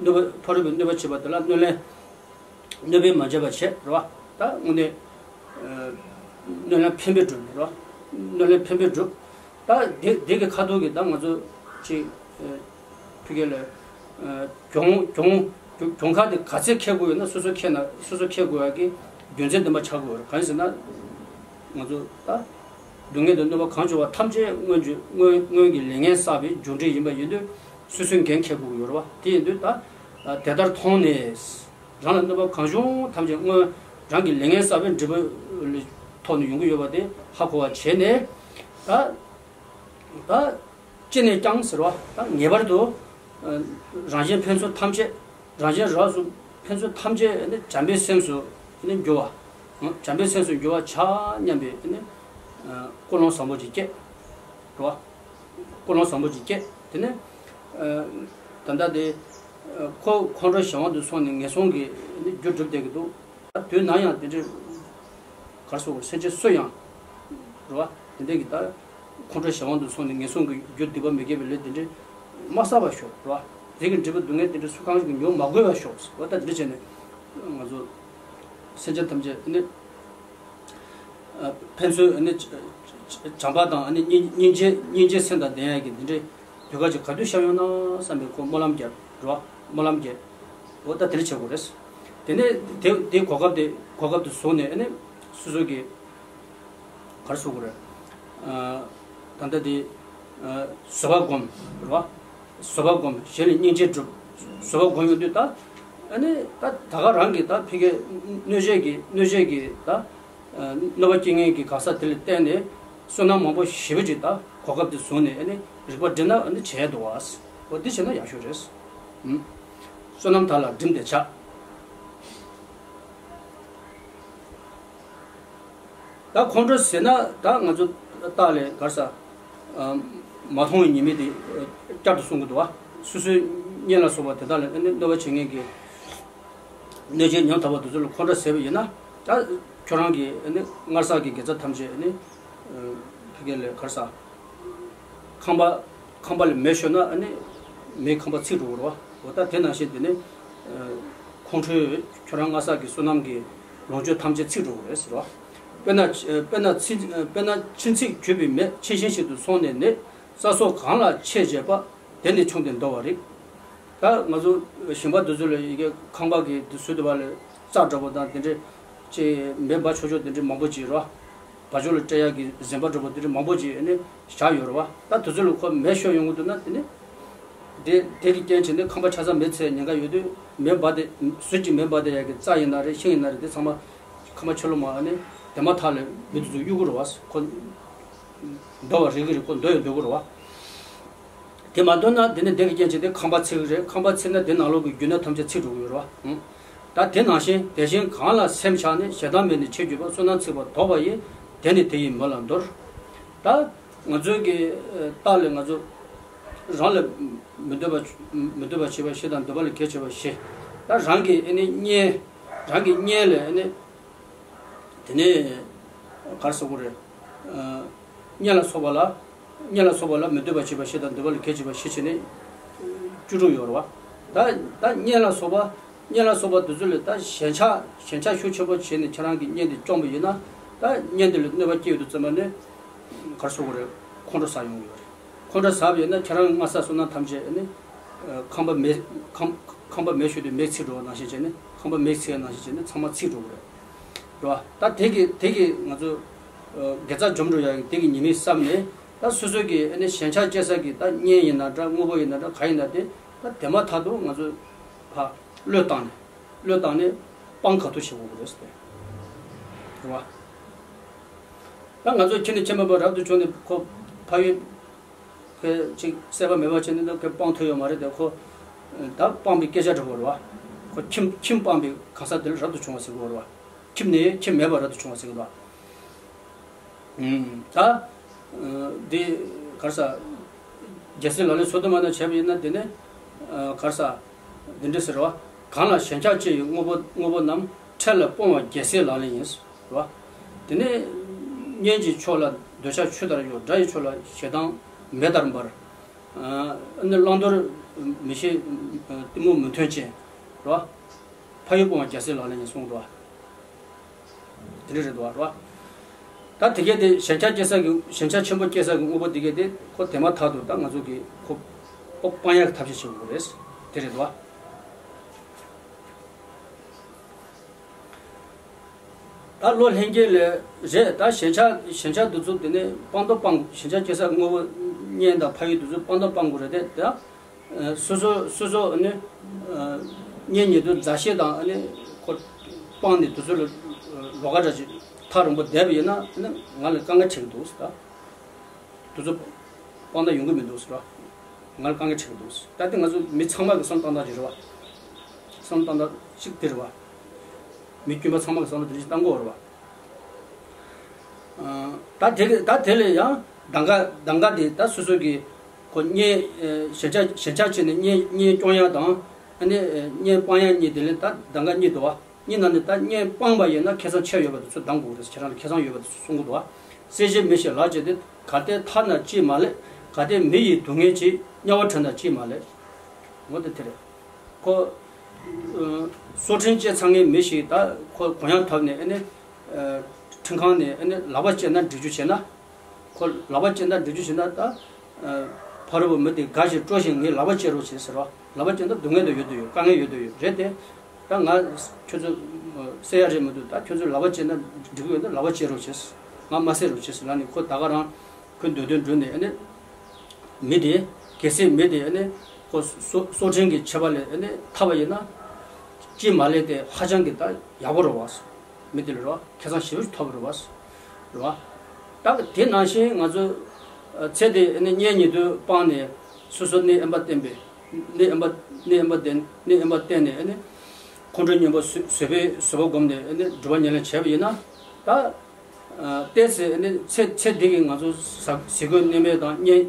གནོད་པ། ཕ་རོལ་པོས་གནོད་པ་བྱེད་པ་དེ་ལ་གནོད་ལན། གནོད་པས་མ་བྱས་པ་བྱས་རེད་བ། ད་དངོས་གནས། ཨ། གནོད་ལན་ཕན་པའི་གྲུབ་རེད་བ། གནོད་ལན་ཕན་པའི་གྲུབ། ད་དེ་དེ་གི་ཁ་ཐུག་གི་ད་ང་ཚོ་ཅིག་ཨ། ཕ་གི་ལ། ཨ། གྱོང་གྱོང་གྱོང་ཁ་དེ་ག་ཚད་འཁེལ་དགོས་ཡོད་ན་སོ་སོ་འཁེལ་ན། སོ་སོ་འཁེལ་དགོས་ཡག་གི་རྒྱུ་མཚན་དེ་མ་ཆགས་དགོས་རེད། གང་ཡིན་ཟེར་ན། ང་ཚོ་ད་སྡུག་བསྔལ་དང་གནོད་པ་གང་བྱུང་བ་ཐམས་ཅད་སྔོན་གྱི་སྔོན་སྔོན་གྱི་ལས་ངན་བསགས་པའི་རྒྱུ་འབྲས་ཡིན་པ་ཡིན་དུས་སོ་སོའི་འགན་འཁྱེར་དགོས་ཀྱི་ཡོད་རེད་བ། དེ་ཡིན་དུས་ད་དེ་ལྟར་མཐོང་ནས། རང་ལ་གནོད་པ་གང་བྱུང་ཐམས་ཅད་སྔོན་རང་གི་ལས་ངན་བསགས་པའི་འབྲས་བུ་ལ་ཐོག་ནས་ཡོང་གི་ཡོད་པ་དེ་ཧ་གོ་བ་བྱས་ནས། ད་ད་ཅི་ནས་ཀྱང་ཟེར་བ། ད་ངེས་པར་དུ། ཨ། རང་གཞན་ཕན་ཚུན་ཐམས་ཅད། རང་གཞན་རགས་སུ་ཕན་ཚུན་ཐམས་ཅད་ནི་བྱམས་པའི་སེམས་སུ་ནི་འགྱུར་བ། ཨ། བྱམས་པའི་སེམས་སུ་འགྱུར་བ་བྱ་སྙམ་པའི་ནི། ཨ། ཀུན་སློང་བཟང་པོ་ཅིག་སྐྱེ། རེད་བ། ཀུན་སློང་བཟང་པོ་ཅིག་སྐྱེ། དེ་ནས། ཨ། ད་ལྟ་དེ། ཨ། ཁོ་ཁོང་ཁྲོ་གཞན་དབང་དུ་སོང་ནས་ངན་སོང་གི་ནི་རྒྱུ་སྒྲུབ་བསྡད་ཀྱི་འདུག་ད་དུས་ནམ་ཡང་དེ་འདྲའི་གར་སོགས་སེམས་ཅན་སུ་ཡང་། རེད་བ། དེ་འདྲའི་གི་ད་ཁོང་ཁྲོ་གཞན་དབང་དུ་སོང་ནས་ངན་སོང་གི་རྒྱུ་སྡིག་པ་མི་དགེ་བའི་ལས་དེ་འདྲའི་མ་བསགས་པར་ཤོག་རེད་བ། དེ་གི་འབྲས་བུ་སྡུག་བསྔལ་དེ་འདྲའི་སུ་གང་ཞིག་མྱོང་མ་དགོས་པར་ཤོག་འོ་ད་དེ་འདྲ་བྱས་ནས་ང་ཚོ། སེམས་ཅན་ཐམས་ཅད་ནི། ཨ། ཕན་ཚུན་ནི་བྱམས་པ་དང་ནི་སྙིང་སྙིང་རྗེ་སྙིང་རྗེའི་སེམས་དང་ལྡན་ཡག་གི་འདི་འདྲའི་དུས་སྐབས་ཅིག་ག་དུས་ཤར་ཡོང་ན་བསམ་པའི་ཁོ་སྨོན་ལམ་རྒྱབ་རོ། སྨོན་ལམ་རྒྱབ། འོ་ད་དེ་འདྲ་བྱེད་དགོས་རེད། དེ་ནས་དེ་དེ་གོ་སྐབས་དེ་གོ་སྐབས་དེ་བཟུང་ནས་ནི་སོ་སོ་གི་ག་རེ་ཟེར་དགོས་རེད། ཨ། ད་ལྟ་དེ། ཨ། བཟོད་པ་སྒོམ། རེད་བ། བཟོད་པ་སྒོམ། གཞན་ལ་སྙིང་རྗེ་སྒྲུབ། བཟོད་པ་སྒོམ་ཡོང་དུས་ད། ཨ་ནི་ད་ད་ག་རང་གི་ད་ཕ་གིའི་གནོད་བྱེད་ཀྱི་གནོད་བྱེད་ཀྱི་ད། ཨ། གནོད་པ་སྐྱེལ་མཁན་གྱི་གང་ཟག་དེ་ལ་བརྟེན་ནས་བསོད་ནམས་མང་པོ་ཞེ་པོ་ཅིག་ད་གོ་སྐབས་དེ་བཟུང་ནས་ཨ་ནི་རིག་པ་སྒྲིམ་ན་ཨ་ནི་བྱས་འདུག་བ། འོ་འདི་བྱས་ན་ཡག་ཤོས་རེད། ཨུམ། བསོད་ནམས་དག་ལ་སྒྲིམ་སྟེ་བྱ། ད་ཁོང་ཁྲོ་ཟེར་ན་ད་ང་ཚོ་ལྟག་ལས་ག་རེ་ཟ། ཨ། མ་མཐོང་བའི་ཉེས་དམིགས་དེ་བསྐྱར་དུ་གསུང་གི་འདུག་བ། སོ་སོའི་གཉེན་ལ་སོགས་པ་དེ་དག་ལ་ཨ་ནི་གནོད་པ་བྱེད་མཁན་གྱི་གནོད་བྱེད་ཉམ་ཐག་པ་དེ་ཚོ་ལ་ཁོང་ཁྲོ་ཟེར་བ་ཡིན་ན། ད་ཁྱོད་རང་གི་ཨ་ནི་སྔར་བསགས་ཀྱི་དགེ་རྩ་ཐམས་ཅད་ཨ་ནི་ཕ་གི་ལ་ག་རེ་ཟ། ཁང་པ། ཁང་པ་ལ་མེ་ཤོར་ན་ཨ་ནི་མེའི་ཁང་པ་ཚིག་འགྲོ་གི་རེད་བ། འོ་ད་དེ་ནང་བཞིན་དེ་ནི་ཁོང་ཁྲོས་ཁྱོད་རང་སྔར་བསགས་ཀྱི་བསོད་ནམས་ཀྱི་ལོངས་སྤྱོད་ཐམས་ཅད་ཚིག་འགྲོ་གི་རེད་ཟེར་བ། དཔེར་ན། དཔེར་ན་ཚིག་དཔེར་ན་ཁྱིམ་ཚིག་གྱུར་པའི་མེ་ཆེ་ཤིང་ཞིག་ཏུ་སོང་ནས་ནི། ས་སོགས་གང་ལ་མཆེད་བྱེད་པ། དེ་ནི་ཆུང་སྟེ་འདོར་བ་རིགས། ད་ང་ཚོ་ཞིང་པ་དེ་ཚོ་ལ་ཡི་གེ་ཁང་པ་གི་དེ་ཟུར་དུ་བ་ལ་རྩྭ་འདྲ་པོ་དང་དེ་འདྲ་ཅེས་མེ་འབར་ཆོག་ཆོག་དེ་འདྲ་མང་པོ་ཅིག་རོ། བ་ཕྱུགས་ལ་སྤྲད་ཡག་གི་གཟན་པ་འདྲ་པོ་དེ་འདྲ་མང་པོ་ཅིག་ནི་བཞག་ཡོད་རེད་བ། ད་དེ་ཚོ་ལ་ཁོ་མེ་ཤོར་ཡོང་གི་འདུག་ན་དེ་ནི། དེ་དེ་གི་རྐྱེན་བྱས་ནས་ཁང་པ་ཆ་ཚང་མེ་ཚིག་ཉེན་ཁ་ཡོད་དུས་མེ་འབར་ཏེ་ཟུར་གྱི་མེ་འབར་ཏེ་ཡག་གི་རྩྭ་ཡིན་ན་རེད། ཤིང་ཡིན་ན་རེད། དེ་ཚང་མ་ཁང་པ་ཕྱི་ལོགས་མ་ནི་དེ་མ་ཐག་ལ་མི་དེ་ཚོ་གཡུག་གི་རེད་བ། ཁོ་འདོར་བ་རིགས་ཀྱི་རེད། ཁོ་འདོར་ཡང་འདོར་གི་རེད་བ། དེ་མ་འདོར་ན་དེ་ནི་དེ་གི་རྐྱེན་བྱས་ཏེ་ཁང་པ་ཚིག་གི་རེད། ཁང་པ་ཚིག་ན་དེ་ནང་ལོགས་ཀྱི་རྒྱུ་ནོར་ཐམས་ཅད་ཚིག་འགྲོ་གི་ཡོད་རེད་བ། ད་དེ་ནང་བཞིན་དེ་བཞིན་གང་ལ་སེམས་ཆགས་ནས། ཞེ་སྡང་མེད་ནས་ཆེས་གྱུར་པ། བསོད་ནམས་ཚིག་པ་དོགས་པ་ཡིས། དེ་ནི་དེ་ཡི་མུ་ལ་འདོར། ད་ང་ཚོའི་གི་རྟགས་ལས་ང་ཚོ་རང་ལ་མི་འདོད་པ་མི་འདོད་པ་བྱེད་པ་བཞི་དང་། འདོད་པ་ལས་བརྒལ་བྱེད་པ་བཞི། ད་རང་གི་ཨ་ནི་གཉེན། རང་གི་གཉེན་ལ་ཨ་ནི། དེ་ནས་ག་རེ་ཟེར་དགོས་རེད། ཨ། གཉེན་ལ་སོགས་པ་ལ། གཉེན་ལ་སོགས་པ་ལ་མི་འདོད་པ་བྱེད་པ་བཞི་དང་། འདོད་པ་ལས་བརྒལ་བྱེད་པ་བཞི་བྱས་ནས་བཅུ་དྲུག་ཡོད་རེད་བ། ད་ད་གཉེན་ལ་སོགས་པ། གཉེན་ལ་སོགས་པ་དེ་ཚོ་ལས་ད་ཞེན་ཆགས་ཞེན་ཆགས་ཤུགས་ཆེན་པོ་བྱས་ནས་ཁྱེད་རང་གི་གཉེན་དེ་བཅོམ་པ་ཡིན་ན། ད་གཉེན་དེ་ལ་གནོད་པ་སྐྱེལ་ཡོང་དུས་ཙམ་པ་ནས་ག་རེ་ཟེར་དགོས་རེད། ཁོང་ཁྲོ་ཟ་ཡོང་གི་ཡོད་རེད། ཁོང་ཁྲོ་ཟ་བ་ཡིན་ན་ཁྱེད་རང་སྔར་བསགས་བསོད་ནམས་ཐམས་ཅད་ནི། ཨ། ཁང་པ་མེ་ཁང་ཁང་པ་མེ་ཤོར་དུས་མེ་ཚིག་འགྲོ་བ་ནང་བཞིན་བྱས་ནས། ཁང་པ་མེ་ཚིག་ནང་བཞིན་བྱས་ནས་ཚང་མ་ཚིག་འགྲོ་གི་རེད། རེད་བ། ད་དེ་གི་དེ་གི་ང་ཚོ། ཨ། དགེ་རྩ་འཇོམས་འགྲོ་ཡག་གི་དེ་གི་ཉེས་དམིགས་བསམ་ནས། ད་སོ་སོ་གི་ཨ་ནི་ཞེན་ཆགས་སྐྱེ་ས་གི་ད་གཉེན་ཡིན་ན་འདྲ། དངོས་པོ་ཡིན་ན་འདྲ། ག་ཡིན་ན་དེ་ད་དེ་མ་ཐག་ཏུ་ང་ཚོ་ཕར་བློས་བཏང་ནས། བློས་བཏང་ནས་སྤང་ག་ཐུབ་བྱེད་དགོས་ཀྱི་རེད་ཟེར་ཏེ། རེད་བ། ད་ང་ཚོ་ཁྱིམ་ནས་ཁྱིམ་མེད་པར་རབ་ཏུ་བྱུང་ནས་ཁོ་ཕ་ཡུལ་ཁོས་ཅིག་སྲེད་པ་མེད་པ་བྱས་ནས་ད་ཁོས་སྤང་ཐུབ་ཡོད་མ་རེད་དེ། ཁོ་ད་སྤངས་པའི་སྐད་ཆ་འདྲ་པོ་རེད་བ། ཁོ་ཁྱིམ་ཁྱིམ་སྤངས་པའི་གང་ཟག་དེ་ལ་རབ་ཏུ་བྱུང་བ་ཟེར་གྱི་ཡོད་རེད་བ། ཁྱིམ་ནས་ཁྱིམ་མེད་པར་རབ་ཏུ་བྱུང་བ་ཟེར་གྱི་འདུག། ཨུམ། ད་འདི་ག་རེ་ཟ། རྒྱལ་སྲས་ལག་ལེན་སོ་བདུན་མ་ནང་བྱས་པ་ཡིན་ན་དེ་ནི་ག་རེ་ཟ། འདི་འདྲ་ཟེར་བ། གང་ལ་ཞེན་ཆགས་སྐྱེ་ཡི་དངོས་པོ་དངོས་པོ་རྣམས། འཕྲལ་ལ་སྤོང་བ་རྒྱལ་སྲས་ལག་ལེན་ཡིན། རེད་བ། དེ་ནས་གཉེན་གྱི་ཕྱོགས་ལ་འདོད་ཆགས་ཆུ་ལྟར་གཡོ། དགྲ་ཡི་ཕྱོགས་ལ་ཞེ་སྡང་མེ་ལྟར་འབར། ཨ་ནི་བླང་དོར་མི་ཤེས། གཏི་མུག་མི་མཐུན་ཅན། རེད་བ། ཕ་ཡུལ་སྤོང་བ་རྒྱལ་སྲས་ལག་ལེན་ཡིན་གསུངས་འདུག་བ། དེ་འདྲ་རེད་འདུག་བ། རེད་བ། ད་དེ་གས་དེ་ཞེན་ཆགས་སྐྱེ་ས་གི་ཞེན་ཆགས་ཆེན་པོ་སྐྱེ་ས་གི་དངོས་པོ་དེ་གས་དེ་ཁོ་དེ་མ་ཐག་ཏུ་ད་ང་ཚོ་གི་ཁོ་སྤོ་སྤང་ཡག་གི་ཐབས་ཤེས་བྱེད་དགོས་རེད། དེ་རེད་འདུག་བ། ད་བློ་ལྷན་སྐྱེས་ལས་རེད། ད་ཞེན་ཆགས་ཞེན་ཆགས་འདི་ཚོ་དེ་ནས་སྤང་དང་སྤང་། ཞེན་ཆགས་སྐྱེ་ས་དངོས་པོ་གཉེན་དང་ཕ་ཡུལ་འདི་ཚོ་སྤང་དང་སྤང་དགོས་རེད་དེ། ད་སོ་སོ་སོ་སོ་ནི་གཉེན་ཉེ་དུ་མཛའ་བཤེས་དང་ནི་ཁོ་སྤངས་ནས་དེ་ཚོ་ལ་ལོགས་ཀ་འདྲ་ཅིག་ཐག་རིང་པོ་བསྡད་པ་ཡིན་ན་ནི་ང་ལ་དཀའ་ངལ་འཕྲད་ཀྱི་འདུག་ཟེར། ད་དེ་ཚོ་སྤང་ཐག་ཡོང་གི་མི་འདུག་ཟེར་བ། ང་ལ་དཀའ་ངལ་འཕྲད་ཀྱི་འདུག་ཟེར། ད་དེ་ང་ཚོ་མི་ཚང་མ་གི་བསམ་སྟངས་དག་ཅིག་རེད་བ། བསམ་སྟངས་དག་ཅིག་དེ་རེད་བ། མི་དཀྱུས་མ་ཚང་མ་གི་བསམ་བློ་དེ་འདྲ་ཞིག་བཏང་དགོས་རེད་བ། ཨ། ད་དེ་གི་ད་དེ་ལས་ཡང་གདམ་ག་གདམ་ག་དེ་ད་སོ་སོ་གི་ཁོ་གཉེན། ཨ། ཞེན་ཆགས་ཞེན་ཆགས་བྱས་ནས་གཉེན་གཉེན་སྐྱོང་ཡག་དང་། ཨ་ནི་གཉེན་སྤང་ཡག་གཉིས་དེ་ལས་ད་གདམ་ག་གཉིས་འདུག་བ། གཉིས་ནང་ནས་ད་གཉེན་སྤངས་པ་ཡིན་ན་ཁེ་བཟང་ཆེ་ཡོད་པ་དེ་ཚོ་གདམ་དགོས་རེད། ཁྱེད་རང་ལ་ཁེ་བཟང་ཡོད་པ་དེ་ཚོ་གསུང་གི་འདུག་བ། སྲས་བཅས་མི་ཞིག་ལག་བཅད་དེ། གལ་ཏེ་ཐ་ན་ཅིས་མ་ལེགས། གལ་ཏེ་མི་ཡི་སྡུག་བསྔལ་གྱིས། དམྱལ་བ་བྲལ་ན་ཅིས་མ་ལེགས། འོ་དེ་དེ་རེད། ཁོ་ སོ་ཁྲིམས་བཅད་ཚར་མཁན་མི་ཞིག་ད་ཁོ་གུ་ཡངས་བབས་ནས་ཨ་ནི་ཁྲིམས་ཁང་ནས་ཨ་ནི་ལག་པ་བཅད་ན་འགྲིག་རྒྱུ་བྱས་ན། ཁོ་ལག་པ་བཅད་ན་འགྲིག་རྒྱུ་བྱས་ན་ད་ཕ་རོལ་པོ་མི་དེ་དགའ་ཞིང་སྤྲོ་ཞིང་ངས་ལག་པ་བཅད་རོགས་བྱེད་ཟེར་བ། ལག་པ་བཅད་ན་སྡུག་བསྔལ་དུ་ཡོད་དུ་ཡོད། དཀའ་ངལ་ཡོད་དུ་ཡོད་རེད་དེ། ད་ང་ཁྱོད་ཚོ་བསད་ཡ་རེད་མི་འདུག་ད་ཁྱོད་ཚོས་ལག་པ་བཅད་ན་འགྲིག་གི་ཡོད་ན་ལག་པ་བཅད་རོགས་བྱེད། ང་མ་བསད་རོགས་བྱེད་ཟེར་ལབ་ནས་ཁོ་ད་ག་རང་ཁོའི་འདོད་དོན་འགྲུབ་ནས་ཨ་ནི། མི་དེ། གལ་སྲིད་མི་དེ་ཨ་ནི་ཁོ་སོ་སོ་ཁྲིམས་ཀྱི་ཆད་པ་ལས་ཨ་ནི་ཐར་བ་ཡིན་ན། ཅི་མ་ལས་དེ་ཧ་ཅང་གི་ད་ཡག་པོ་རེད་བ། མི་དེ་ལ་རེད་བ། ཁེ་བཟང་ཞེ་པོ་ཐོབ་རེད་བ། རེད་བ། ད་དེ་ནང་བཞིན་ང་ཚོ་ཚེ་འདི་ཨ་ནི་གཉེན་ཉེ་དུ་སྤངས་ནས་སོ་སོ་གནས་དབེན་པ་བསྟེན་པའི། གནས་དབེན་པ་གནས་དབེན་པ་བསྟེན་གནས་དབེན་པ་བསྟེན་ནས་ཨ་ནི་ཁོང་ཁྲོ་སྙོམས་པ་བཟོད་བཟོད་པའི་བཟོད་པ་བསྒོམས་ནས་ཨ་ནི་སྒྲུབ་པ་ཉམས་ལེན་བྱས་པ་ཡིན་ན། ད། ཏོག་ཙམ་ནི་ཚེ་ཚེ་འདི་གི་ང་ཚོ་ཟ་ཟས་གོས་གནས་མལ་དང་གཉེན་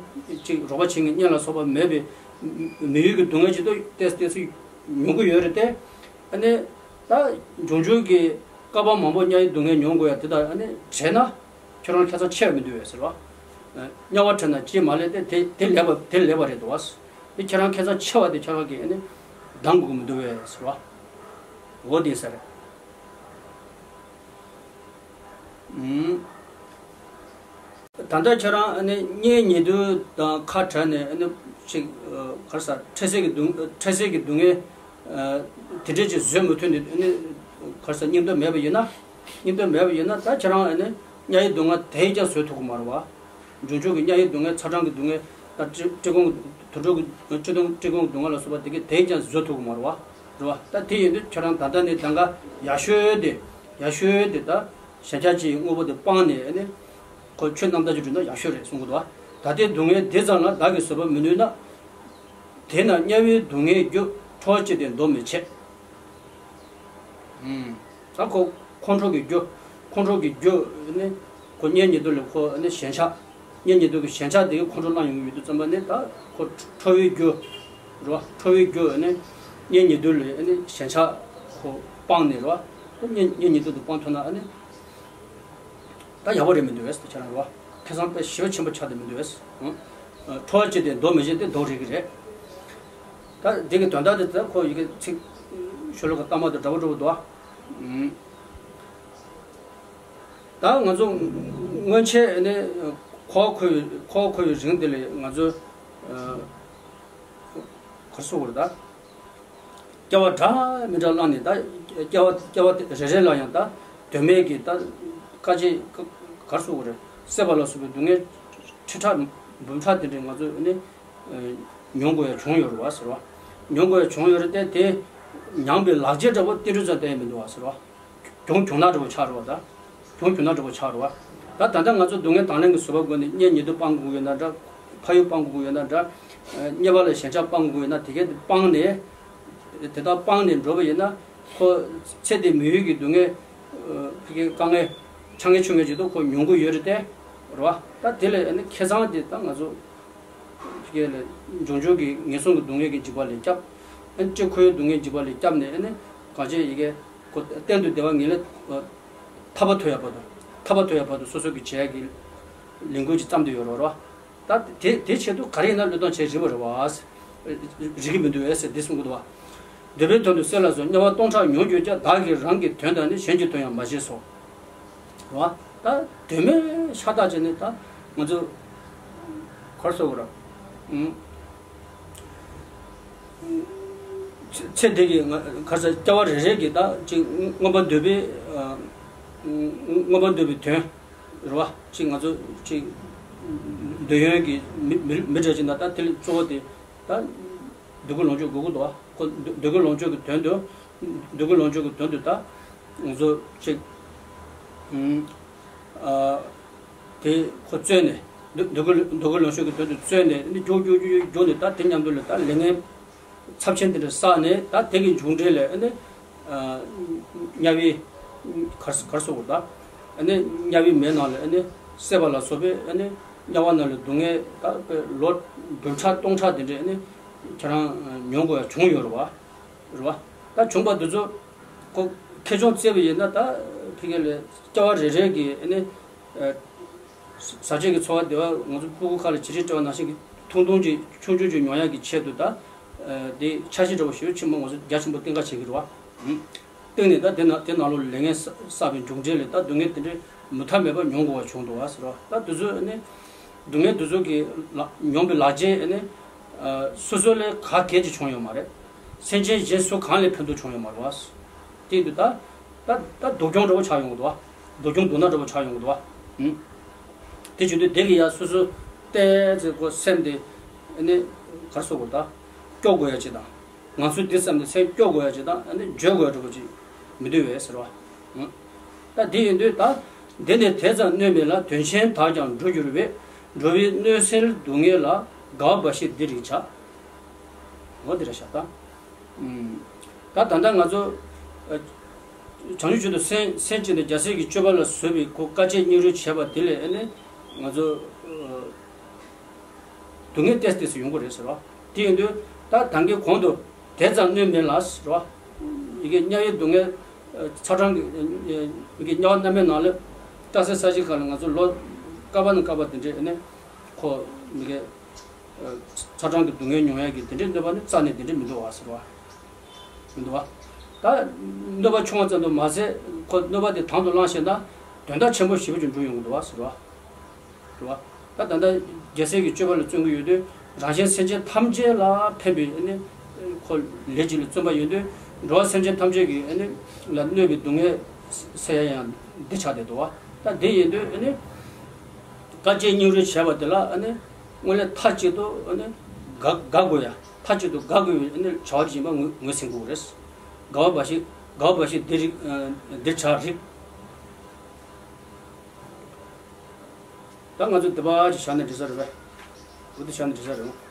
གཅིག་རོགས་པ་བྱེད་མཁན་གཉེན་ལ་སོགས་པ་མེད་པའི་མི་ཡུལ་གྱི་སྡུག་བསྔལ་ཅིག་ཏུ་ཏོག་ཙམ་ཏོག་ཙམ་མྱོང་གི་ཡོད་རེད་དེ། ཨ་ནི་ད་འབྱུང་འགྱུར་གྱི་བསྐལ་པ་མང་པོ་དམྱལ་བའི་སྡུག་བསྔལ་མྱོང་དགོས་ཡ་དེ་དག་ཨ་ནི་བྲལ་ན་ཁྱོད་རང་ཁེ་བཟང་ཆེ་བ་མི་འདུག་བས་ཟེར་བ། དམྱལ་བ་བྲལ་ན་ཅི་མ་ལས་དེ་དེ་དེ་ལེགས་པ་དེ་ལེགས་པ་རེད་འདུག་བ། དེ་ཁྱེད་རང་ཁེ་བཟང་ཆེ་བ་དེ་ཁྱེད་རང་གིས་ཨ་ནི་འདང་དགོས་ཀྱི་མི་འདུག་བས་ཟེར་བ། འོ་དེ་ཟེར། ད་ལྟ་ཁྱེད་རང་ཨ་ནི་གཉེན་ཉེ་དུ་དང་ཁ་བྲལ་ནས་ཨ་ནི་ཅིག་ག་རེ་ཟ། འཕྲལ་སེལ་གྱི་སྡུག་འཕྲལ་སེལ་གྱི་སྡུག་བསྔལ་དེ་འདྲས་ཅིག་བཟོད་མི་ཐུབ་ནས་ཨ་ནི་ག་རེ་ཟ། སྙིང་སྟོབས་མེད་པ་ཡིན་ན། སྙིང་སྟོབས་མེད་པ་ཡིན་ན་ད་ཁྱེད་རང་ཨ་ནི་དམྱལ་བའི་སྡུག་བསྔལ་དེ་ཡིས་ཀྱང་བཟོད་ཐུབ་ཀྱི་མ་རེད་བ། འབྱུང་འགྱུར་གྱི་དམྱལ་བའི་སྡུག་བསྔལ་ཚ་གྲང་གི་སྡུག་བསྔལ་དང་བཀྲེས་བཀྲེས་སྐོམ་གྱི་དུད་འགྲོ་གི་བཀྲེས་སྐོམ་བཀྲེས་སྐོམ་གྱི་སྡུག་བསྔལ་ལ་སོགས་པ་དེ་གས་དེ་ཡིས་ཀྱང་བཟོད་ཐུབ་ཀྱི་མ་རེད་བ། རེད་བ། ད་དེ་ཡིན་དུས་ཁྱེད་རང་ད་ལྟ་ནས་གདམ་ག་ཡག་ཤོས་དེ་ཡག་ཤོས་དེ་ད་གཞན་ཆགས་ཅན་གྱི་དངོས་པོ་དེ་སྤངས་ནས་ཨ་ནི་ཁོ་ཆོས་རྣམ་དག་ཅིག་སྒྲུབ་ན་ཡག་ཤོས་རེད་གསུང་གི་འདུག་བ། ད་ལྟའི་སྡུག་བསྔལ་འདི་ཙམ་ལ་བདག་གིས་བཟོད་པ་མི་ནུས་ན། དེས་ན་དམྱལ་བའི་སྡུག་བསྔལ་རྒྱུ། ཁྲོ་བ་ཅི་སྟེ་འདོར་མི་བྱེད། ད་ཁོ་ཁོང་ཁྲོ་གི་རྒྱུ། ཁོང་ཁྲོ་གི་རྒྱུ་ནི་ཁོ་གཉེན་ཉེ་དུ་ལས་ཁོ་ནི་ཞེན་ཆགས། གཉེན་ཉེ་དུ་གི་ཞེན་ཆགས་དེ་གིས་ཁོང་ཁྲོ་བསླངས་ཡོང་གི་ཡོད་དུས་ཙམ་པ་ནི་ད་ཁོ་ཁྲོ་བའི་རྒྱུ་རེད་བ། ཁྲོ་བའི་རྒྱུ་ནི་གཉེན་ཉེ་དུ་ལས་ནི་ཞེན་ཆགས་ཁོ་སྤངས་ནས་རེད་བ། གཉེན་གཉེན་ཉེ་དུ་དེ་སྤངས་ཐུབ་ན་ནི། ད་ཡག་པོ་རེད་མི་འདུག་བས་ཁྱེད་རང་རོ། ཁེ་བཟང་དཔེ་ཞེ་པོ་ཆེན་པོ་ཆགས་བསྡད་མི་འདུག་བས། ཁྲོ་བ་ཅི་སྟེ་འདོར་མི་ཤེས་ཏེ་འདོར་རིགས་རེད། ད་འདི་གི་དོན་དག་དེ་ད་ཁོ་ཡི་གེ་ཚིག་ཤོ་ལོ་ཀ་ལྟ་མ་དང་འདྲ་པོ་འདྲ་པོ་འདུག་ད་ང་ཚོ་སྔོན་ཆད་ནས་ཁོ་ཁོ་ཁོ་ཁོ་བའི་རིང་དེ་ལས་ང་ཚོ་གར་སོང་བར་ད། སྐྱེ་བ་འདྲ་མི་འདྲ་བླངས་ནས་ད་སྐྱེ་བ་སྐྱེ་བ་རེ་རེ་ལ་ཡང་ད་དོན་མེད་ཀྱི་ད་དཀའ་སྤྱད་གར་སོང་བ་རེད། བསད་པ་ལ་སོགས་པའི་སྡུག་བསྔལ་ཁྲི་ཕྲག་འབུམ་ཕྲག་དེ་འདྲའི་ང་ཚོས་ནི་མྱོང་དགོས་ཡ་བྱུང་ཡོད་རེད་བ་ཟེར་བ། མྱོང་དགོས་ཡ་བྱུང་ཡོད་རེད་དེ་དེ་མྱངས་པའི་ལག་རྗེས་འདྲ་བོ་ཏིལ་འབྲུ་ཙམ་བསྟན་ཡ་མི་འདུག་བ་ཟེར་བ། གྱོང་གྱོང་ན་འདྲ་པོ་ཆགས་རེད་བ་ད། གྱོང་གྱོང་ན་འདྲ་པོ་ཆགས་རེད་བ། ད་ད་ལྟ་ང་ཚོ་སྡུག་བསྔལ་དང་ལེན་གྱི་བཟོད་པ་སྒོ་ནས་གཉེན་ཉེ་དུ་སྤང་དགོས་ཀྱི་ཡོད་ན་འདྲ། ཕ་ཡུལ་སྤང་དགོས་ཀྱི་ཡོད་ན་འདྲ། གཉེན་པ་ལ་ཞེན་ཆགས་སྤང་དགོས་ཀྱི་ཡོད་ན་དེ་གས་དེ་སྤངས་ནས། དེ་དག་སྤངས་ནས་འགྲོ་བ་ཡིན་ན། ཁོ་ཚེ་འདིའི་མི་ཡུལ་གྱི་སྡུག་བསྔལ། ཕ་གིའི་དཀའ་ངལ་ཆེ་ངེས་ཆུང་ངེས་ཅིག་ཏུ་ཁོ་མྱོང་གི་ཡོད་རེད་དེ། རེད་བ། ད་དེ་ལས་ཨ་ནི་ཁེ་བཟང་དེ་ད་ང་ཚོ། ཕ་གི་ལ་འབྱུང་འགྱུར་གྱི་ངན་སོང་གི་སྡུག་བསྔལ་གྱི་འཇིགས་པ་ལས་སྐྱབས། ཨ་ནི་བཀྲེས་ཁོལ་སྡུག་བསྔལ་འཇིགས་པ་ལས་སྐྱབས་ནས་ཨ་ནི་གང་ཅི་ཡི་གེ་ཁོ་གཏན་དུ་བདེ་བ་ངེས་ལ་ཐར་པ་ཐོབ་ཡ་བར་དུ། ཐར་པ་ཐོབ་ཡ་བར་དུ་སོ་སོ་གི་བྱེད་ཡ་གི་ལས་འགུལ་ཅིག་བརྩམས་བསྡད་ཡོད་རེད་བ། ད་དེ་དེ་ཆེད་དུ་ག་རེ་ཡིན་ན་བློས་གཏོང་བྱེད་རིགས་པ་རེད་བ། རིགས་ཀྱི་མི་འདུག་ཨེ་ཟེར་འདི་གསུང་གི་འདུག་བ། འདོད་པའི་དོན་དུ་བསད་ལ་སོགས་དམྱལ་བ་སྟོང་ཕྲག་མྱོང་གྱུར་ཀྱང་། བདག་གིས་རང་གི་དོན་དང་ནི། གཞན་གྱི་དོན་ཡང་མ་བྱས་སོ། བ། ད་དོན་མེད་ཤ་སྟག་བྱས་ནས་ད་ང་ཚོ་གར་སོང་བ་ར། ཚེ་འདི་གི་ང་གར་ས་སྐྱེ་བ་རེ་རེ་གི་ད་ཅིག་མངོན་པར་འདོད་པའི་མངོན་པར་འདོད་པའི་དོན། རེད་བ། ཅིག་ང་ཚོ་ཅིག་འདོད་ཡོན་གྱི་མི་མི་མི་འདྲ་ཅིག་ན་ད་དེ་ལས་གཙོ་བོ་དེ་ད་འདོད་རྒུ་ལོངས་སྤྱོད་དགོས་ཀྱི་འདུག་བ། ཁོ་འདོད་རྒུ་ལོངས་སྤྱོད་ཀྱི་དོན་དུ། འདོད་རྒུ་ལོངས་སྤྱོད་ཀྱི་དོན་དུ་ད་ང་ཚོ་ཅིག་ཨ་དེ་ཁོ་བཙོན་ནས་འདོད་འདོད་རྒུ་འདོད་རྒུ་ལོངས་སྤྱོད་ཀྱི་དོན་དུ་བཙོན་ནས་ནི་རྒྱུག་རྒྱུག་རྒྱུག་རྒྱུག་ནས་ད་དེ་མཉམ་དུ་ལ་ད་ལས་ངན་ཚབས་ཆེན་དེ་འདྲ་བསགས་ནས་ད་དེ་གི་མཇུག་འབྲས་ལ་ཨ་ནི་དམྱལ་བའི་གར་གར་སོང་བ་ད། ཨ་ནི་དམྱལ་བའི་མེ་ནང་ལ་ཨ་ནི་བསད་པ་ལ་སོགས་པའི་ཨ་ནི་དམྱལ་བ་ནང་ལ་སྡུག་བསྔལ་ད་དཔེ་ལོ་བདུན་ཕྲག་སྟོང་ཕྲག་དེ་འདྲའི་ཨ་ནི་ཁྱེད་རང་མྱོང་དགོས་ཡ་བྱུང་ཡོད་རེད་བ། རེད་བ། ད་བྱུང་བ་འདི་ཚོ་ཁོ་ཁེ་གྱོང་བཙལ་བ་ཡིན་ན་ད་ཕ་གི་ལ་སྐྱེ་བ་རེ་རེ་གི་ཨ་ནི་ཟག་བཅས་ཀྱི་ཚོར་བ་བདེ་བ་ང་ཚོ་སྤུ་གུ་ཁ་ལ་བྱི་རིལ་སྤྲད་པ་ནང་བཞིན་གྱི་ཐུང་ཐུང་ཅིག་ཆུང་ཆུང་ཅིག་མྱོང་ཡག་གི་ཆེད་དུ་ད་ དེ་འཆར་གཞི་འདྲ་བོ་ཞེ་པོ་ཆེན་པོ་ང་ཚོ་རྒྱ་ཆེན་པོ་གཏན་འཁེལ་བྱེད་ཀྱི་རེད་བ། བཏིང་ནས་ད་དེ་ནང་དེ་ནང་ལོགས་ལས་ངན་བསགས་པའི་མཇུག་འབྲས་ལས་ད་སྡུག་བསྔལ་དེ་འདྲའི་མུ་མཐའ་མེད་པ་མྱོང་དགོས་པ་བྱུང་འདུག་བ་ཟེར་བ། ད་དེ་ཚོ་ནི་སྡུག་བསྔལ་དེ་ཚོ་གི་ལ་མྱོང་བའི་ལག་རྗེས་ནི་སོ་སོ་ལས་ག་གེ་ཅིག་བྱུང་ཡོད་མ་རེད། སེམས་ཅན་གཞན་སུ་གང་ལས་ཕན་ཐོགས་བྱུང་ཡོད་མ་རེད་བ། དེ་ཡིན་དུས་ད་ད་ད་སྡུག་གྱོང་འདྲ་བོ་ཆགས་ཡོང་གི་འདུག་བ། སྡུག་གྱོང་སྡུག་བསྔལ་འདྲ་བོ་ཆགས་ཡོང་གི་འདུག་བ། དེ་བྱེད་དུས་དེ་གི་ཡ་སོ་སོ་ཏོག་ཙམ་ཁོ་སེམས་དེ་ནི་ག་རེ་ཟེར་དགོས་རེད། ད་སྐྱོ་དགོས་ཡ་ཅིག་དང་། ང་ཚོས་འདི་བསམ་ནས་སེམས་སྐྱོ་དགོས་ཡ་ཅིག་དང་ཨ་ནི་འགྱོད་དགོས་ཡ་འདྲ་པོ་ཅིག་མི་འདུག་བས་ཟེར་བ། ད་དེ་ཡིན་དུས་ད་འདི་ནི་དེ་ཙམ་གནོད་མེད་ལ། དོན་ཆེན་དག་ཀྱང་འགྲོ་འགྱུར་བས། འགྲོ་བའི་གནོད་སེལ་སྡུག་བསྔལ་ལ། དགའ་བ་འབའ་ཞིག་འདི་རིགས་བྱ། འོ་འདི་རེད་ཤག་ད། ད་ད་ལྟ་ང་ཚོ་བྱང་ཆུབ་མཆོག་ཏུ་སེམས་སེམས་བསྐྱེད་དང་རྒྱལ་སྲས་ཀྱི་སྤྱོད་པ་ལ་བཟོད་པའི་ཁོ་དཀའ་སྤྱད་སྙིང་རུས་བྱས་པ་དེ་ལས་ཨ་ནི་ང་ཚོ་སྡུག་བསྔལ་ཏོག་ཙམ་ཏོག་ཙམ་ཡོང་གི་རེད་ཟེར་བ། དེ་ཡིན་དུས་ད་ད་གིན་གོང་དུ་དེ་ཙམ་གནོད་མེད་ལ་ཟེར་བ། ཡི་གེ་དམྱལ་བའི་སྡུག་བསྔལ་ཚ་གྲང་གི་ཡི་གེ་དམྱལ་བ་རྣམ་སྨིན་ནང་ལ་སྐྲག་སེལ་ས་གཞི་ཁ་ལ་ང་ཚོ་ལོ་བསྐལ་པ་ནས་བསྐལ་པ་དེ་འདྲའི་ཨ་ནི་ཁོ་མི་གེ་ཚ་གྲང་གི་སྡུག་བསྔལ་མྱོང་ཡ་གི་དེ་འདྲའི་གནོད་པ་ནི་རྩ་ནས་དེ་འདྲའི་མི་འདུག་བ་ཟེར་བ། མི་འདུག་བ། ད་གནོད་པ་ཆུང་བ་ཙམ་དུ་མ་ཟད་ཁོ་གནོད་པ་དེ་དང་དུ་བླངས་ཤེ་ན་དོན་དག་ཆེན་པོ་ཞེ་པོ་ཅིག་འགྲུབ་ཡོང་གི་འདུག་བ་ཟེར་བ། རེད་བ། ད་ད་ལྟ་རྒྱལ་སྲས་ཀྱི་སྤྱོད་པ་ལ་བརྩོན་གྱི་ཡོད་དུས་རང་གཞན་སེམས་ཅན་ཐམས་ཅད་ལ་ཕན་པའི་ཨ་ནི་ཁོ་ལས་ཅིག་ལ་བརྩོན་པ་ཡོད་དུས་འགྲོ་བ་སེམས་ཅན་ཐམས་ཅད་ཀྱི་ཨ་ནི་ལ་གནོད་པའི་སྡུག་བསྔལ་སེལ་ཡ་ཡང་འདི་ཆགས་བསྡད་འདུག་བ། ད་འདི་ཡིན་དུས་ཨ་ནི་དཀའ་སྤྱད་སྙིང་རུས་བྱས་པ་དེ་ལ་ཨ་ནི་དངོས་གནས་མཐའ་གཅིག་ཏུ་ཨ་ནི་དགའ་དགའ་དགོས་ཡ། མཐའ་གཅིག་ཏུ་དགའ་དགོས་པའི་ཨ་ནི་བྱ་བ་ཅིག་ཡིན་པ་ངོས་ངོས་ཟིན་དགོས་རེད། དགའ་བ་འབའ་ཞིག་དགའ་བ་འབའ་ཞིག་འདི་རིགས་འདི་བྱ་རིགས། ད་ང་ཚོ་འདི་པ་ཅིག་བྱ་ནས་འགྲིག་ས་རེད་པས། འོ་འདི་བྱ་ནས་འགྲིག་ས་རེད།